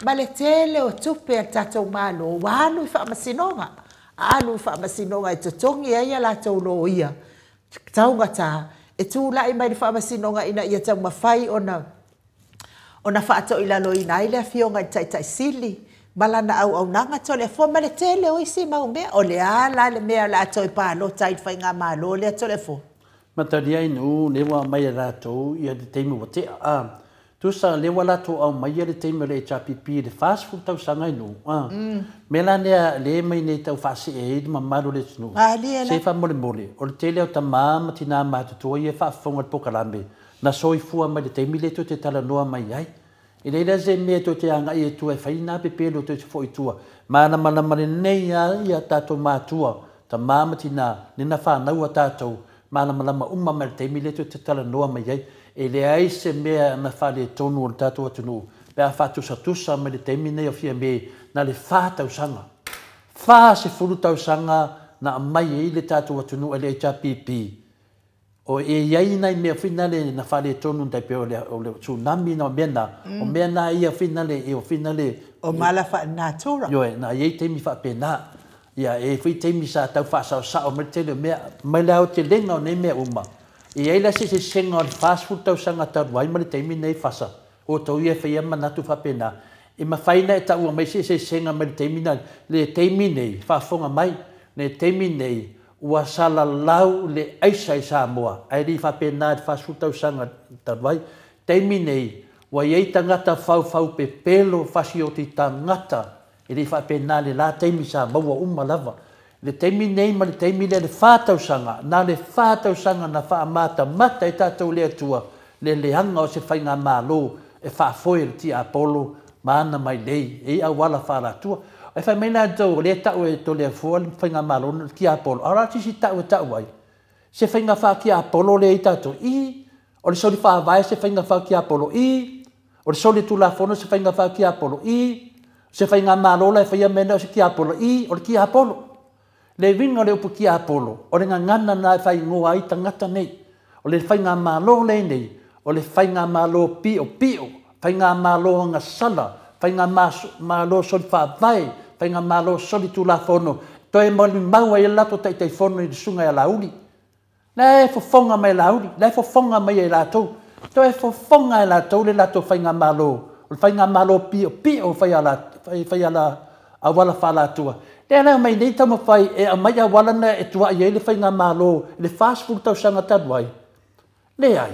Ma le tele o tupe a le tatou Malo ua alu i faamasinoga. Alu i faamasinoga e totogi ai a latou loia taugata e tulai mai le faamasinoga ina ia taumafai ona faatoilaloina ai le afioga i le Taitai Sili ma lana auaunaga Toleafoa ma le tele o isi mau mea. O le a la le mea o le a toe palota ai le faigamalo lea Toleafoa? Matalia inu le ua mai e latou ia le taimi ua tea. Tusa le ua latou aumai le taimi o le HRPP le 40 tausaga inu. Me la nea le mai nei tau faasee ai le mamalu o le atunuu. Malie la. Se faamolemole, o le tele o tamā ma tinā matutua ia faafofoga le pokalame, na soifua mai le taimi lea tou te talanoa mai ai. E leai la se mea tou te agai e tua e fai na pepelo tou te foi i tua. Malamalama lelei lava ia tatou matua, tamā ma tinā, lena fanau a tatou, malamalama uma mai le taimi lea tou te talanoa mai ai. E leai se mea na faaletonu o le tatou atunuu, pe a faatusatusa mai le taimi nei o Fiame na le 4 tausaga. 40 tausaga na aumai ai le tatou atunuu e le HRPP. O e i ai nai mea foi nale na faaletonu tai pei o le tsunami na o mea na, o mea na ia foi nale e o foi nale O mala faalenatura. Ioe, na i ai taimi faapena. Ia, e foi taimi sa tau faasaosao mai le tele o mea, mai le aotelega o nei mea uma. E i ai la se sesega o le 40 tausaga talu ai ma le taimi nei fasa. O outou ia e faia manatu faapena. E mafai ona e taua mai se eseesega mai le taimi na, le taimi nei, faafofoga mai, le taimi nei, ua salalau le aisa i Samoa, ae le i faapena i le 40 tausaga talu ai. Taimi nei, ua i ai tagata faufau pepelo fasioti tagata, e le i faapena le la taimi sa maua uma lava. Le taimi nei ma le taimi lea le 4 tausaga, na le 4 tausaga na faamatamata ai tatou le Atua le leaga o se faigamalo e faafoe e le tiapolo ma ana mailei e i auala faalatua. E fai mai latou o lea e tau e Toleafoa le faigamalo le tiapolo, a o le a se isi tau e tau ai? Se faiga faatiapolo lea i tatou? I, o le soli faavae se faiga faatiapolo? I, o le soli tulafono se faiga faatiapolo? I, se faigamalo la e faia mea nei o se tiapolo? I, o le tiapolo. Le uiga o le upu tiapolo, o le gagana na e faaigoa ai tagata nei. O le faigamalo lenei, o le faigamalo piopio, faigamalo agasala, faigamalo soli faavae, faigamalo soli tulafono, toe molimau ai le latou taitaifono i le susuga ia Laauli. La e fofoga mai Laauli, la e fofoga mai e latou, toe fofoga e latou le latou faigamalo, o le faigamalo piopio fai ala auala faalatua. Lea la mai nei taumafai e aumai auala na e tuai ai le faigamalo i le 40 tausaga talu ai. Leai,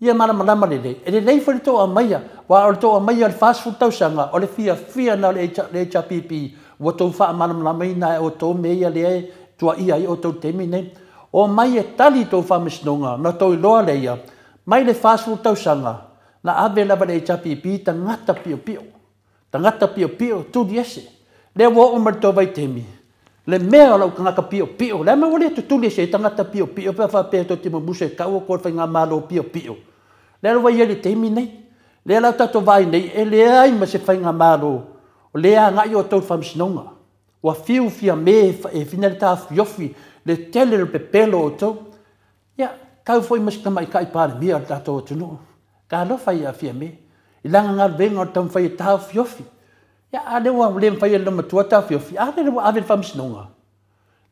ia malamalama lelei. E lelei foi le tou aumaia, aua o le tou aumaia o le 40 tausaga, o le fiafia na o le HRPP, ua tou faamalamalamaina e outou mea ia lea e tuaia ai outou i le taimi nei. O mai e tali tou faamasinoga, na tou iloa lea, mai le 40 tausaga, na ave lava le HRPP tagata piopio. Tagata piopio, tuli ese. Lea ua oo mai le tou vaitaimi, le mea o lau tagata piopio, le a mea ua le tutuli ese ai tagata piopio pe a faapea tou te musu e tau outou i le faigamalo piopio. Lea ua i ai le taimi nei. Lea la tatou vaai nei, e leai ma se faigamalo, o lea agai outou i le faamasinoga. Ua fiu Fiame e fina le taofiofi, le tele o le pepelo o outou. Ia, tau foi ma se tamaitai Palemia o le tatou atunuu. Talofa ia Fiame, i lana galuega o le taumafai e taofiofi. Ia, a lea ua le mafai e le loomatua taofiofi, a lea ua ave i le faamasinoga.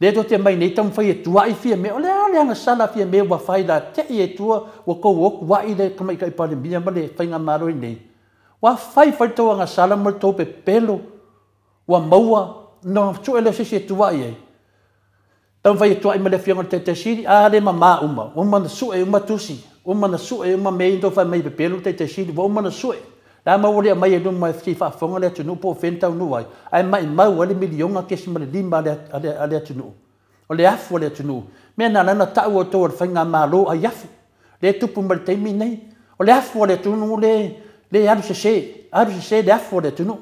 Lea tou te mai nei taumafai e tuai Fiame, o le a le agasala Fiame ua fai late'i e tua, ua tou o tuai le tamaitai Palemia ma le faigamalo nei. Ua fai fai le tou agasala ma le tou pepelo, ua maua, na sue lea o se isi e tuai ai. Taumafai e tuai ma le afioga i le Taitaisili, a le mamā uma, ua uma ona sue uma tusi, ua uma ona sue uma mea ia na tou fai mai e pepelo le Taitaisili, ua uma ona sue. Le a ma ua le aumai i luma se i faafofoga le atunuu po o fea na taunuu ai, ae maumau ai le $1.5 miliona a le atunuu. O le afu a le atunuu. Mea na ala ona tau outou o le faigamalo ai afu. Lea e tupu mai le taimi nei. O le afu a le atunuu le alu sese, alu sese le afu a le atunuu.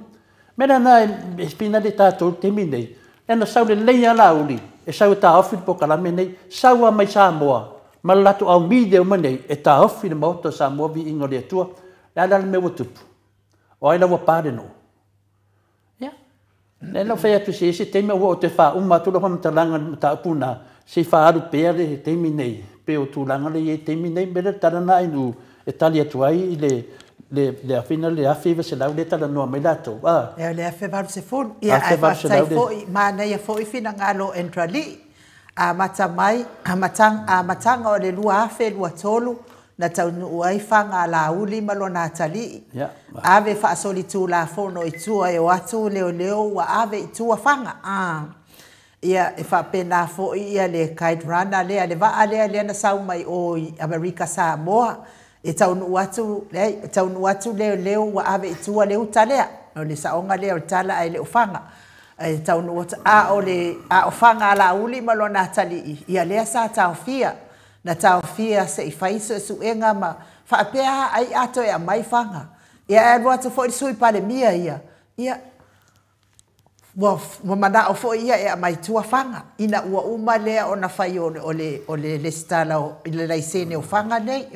Mea lena e fina le tatou i le taimi nei. Lea na sau lelei lava Laauli, e sau e taofi le polokalame nei, sau lava mai Samoa, ma le latou aumedia uma nei, e taofi le Maota o Samoa viiga o le Atua. Le a la le mea ua tupu? O ai la ua pa le nuu? Ia, lea la fai atu se isi taimi ua ou toe faauma atu lau faamatalaga i le mataupu lena, se i faaalu pea le taimi nei, pe o tulaga lea e i ai le taimi nei, mea lea le tala lena a Ainuu e tali atu ai i le afina le 1900 lea e talanoa mai latou. Ia, o le 1080. Ia, ae faafetai foi, manaia foi finagalo o Endralii. Amata mai, amataga o le 2023, na taunuu ai faga a Laauli ma lona atalii. Ave faasolitulafono i tua e o atu leoleo ua ave i tua faga. Ia, e faapena foi ia le Kite Runner lea, le vaa lea lea na sau mai o i Amerika Samoa. E taunuu atu, leai, e taunuu atu leoleo ua ave i tua le uta lea. O le saoga lea o le tala ae le o faga. E taunuu atu, a o le, a o faga a Laauli ma lona atalii, ia lea sa taofia. Na taofia se i fai suesuega ma faapea ai a toe aumai faga. Ia, e alu atu foi le Sui Palemia ia, ia, ua manao foi ia e aumai tua faga. Ina ua uma lea ona fai o le lesitala i le laisene o faga nei.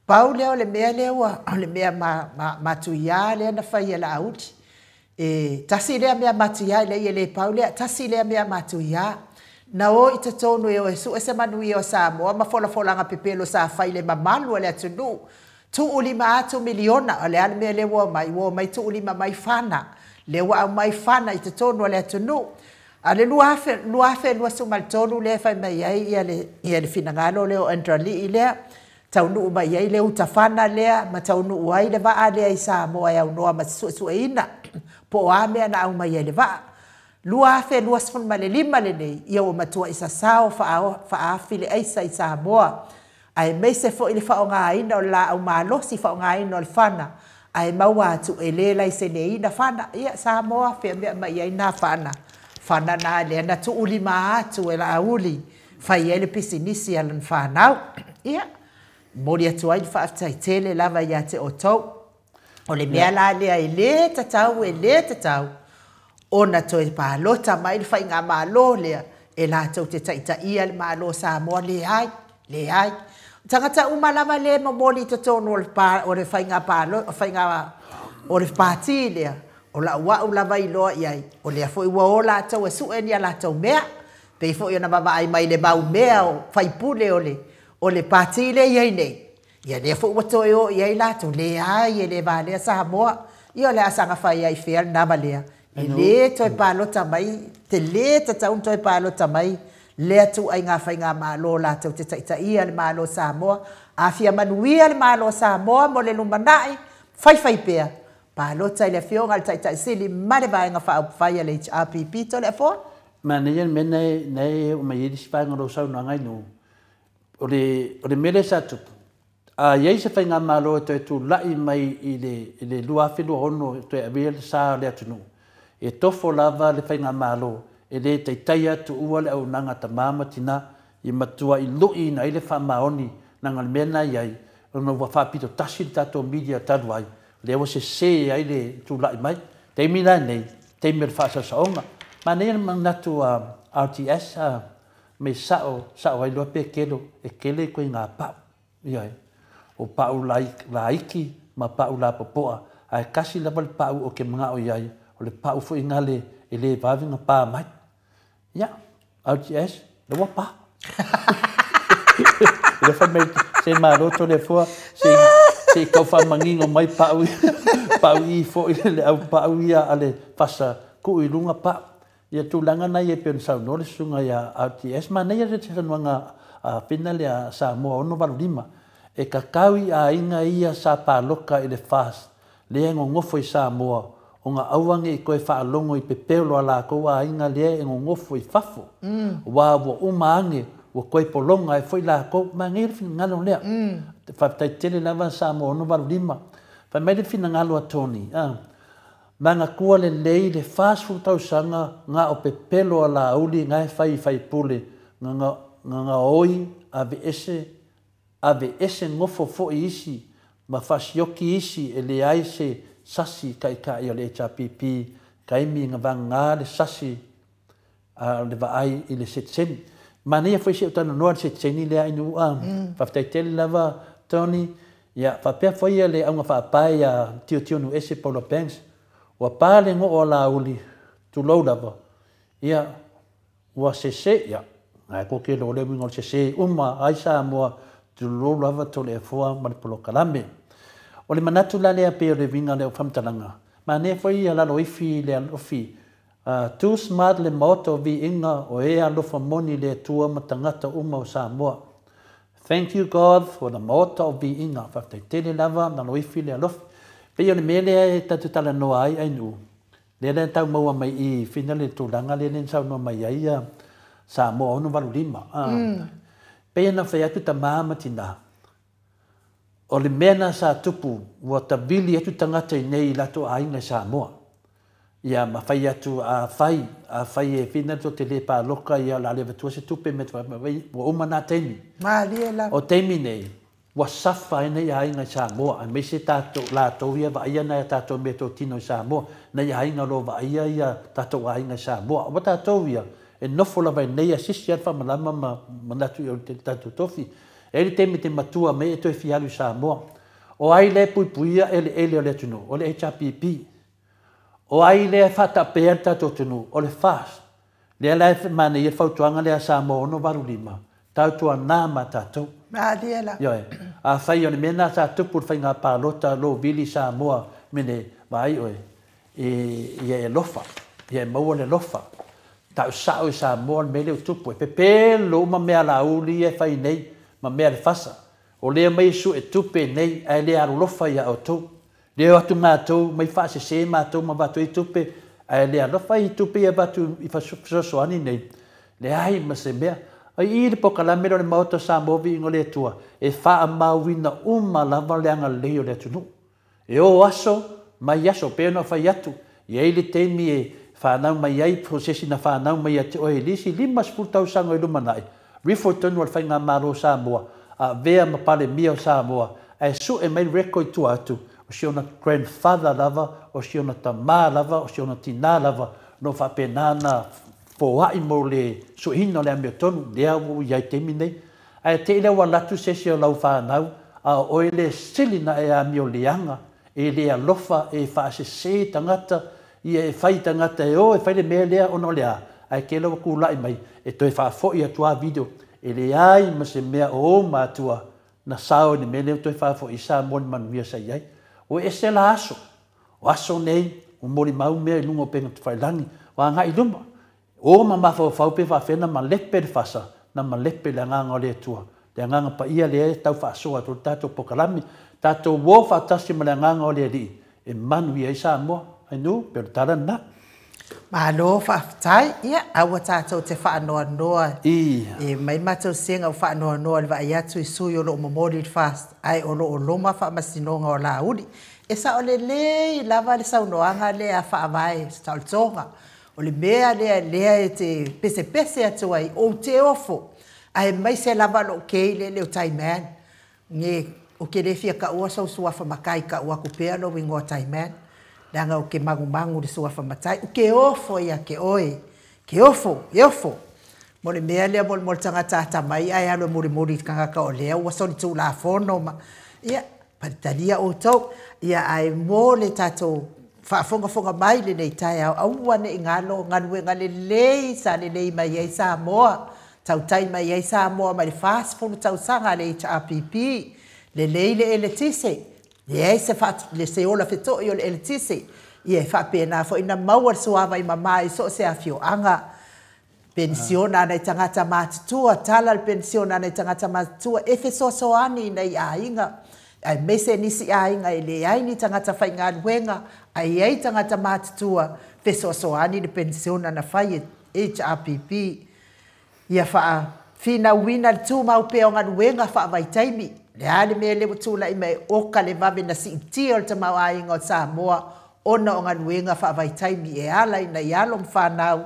Pau lea o le mea lea ua, o le mea matuia lea na fai e Laauli. E tasi lea mea matuia, leai e le pau lea, tasi lea mea matuia. Na o i totonu e o e sue se manuia o Samoa ma folafolaga pepelo sa fai le mamalu o le atunuu. Tuulima atu miliona, o le a le mea lea ua omai, ua omai tuulima mai fana. Lea ua aumai fana i totonu o le atunuu. A le 2023 lea e fai mai ai ia le finagalo lea o Endralii lea, taunuu mai ai le utafana lea ma taunuu ai le vaa lea i Samoa e aunoa ma se suesueina po o a mea na aumai ai le vaa. 2025 lenei, ia ua matuai sasao faaafi le aisa i Samoa, aemaise foi le faaaogaina o le laau malosi, faaaogaina o le fana, ae maua atu e le laiseneina fana. Ia, Samoa, fea mea mai ai nā fana? Fana lea na tuulima atu e Laauli fai ai le pisinisi a lana fanau. Ia, momoli atu ai le faafetai tele lava ia te outou. O le mea la lea e lē tatau, e lē tatau ona toe palota mai le faigamālō lea e latou te taitaia le Malo o Samoa. Leai, leai. Tagata uma lava lē momoli i totonu o le pa, o le faiga palo, faiga o le pati lea, o lau a'u lava iloa i ai, o lea foi ua o latou e su'e ni a latou mea, pei foi ona vaavaai mai le mau mea o faipule o le pati lea i ai nei. Ia lea foi ua toe o i ai latou. Leai, e lē valea Samoa. Ia o le a saga fai ai fea lena valea? E lē toe palota mai, te lē tatau ona toe palota mai lea tuaiga faigamālō latou te taitaia le Malo o Samoa. A fia manuia le Malo o Samoa mo le lumanai, faifai pea palota i le Afioga i le Taitai Sili ma le Vaega Faaupufai a le HRPP. Toleafoa. Manaia le mea na e oo mai ai le isi vaega o lou saunoaga i nuu. O le mea lea sa tupu, a i ai se faigamalo e toe tula'i mai i le 2026 e toe avea le sa o le atunuu, e tofo lava le faigamalo e lē taitai atu ua le auaunaga a tamā ma tinā i matua'i lu'iina ai le faamaoni laga le mea na i ai ona ua faapito tasi le tatou media talu ai lea ua sesē ai le tula'i mai taimi la nei, taimi o le faasaosaoga. Manaia le manatu a RTS a mai sa'o sa'o ai loa pe kelo e kele ituaiga pa'u ioe, o pa'u laiti ma pa'u lapopoa, ae kasi lava le pa'u o ke maga'o i ai o le pa'u foi gale e lē vave ona pa mai. Ia RTS le ua pa le fai mai se malo Toleafoa se i tau faamanino mai pa'u pa'u i fo'i le au pa'u ia a le fasa tuu i luga pa'u ia tulaga na ia e pei ona saunoa le susuga ia RTS. Manaia le saunoaga a fina lea Samoa 685 e tatau i aiga ia sa paloka i le FAST lea e nonofo i Samoa ona aua nei toe faalogo i pepelo a latou aiga lea e nonofo i fafo ua ua uma ane ua toe pologa ai foi latou. Manaia le finagalo lea. Faafetai tele lava Samoa 685. Fai mai le finagalo a Tony a manatua lelei le 40 tausaga na o pepelo a Laauli na e fai i faipule gagaoi ave ese ave ese nofo foi isi ma faasioki isi e leai se sasi taitai o le HRPP taimi na vagana le sasi a le vaai i le setiseni. Manaia foi se talanoa le setiseni lea inu a. Faafetai tele lava Tony. Ia faapea foi ia le auga faapae ia Tiotio ese Paula Banks ua pa le goo a Laauli, tulou lava, ia ua sese ia ae ko ke lo le uiga o le sese uma ai Samoa, tulou lava Toleafoa ma le polokalame. O le manatu la lea pei o le uiga lea o faamatalaga. Manaia foi ia Laloifi le alofi too smart le maota o viiga o e alofa moni le Atua ma tagata uma o Samoa. Thank you God for the maota o viiga. Faafetai tele lava Laloifi le alofi. Pei o le mea lea e tatou talanoa ai ainuu lea lea tau maua mai i fina le tulaga lea lea na saunoa mai ai ia Samoa 685. Pei ona fai atu tamā ma tinā, o le mea na sa tupu ua tavili atu tagata i nei i latou aiga i Samoa ia ma fai atu a fai a fai e fina to te lē paloka ia o le a le avatua se tupe me ua uma na taimi. Malie lava. O taimi nei ua safa ai nei aiga i Samoa aemaise tatou latou ia vaaia nai a tatou meatotino i Samoa, nai aiga o lo o vaaia ia tatou aiga i Samoa ua tatou ia e nofo lava i nei asisi a le faamalama ma manatu i o le tatou tofi e ai le taimi te matua mai e toe fia alu i Samoa. O ai lea e puipuia eleele o le atunuu? O le HRPP. O ai lea e faatapea le tatou atunuu? O le FAST lea la e manaia le fautuaga lea a Samoa 685 tautuana ma tatou. Malie lava. Ioe, afai o le mea na sa tupu le faiga palota lou vili Samoa mene vaai oe e ia e alofa ia e maua le alofa ta'usa'o i Samoa le mea lea ua tupu e pepelo uma mea Laauli ia e fai nei ma mea le fasa o lea mai su'e tupe nei ae le alolofa ia outou lea o atu matou mai faasesē matou ma avatu ai tupe ae le alofa i tupe ia avatu i fesoasoani nei leai ma se mea ai i le polokalame lea o le Maota Samoa Viiga o le Atua e faamauina uma lava le agalelei o le atunuu e o aso mai aso pei ona fai atu i ai le taimi e fanau mai ai, po o se isi na fanau mai ia te oe i le isi 50 tausaga i lumanai, rifo i totonu o le Faigamalo o Samoa, a avea ma Palemia o Samoa, ae sue mai le record i tua atu, o si ona grandfather lava, o si ona tama lava, o si ona tinā lava, o lo o faapena ona foai mo le sueina o le amiotonu, lea ua i ai i le taimi lenei. Ae te i lea ua alu atu se isi o lau fanau, a o oe le sili ona e amio leaga, e le alofa, e faasese tagata, ia e fai i tagata e o e fai le mea lea ona o le a? Ae te i lea ua tulai mai e toe faafoi atu lava video, e leai ma se mea o ou matua na sao i le mea lea ua toe faafoi i Samoa i le manuia sa i ai. Ua ese la aso, o aso nei ua molimau mea i luga o upega tafailagi, ua agai i luma. O ma mafaufau pe faafefea ona malepe le fasa, na malepe i le Agaga o le Atua, le Agaga Paia lea e tau faasoa atu ai le tatou polokalame. Tatou o faatasi ma le Agaga o le Alii e manuia ai Samoa. Ainu, pei o le tala lena. Malo faafetai. Ia, aua tatou te faanoanoa e mai matou sega ua faanoanoa i le vaai atu i sui o lo o momoli i le FAST ae o lo o loma faamasinoga o Laauli. E sao lelei lava le saunoaga lea a Faavae Saolotoga. O le mea lea lea e te pesepese atu ai, ou te ofo, aemaise lava lou kei lele o Taiman. Nge, ou te le fia taua sou suafa matai, tau atu pea lou igoa Taiman, leaga ou te magumagu i le suafa matai. Ou te ofo ia te oe, ke ofo, e ofo. Mo le mea lea molimoli tagata atamai ae alu e mulimuli i le tagata o lea ua solitulafono ma, ia, Palitalia outou, ia ae mo le tatou faafogafoga mai i lenei taeao, aua ne i galo galuega lelei sa lelei mai ai Samoa, tautai mai ai Samoa mai le 40 tausaga a le HRPP, lelei le eletise, leai se se ola feto'i o le eletise, ia e faapena foi ona maua le suavai mama i so o se afioaga. Penisiona a nai tagata matutua, tala le penisiona a nai tagata matutua e fesoasoani i nai aiga, aemaise nisi aiga e leai ni tagata faigaluega, ae i ai tagata matutua, fesoasoani le penisiona na fai e HRPP. Ia faafinauina le tumau pea o galuega faavaitaimi. Le a le mea lea ua tulai mai, oka le vave na siitia o le tamaoaiga o Samoa ona o galuega faavaitaimi e ala i nai alo ma fanau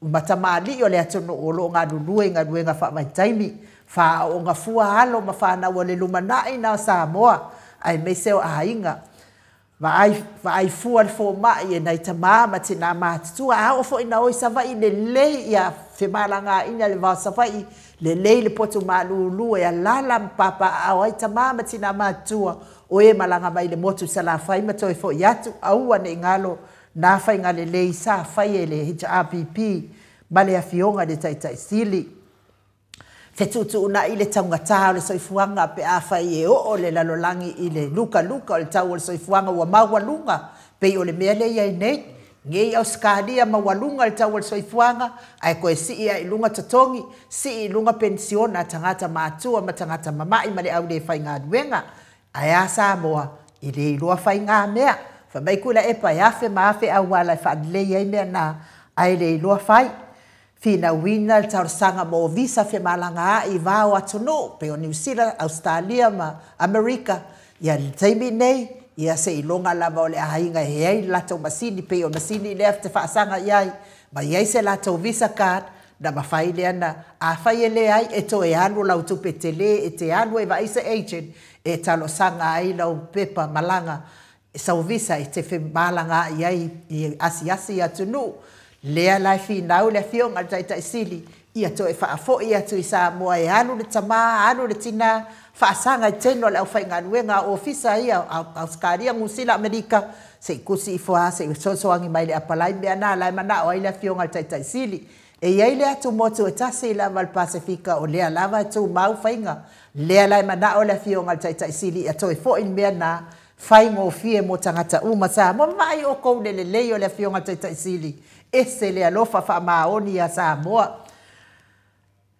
ma tamalii o le atunuu o lo o galulue i galuega faavaitaimi, faaooga fua alo ma fanau o le lumanai na o Samoa, aemaise o aiga. Vaai, vaai fua le fomai e nai tamā ma tinā matutua, a oo foi ina o i Savaii, lelei ia femalagaaiga i le va o Savaii, lelei le potu malulu e alaala ma papaaao ai tamā ma tinā matutua o e malaga mai i le motu i Salafai ma toe foi atu, aua ne i galo nā faiga lelei sa fai e le HRPP ma le Afioga i le Taitai Sili. Fetuutuunai le taugata o le soifuaga pe afai e oo le lalolagi i le lukaluka o le tau o le soifuaga ua maualuga pei o le mea lea e i ai nei. Nei i Ausetalia maualuga le tau o le soifuaga ae toe sii lava i luga totogi, sii i luga penisiona a tagata matua ma tagata mama'i ma le au le faigaluega. Ae a Samoa, e le iloa fai ngā mea. Fai mai Tuilaepa e afe ma afe auala e faalelei ai mea na, ae le iloa fai. Finauina le talosaga mo visa femalagaai i va o atunuu, pei o Niu Sila, Ausetalia ma Amerika, ia le taimi nei, ia seiloga lava o le aiga e i ai le latou masini, pei o le masini lea te faasaga i ai, ma i ai se latou visa card, na mafai lea na, afai e leai, e toe alu lau tupe tele e te alu ai vaai se agent e talosaga ai lau pepa malaga sau visa e te femalagaai ai i asiasi i atunuu. Lea la e finau le Afioga i le Taitai Sili ia toe faafoi atu i Samoa e alu le tama, alu le tina, faasaga i tino a le aufaigaluega a ofisa ia a Ausetalia, Niu Sila, Amerika, se i tusi ifo lava, se i fesoasoani mai i le apalai mea na la e manao ai le Afioga i le Taitai Sili. E i ai le atumotu e tasi lava i le Pasefika o lea lava e tumau faiga. Lea la e manao le Afioga i le Taitai Sili ia toe foi le mea na faigofie mo tagata uma Samoa. Ma vaai outou i le lelei o le Afioga i le Taitai Sili, ese le alofa faamaoni ia Samoa.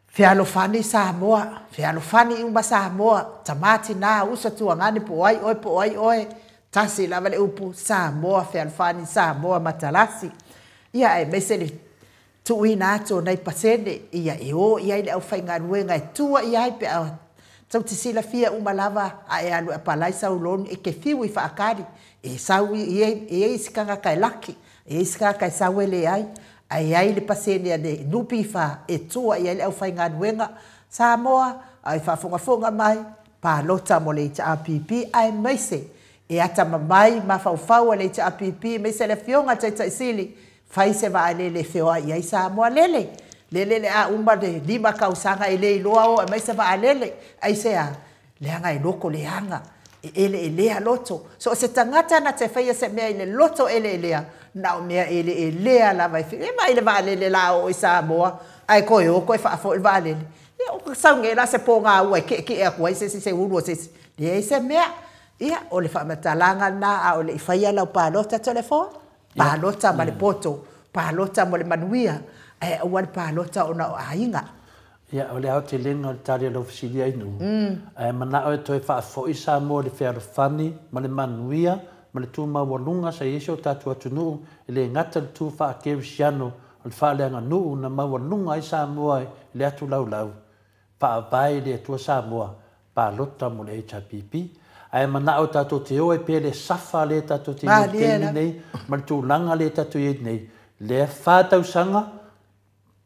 Fealofani Samoa, fealofani uma Samoa, tama tina, uso tuagane po o ai oe po o ai oe, tasi lava le upu, Samoa fealofani, Samoa matalasi. Ia aemaise le tuuina atu o nai pasene, ia e o i ai le aufaigaluega e tua i ai pe a tou te silafia uma lava a e alu e apalai sau loan e te fiu i faakali, e sau i ai isi tagata e laki. E i ai se tagata e sau e leai, ae i ai le pasene a le NPF e tua i ai le aufaigaluega Samoa, a o e faafogafoga mai, palota mo le HRPP aemaise e atamamai mafaufau a le HRPP aemaise le Afioga i le Taitai Sili, fai se vaalele e feoai ai Samoa. Lele, lele le a uma le 5 tausaga e le iloa o aumai se vaalele. Aisea? Leaga e loto leaga, e eleelea loto. So o se tagata na te faia se mea i le loto eleelea, na o mea eleelea lava e e vaai i le vaalele la oo i Samoa, ae toe o toe faafoi le vaalele. Ia, o sau nei la se pogaua e tietie atu ai se isi se ulu o se isi. Leai se mea. Ia, o le faamatalaga lena a o le i faia lau palota Toleafoa, palota ma le poto, palota mo le manuia, ae aua le palota ona o aiga. Ia, o le aotelega o le tali a lau fesili ai Nuu, ae manao e toe faafoi Samoa i le fealofani ma le manuia ma le tumaualuga sa i ai si o tatou atunuu, e le gata i le tu faakerisiano o le faaleaganuu na maualuga ai Samoa i le atu laulau, faavae i le Atua Samoa, palota mo le HRPP. Ae manao tatou te o ai pea le safa lea tatou te i ai i le taimi nei ma le tulaga lea tatou i ai nei, lea 4 tausaga,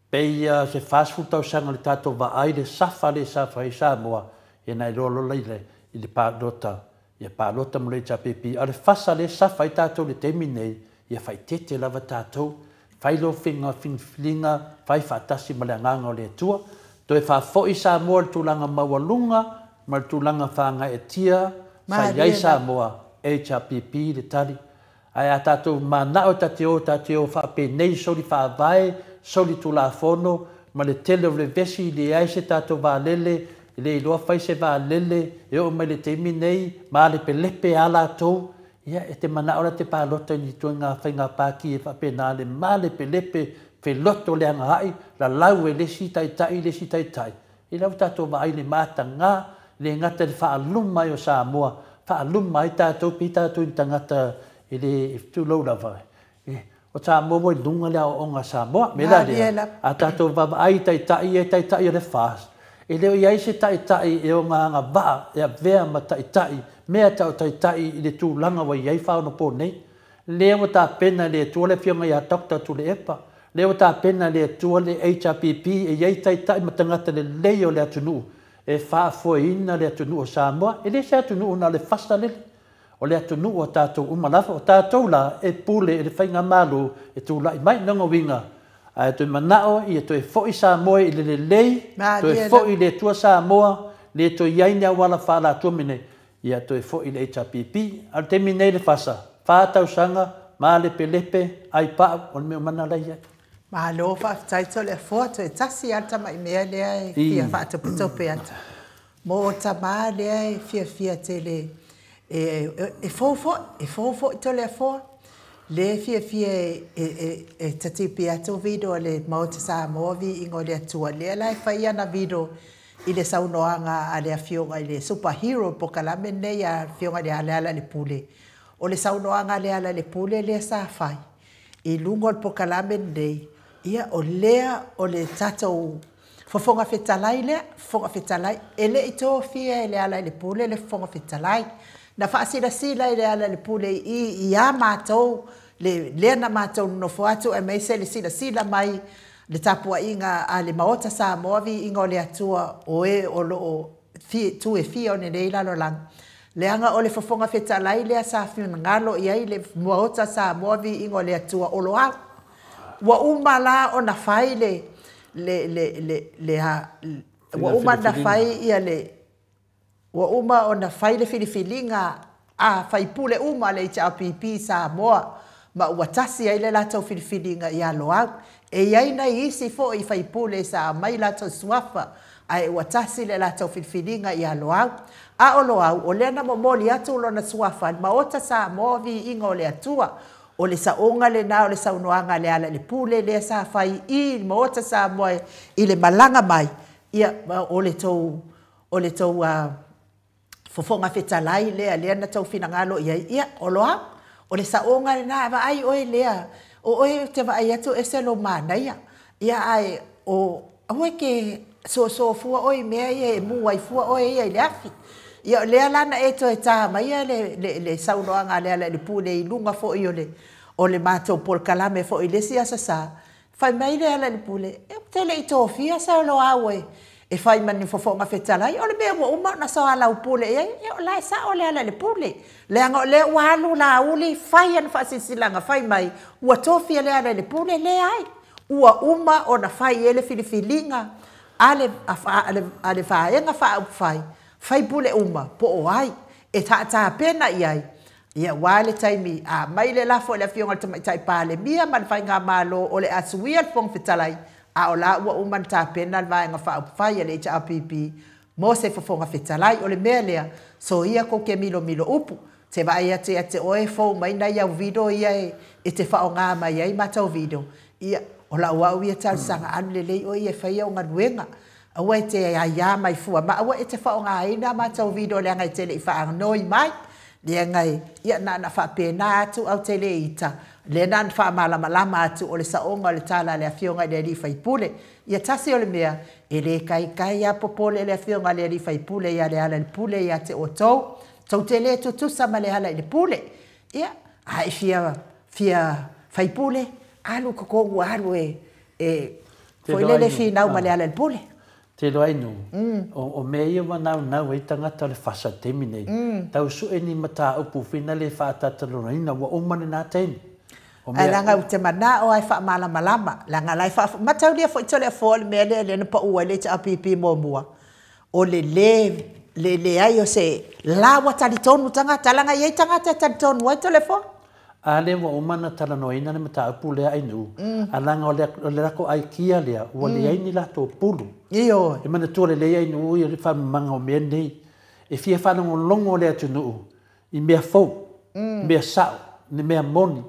pei se 40 tausaga le tatou vaai le safa lea e safa ai Samoa, ia na iloa loa i le palota, ia palota mo le HRPP. A o le fasa lea e safa ai tatou i le taimi nei, ia faaeteete lava tatou, fai lou filifiliga, fai faatasi ma le agaga o le Atua. Toe faafoi Samoa i le tulaga maualuga ma le tulaga faagaeetia sa i ai Samoa, HRPP le tali. Ae a tatou manao ta te o faapenei soli faavae, soli tulafono, ma le tele o vevesi, leai se tatou vaalele, e le iloa fai se vaalele, e oo mai le taimi nei, ma lepelepe a latou, ia e te manao la te palota i ni ituaiga faiga pati e faapena le malepelepe, feloto le agaai, lalau e le isi taitai, le isi taitai. I lau tatou vaai le mataga, le gata i le faaluma ai o Samoa, faaluma ai tatou, pei tatou i ni tagata e le tulou lava. O Samoa ua i luga le aoaoga a Samoa. Me la lea, a tatou vaavaai taitai e taitai o le FAST, e le o i ai se taitai e o agavaa e avea ma taitai, mea tau taitai i le tulaga ua i ai faaonapo nei. Lea ua tapena e le Atua le afioga ia Dr. Tuilaepa, lea ua tapena e le Atua le HRPP e i ai taitai ma tagata lelei o le atunuu e faafoeina le atunuu o Samoa. E le se atunuu na o le fasa lele, o le atunuu o tatou uma lava, o tatou la e pule e le faigamalo e tulai mai lona uiga. Ae toe manao ia toe foi Samoa i le lelei, toe foi i le Atua Samoa, le toe i ai ni auala faalatua mea nei, ia toe foi i le HRPP. A o le taimi nei le fasa, 4 tausaga, malepelepe, ai pau, o le mea o mana lai ai. Malo faafetai Toleafoa, toe tasi lava le tamai mea lea e fia faatopetope atu. Mo tamā lea e fiafia tele, e fou foi, e fou foi Toleafoa. Le fiafia e tatipi atu video le Maota Samoa viiga o le Atua. Lea la e fai ana video i le saunoaga a le afioga i le superhero pokalame nei a afioga i le Lealailepule. O le saunoaga a le Lealailepule lea sa fai i luga o le pokalame nei, ia o lea o le tatou fofoga fetalai lea, fofoga fetalai, e le i tofia e le Lealailepule le fofoga fetalai. Na faasilasila i le Lealailepule i ia matou, lea na matou nonofo atu aemaise le silasila mai le tapuaiga a le Maota Samoa viiga o le Atua o e o loo tu e fia o lenei lalolagi. Leaga o le fofoga fetalai lea sa finagalo i ai le Maota Samoa viiga o le Atua o Loau. Ua uma la ona fai le ua uma ona fai ia le ua uma ona fai le filifiliga a faipule uma le HRPP Samoa ma ua tasi ai le latou filifiliga ia Loau. E i ai nai isi foi faipule sa mai latou suafa ae ua tasi le latou filifiliga ia Loau. A o Loau, o lea na momoli atu lona suafa Maota Samoa viiga o le Atua. O le saoga lena o le saunoaga a le Lealailepule lea sa fai i Maota Samoa i le malaga mai, ia o le tou fofoga fetalai lea lea na tau finagalo i ai, ia o Loau. O le saoga lena vaai oe lea, o oe te vaai atu ese lo manaia. Ia ae o aua ke soso fua oe mea ia e mu ai fua oe ia i le afi. Ia lea la na e toe tā mai le saunoaga a le Lealailepule i luga foi o le O le matou polokalame foi i le isi Aso Sa, fai mai Lealailepule, ou te le i tofia se Loau e fai ma ni fofoga fetalai, o le mea ua uma ona soalaupule i ai, ia o la e sao Lealailepule. Leaga o lea ua alu Laauli fai ana faasilasilaga fai mai, ua tofi e Lealailepule, leai. Ua uma ona fai i ai le filifiliga a le Vaega Faaupufai, faipule uma po o ai e taatapena i ai, ia ua le taimi a mai le lafo i le afioga i le Tamaitai Palemia ma le Faigamalo o le a suia le Fofoga Fetalai, a o la ua uma ona tapena le Vaega Faaupufai a le HRPP mo se Fofoga Fetalai. O le mea lea, soia kou te milomilo upu, te vaai atu ia te oe fou mai nai au video ia e te faaaoga mai ai matou video, ia o lau au ia talosaga alu lelei oe ia e fai au galuega. Aua e te aia mai fua, ma aua e te faaaogaina matou video leaga e te le i faanoi mai. Leaga e, ia na ona faapena atu au te le ita, lea na ona faamalamalama atu o le saoga o le tala a le afioga i le alii faipule. Ia tasi o le mea, e le kaikai a popole le afioga i le alii faipule ia Lealailepule ia te outou, tou te le tutusa ma Lealailepule. Ia, a e fia, fia faipule, alu totonu alu e foi lele finau ma Lealailepule. Te loa ai nuu, o mea ia ua naunau ai tagata o le fasa i le taimi nei, tau sue ni mataupu whina le whaatatalona ua uma lena taimi. O Ae mea, leaga ou te manao ai faamalamalama, leaga la e mataulia foi Toleafoa le mea lea lea na pau ai le HRPP muamua, o le le leai o se la ua talitonu tagata, leaga e i ai tagata e talitonu ai Toleafoa. A le ua uma na talanoaina le mataupu lea ai nuu, a laga o le lako aikia lea, ua leai ni latou pulu. Ioe. E manatua lelei ai nuu ia le faamamaga o mea nei. E fia faalogologo le atunuu i mea fou, mea sao, ni mea moni.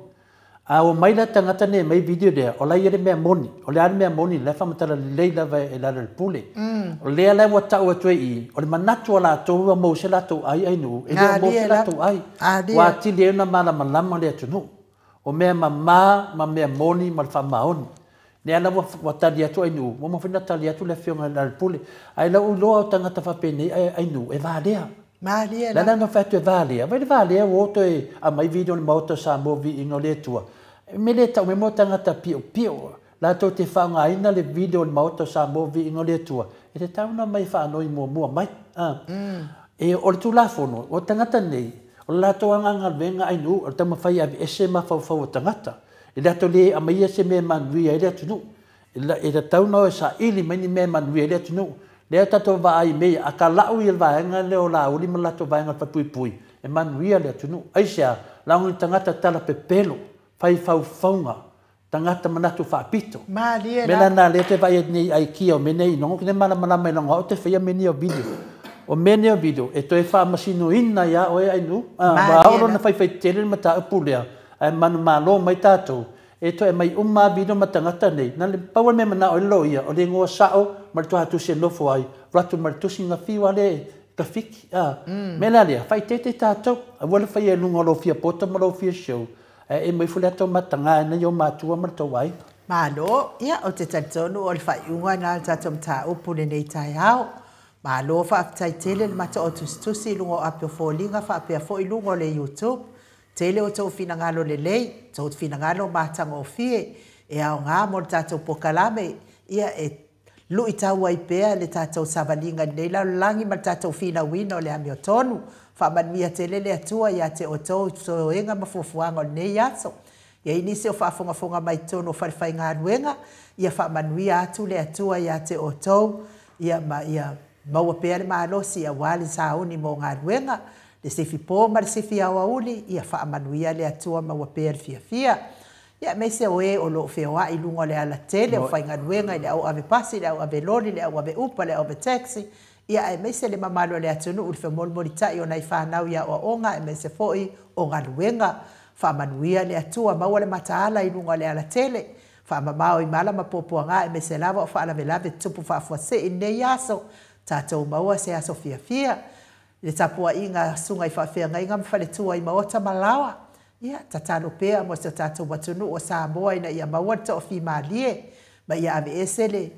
A o mai la tagata nei mai video lea, o la ia le mea moni. O le a le mea moni, la e faamatala lelei lava e Lealailepule. O lea la ua tau atu e i, o le manatu o latou ua maua se latou ai ai nuu, e le o maua se latou ai. Ua atili ai ona malamalama le atunuu. O mea mama ma mea moni ma le faamaoni. Lea la ua tali atu ai nuu, ua mafai ona tali atu le afioga i le Lealailepule. Ai lau iloa o tagata faapenei ai nuu, e valea. Malie La la. la na fai atu e valea. Vai le valea ua o toe aumai video le Maota o Samoa viiga o le Atua. E mea le tau mai mo tagata pio pio. Latou te faaaogaina le video o le Maota o Samoa viiga o le Atua. E te tau na mai faanoi muamua mai. E o le Tulafono, o tagata nei, o le latou agaga ai nuu, o le taumafai e aveese mafaufau o tagata. E latou le aumaia se mea e manuia ai le atunuu. E tatau ona o e saili mai ni mea e manuia ai le atunuu. Lea tatou vaai mea, a talau ia le vaega lea o Laauli ma latou vaega falepuipui, e manuia le atunuu. Aisea, laga ni tagata tala pepelo, fai faufauga, tagata manatu faapito. Malie Mea la. la na lea te vaai nei aikia o mea nei inoga, ki ne malamalama i laga au te faia mea nei o video. O mea nei o video, e toe faamasinoina ia oe ai nuu. Ua ao Malie lona la. faifai tele le mataupu lea, ae manumalo mai tatou, e toe mai uma video ma tagata nei. Na le pau le mea manao ai le loia, o le igoa sao ma le tuatusi e nofo ai, alu atu ma le tusi na fiu lea e tafiki. Mea la lea, faaeteete tatou, aua le faia i luga o lou fia poto ma lou fia show, ae e mai foi le ato mataga e nai o matua ma le tou aiga. Malo, ia o te talitonu o le faaiuga na le tatou mataupu lenei taeao. Malo faafetai tele le matou tusitusi i luga o api o foliga faapea foi luga o le YouTube. Tele o tou finagalo lelei, tou finagalo matagofie e aoga mo le tatou polokalame, ia e luitau ai pea le tatou savaliga i lenei lalolagi ma le tatou finauina o le amiotonu. Faamanuia tele le Atua ia te outou i toega ma fuafuaga o lenei aso. Ia i nisi o faafogafoga mai totonu o falefaigaluega, ia faamanuia atu le Atua ia te outou, ia ma ia maua pea le malosi aua le sauni mo galuega, le sifi po ma le sifi aoauli, ia faamanuia le Atua maua pea le fiafia. Ia aemaise o e o loo feoai i luga o le alatele o faigaluega i le au ave pasi, le au ave loli, le au ave upa, le au ave taxi, ia aemaise le mamalu o le atunuu i le femolimolitai o nai fanau i aoaoga, aemaise foi o galuega. Faamanuia le Atua, maua le mataala i luga o le alatele, faamamao i mala ma puapuaga, aemaise lava o faalavelave tutupu faafuasei i lenei aso. Tatou maua se aso fiafia. Le tapuaiga a susuga i faafeagaiga ma faletua i maota ma laoa. Ia, tatalo pea mo se tatou atunuu o Samoa ina ia maua le toafimalie, ma ia aveese le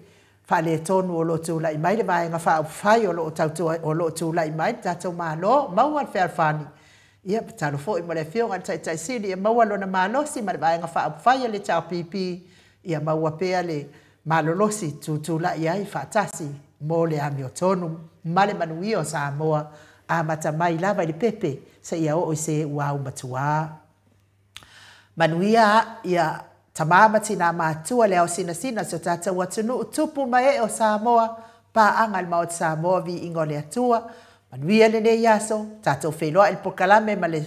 faaletonu o loo tulai mai le Vaega Faaupufai o loo tautua o loo tulai mai le tatou Malo, maua le fealofani. Ia, tatalo foi mo le Afioga i le Taitai Sili ia maua lona malosi ma le Vaega Faaupufai a le HRPP, ia maua pea le malolosi tutulai ai faatasi mo le amiotonu ma le manuia o Samoa, amata mai lava i le pepe seia oo i se ua aumatuā. Manuia ia tama ma tinā matutua, le ao sinasina o si o tatou atunuu, tupu ma ee o Samoa, paaga i le Maota Samoa, viiga o le Atua. Manuia lenei aso, tatou feiloai i le polokalame ma le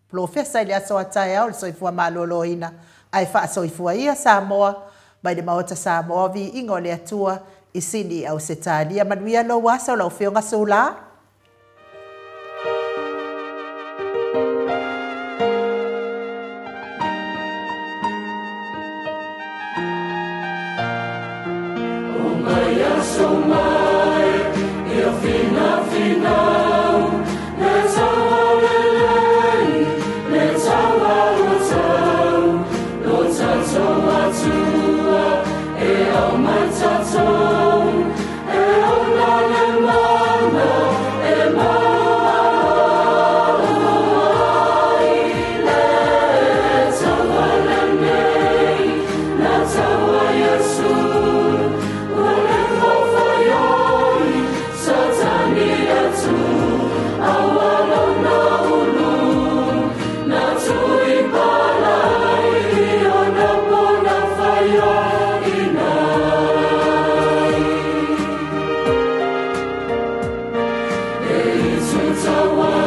polofesa i le aso a taeao o le soifua maloloina, ae faasoifua ia Samoa mai le Maota Samoa, viiga o le Atua i Sini, Ausetalia. Manuia lou aso lau Afioga Sula. It's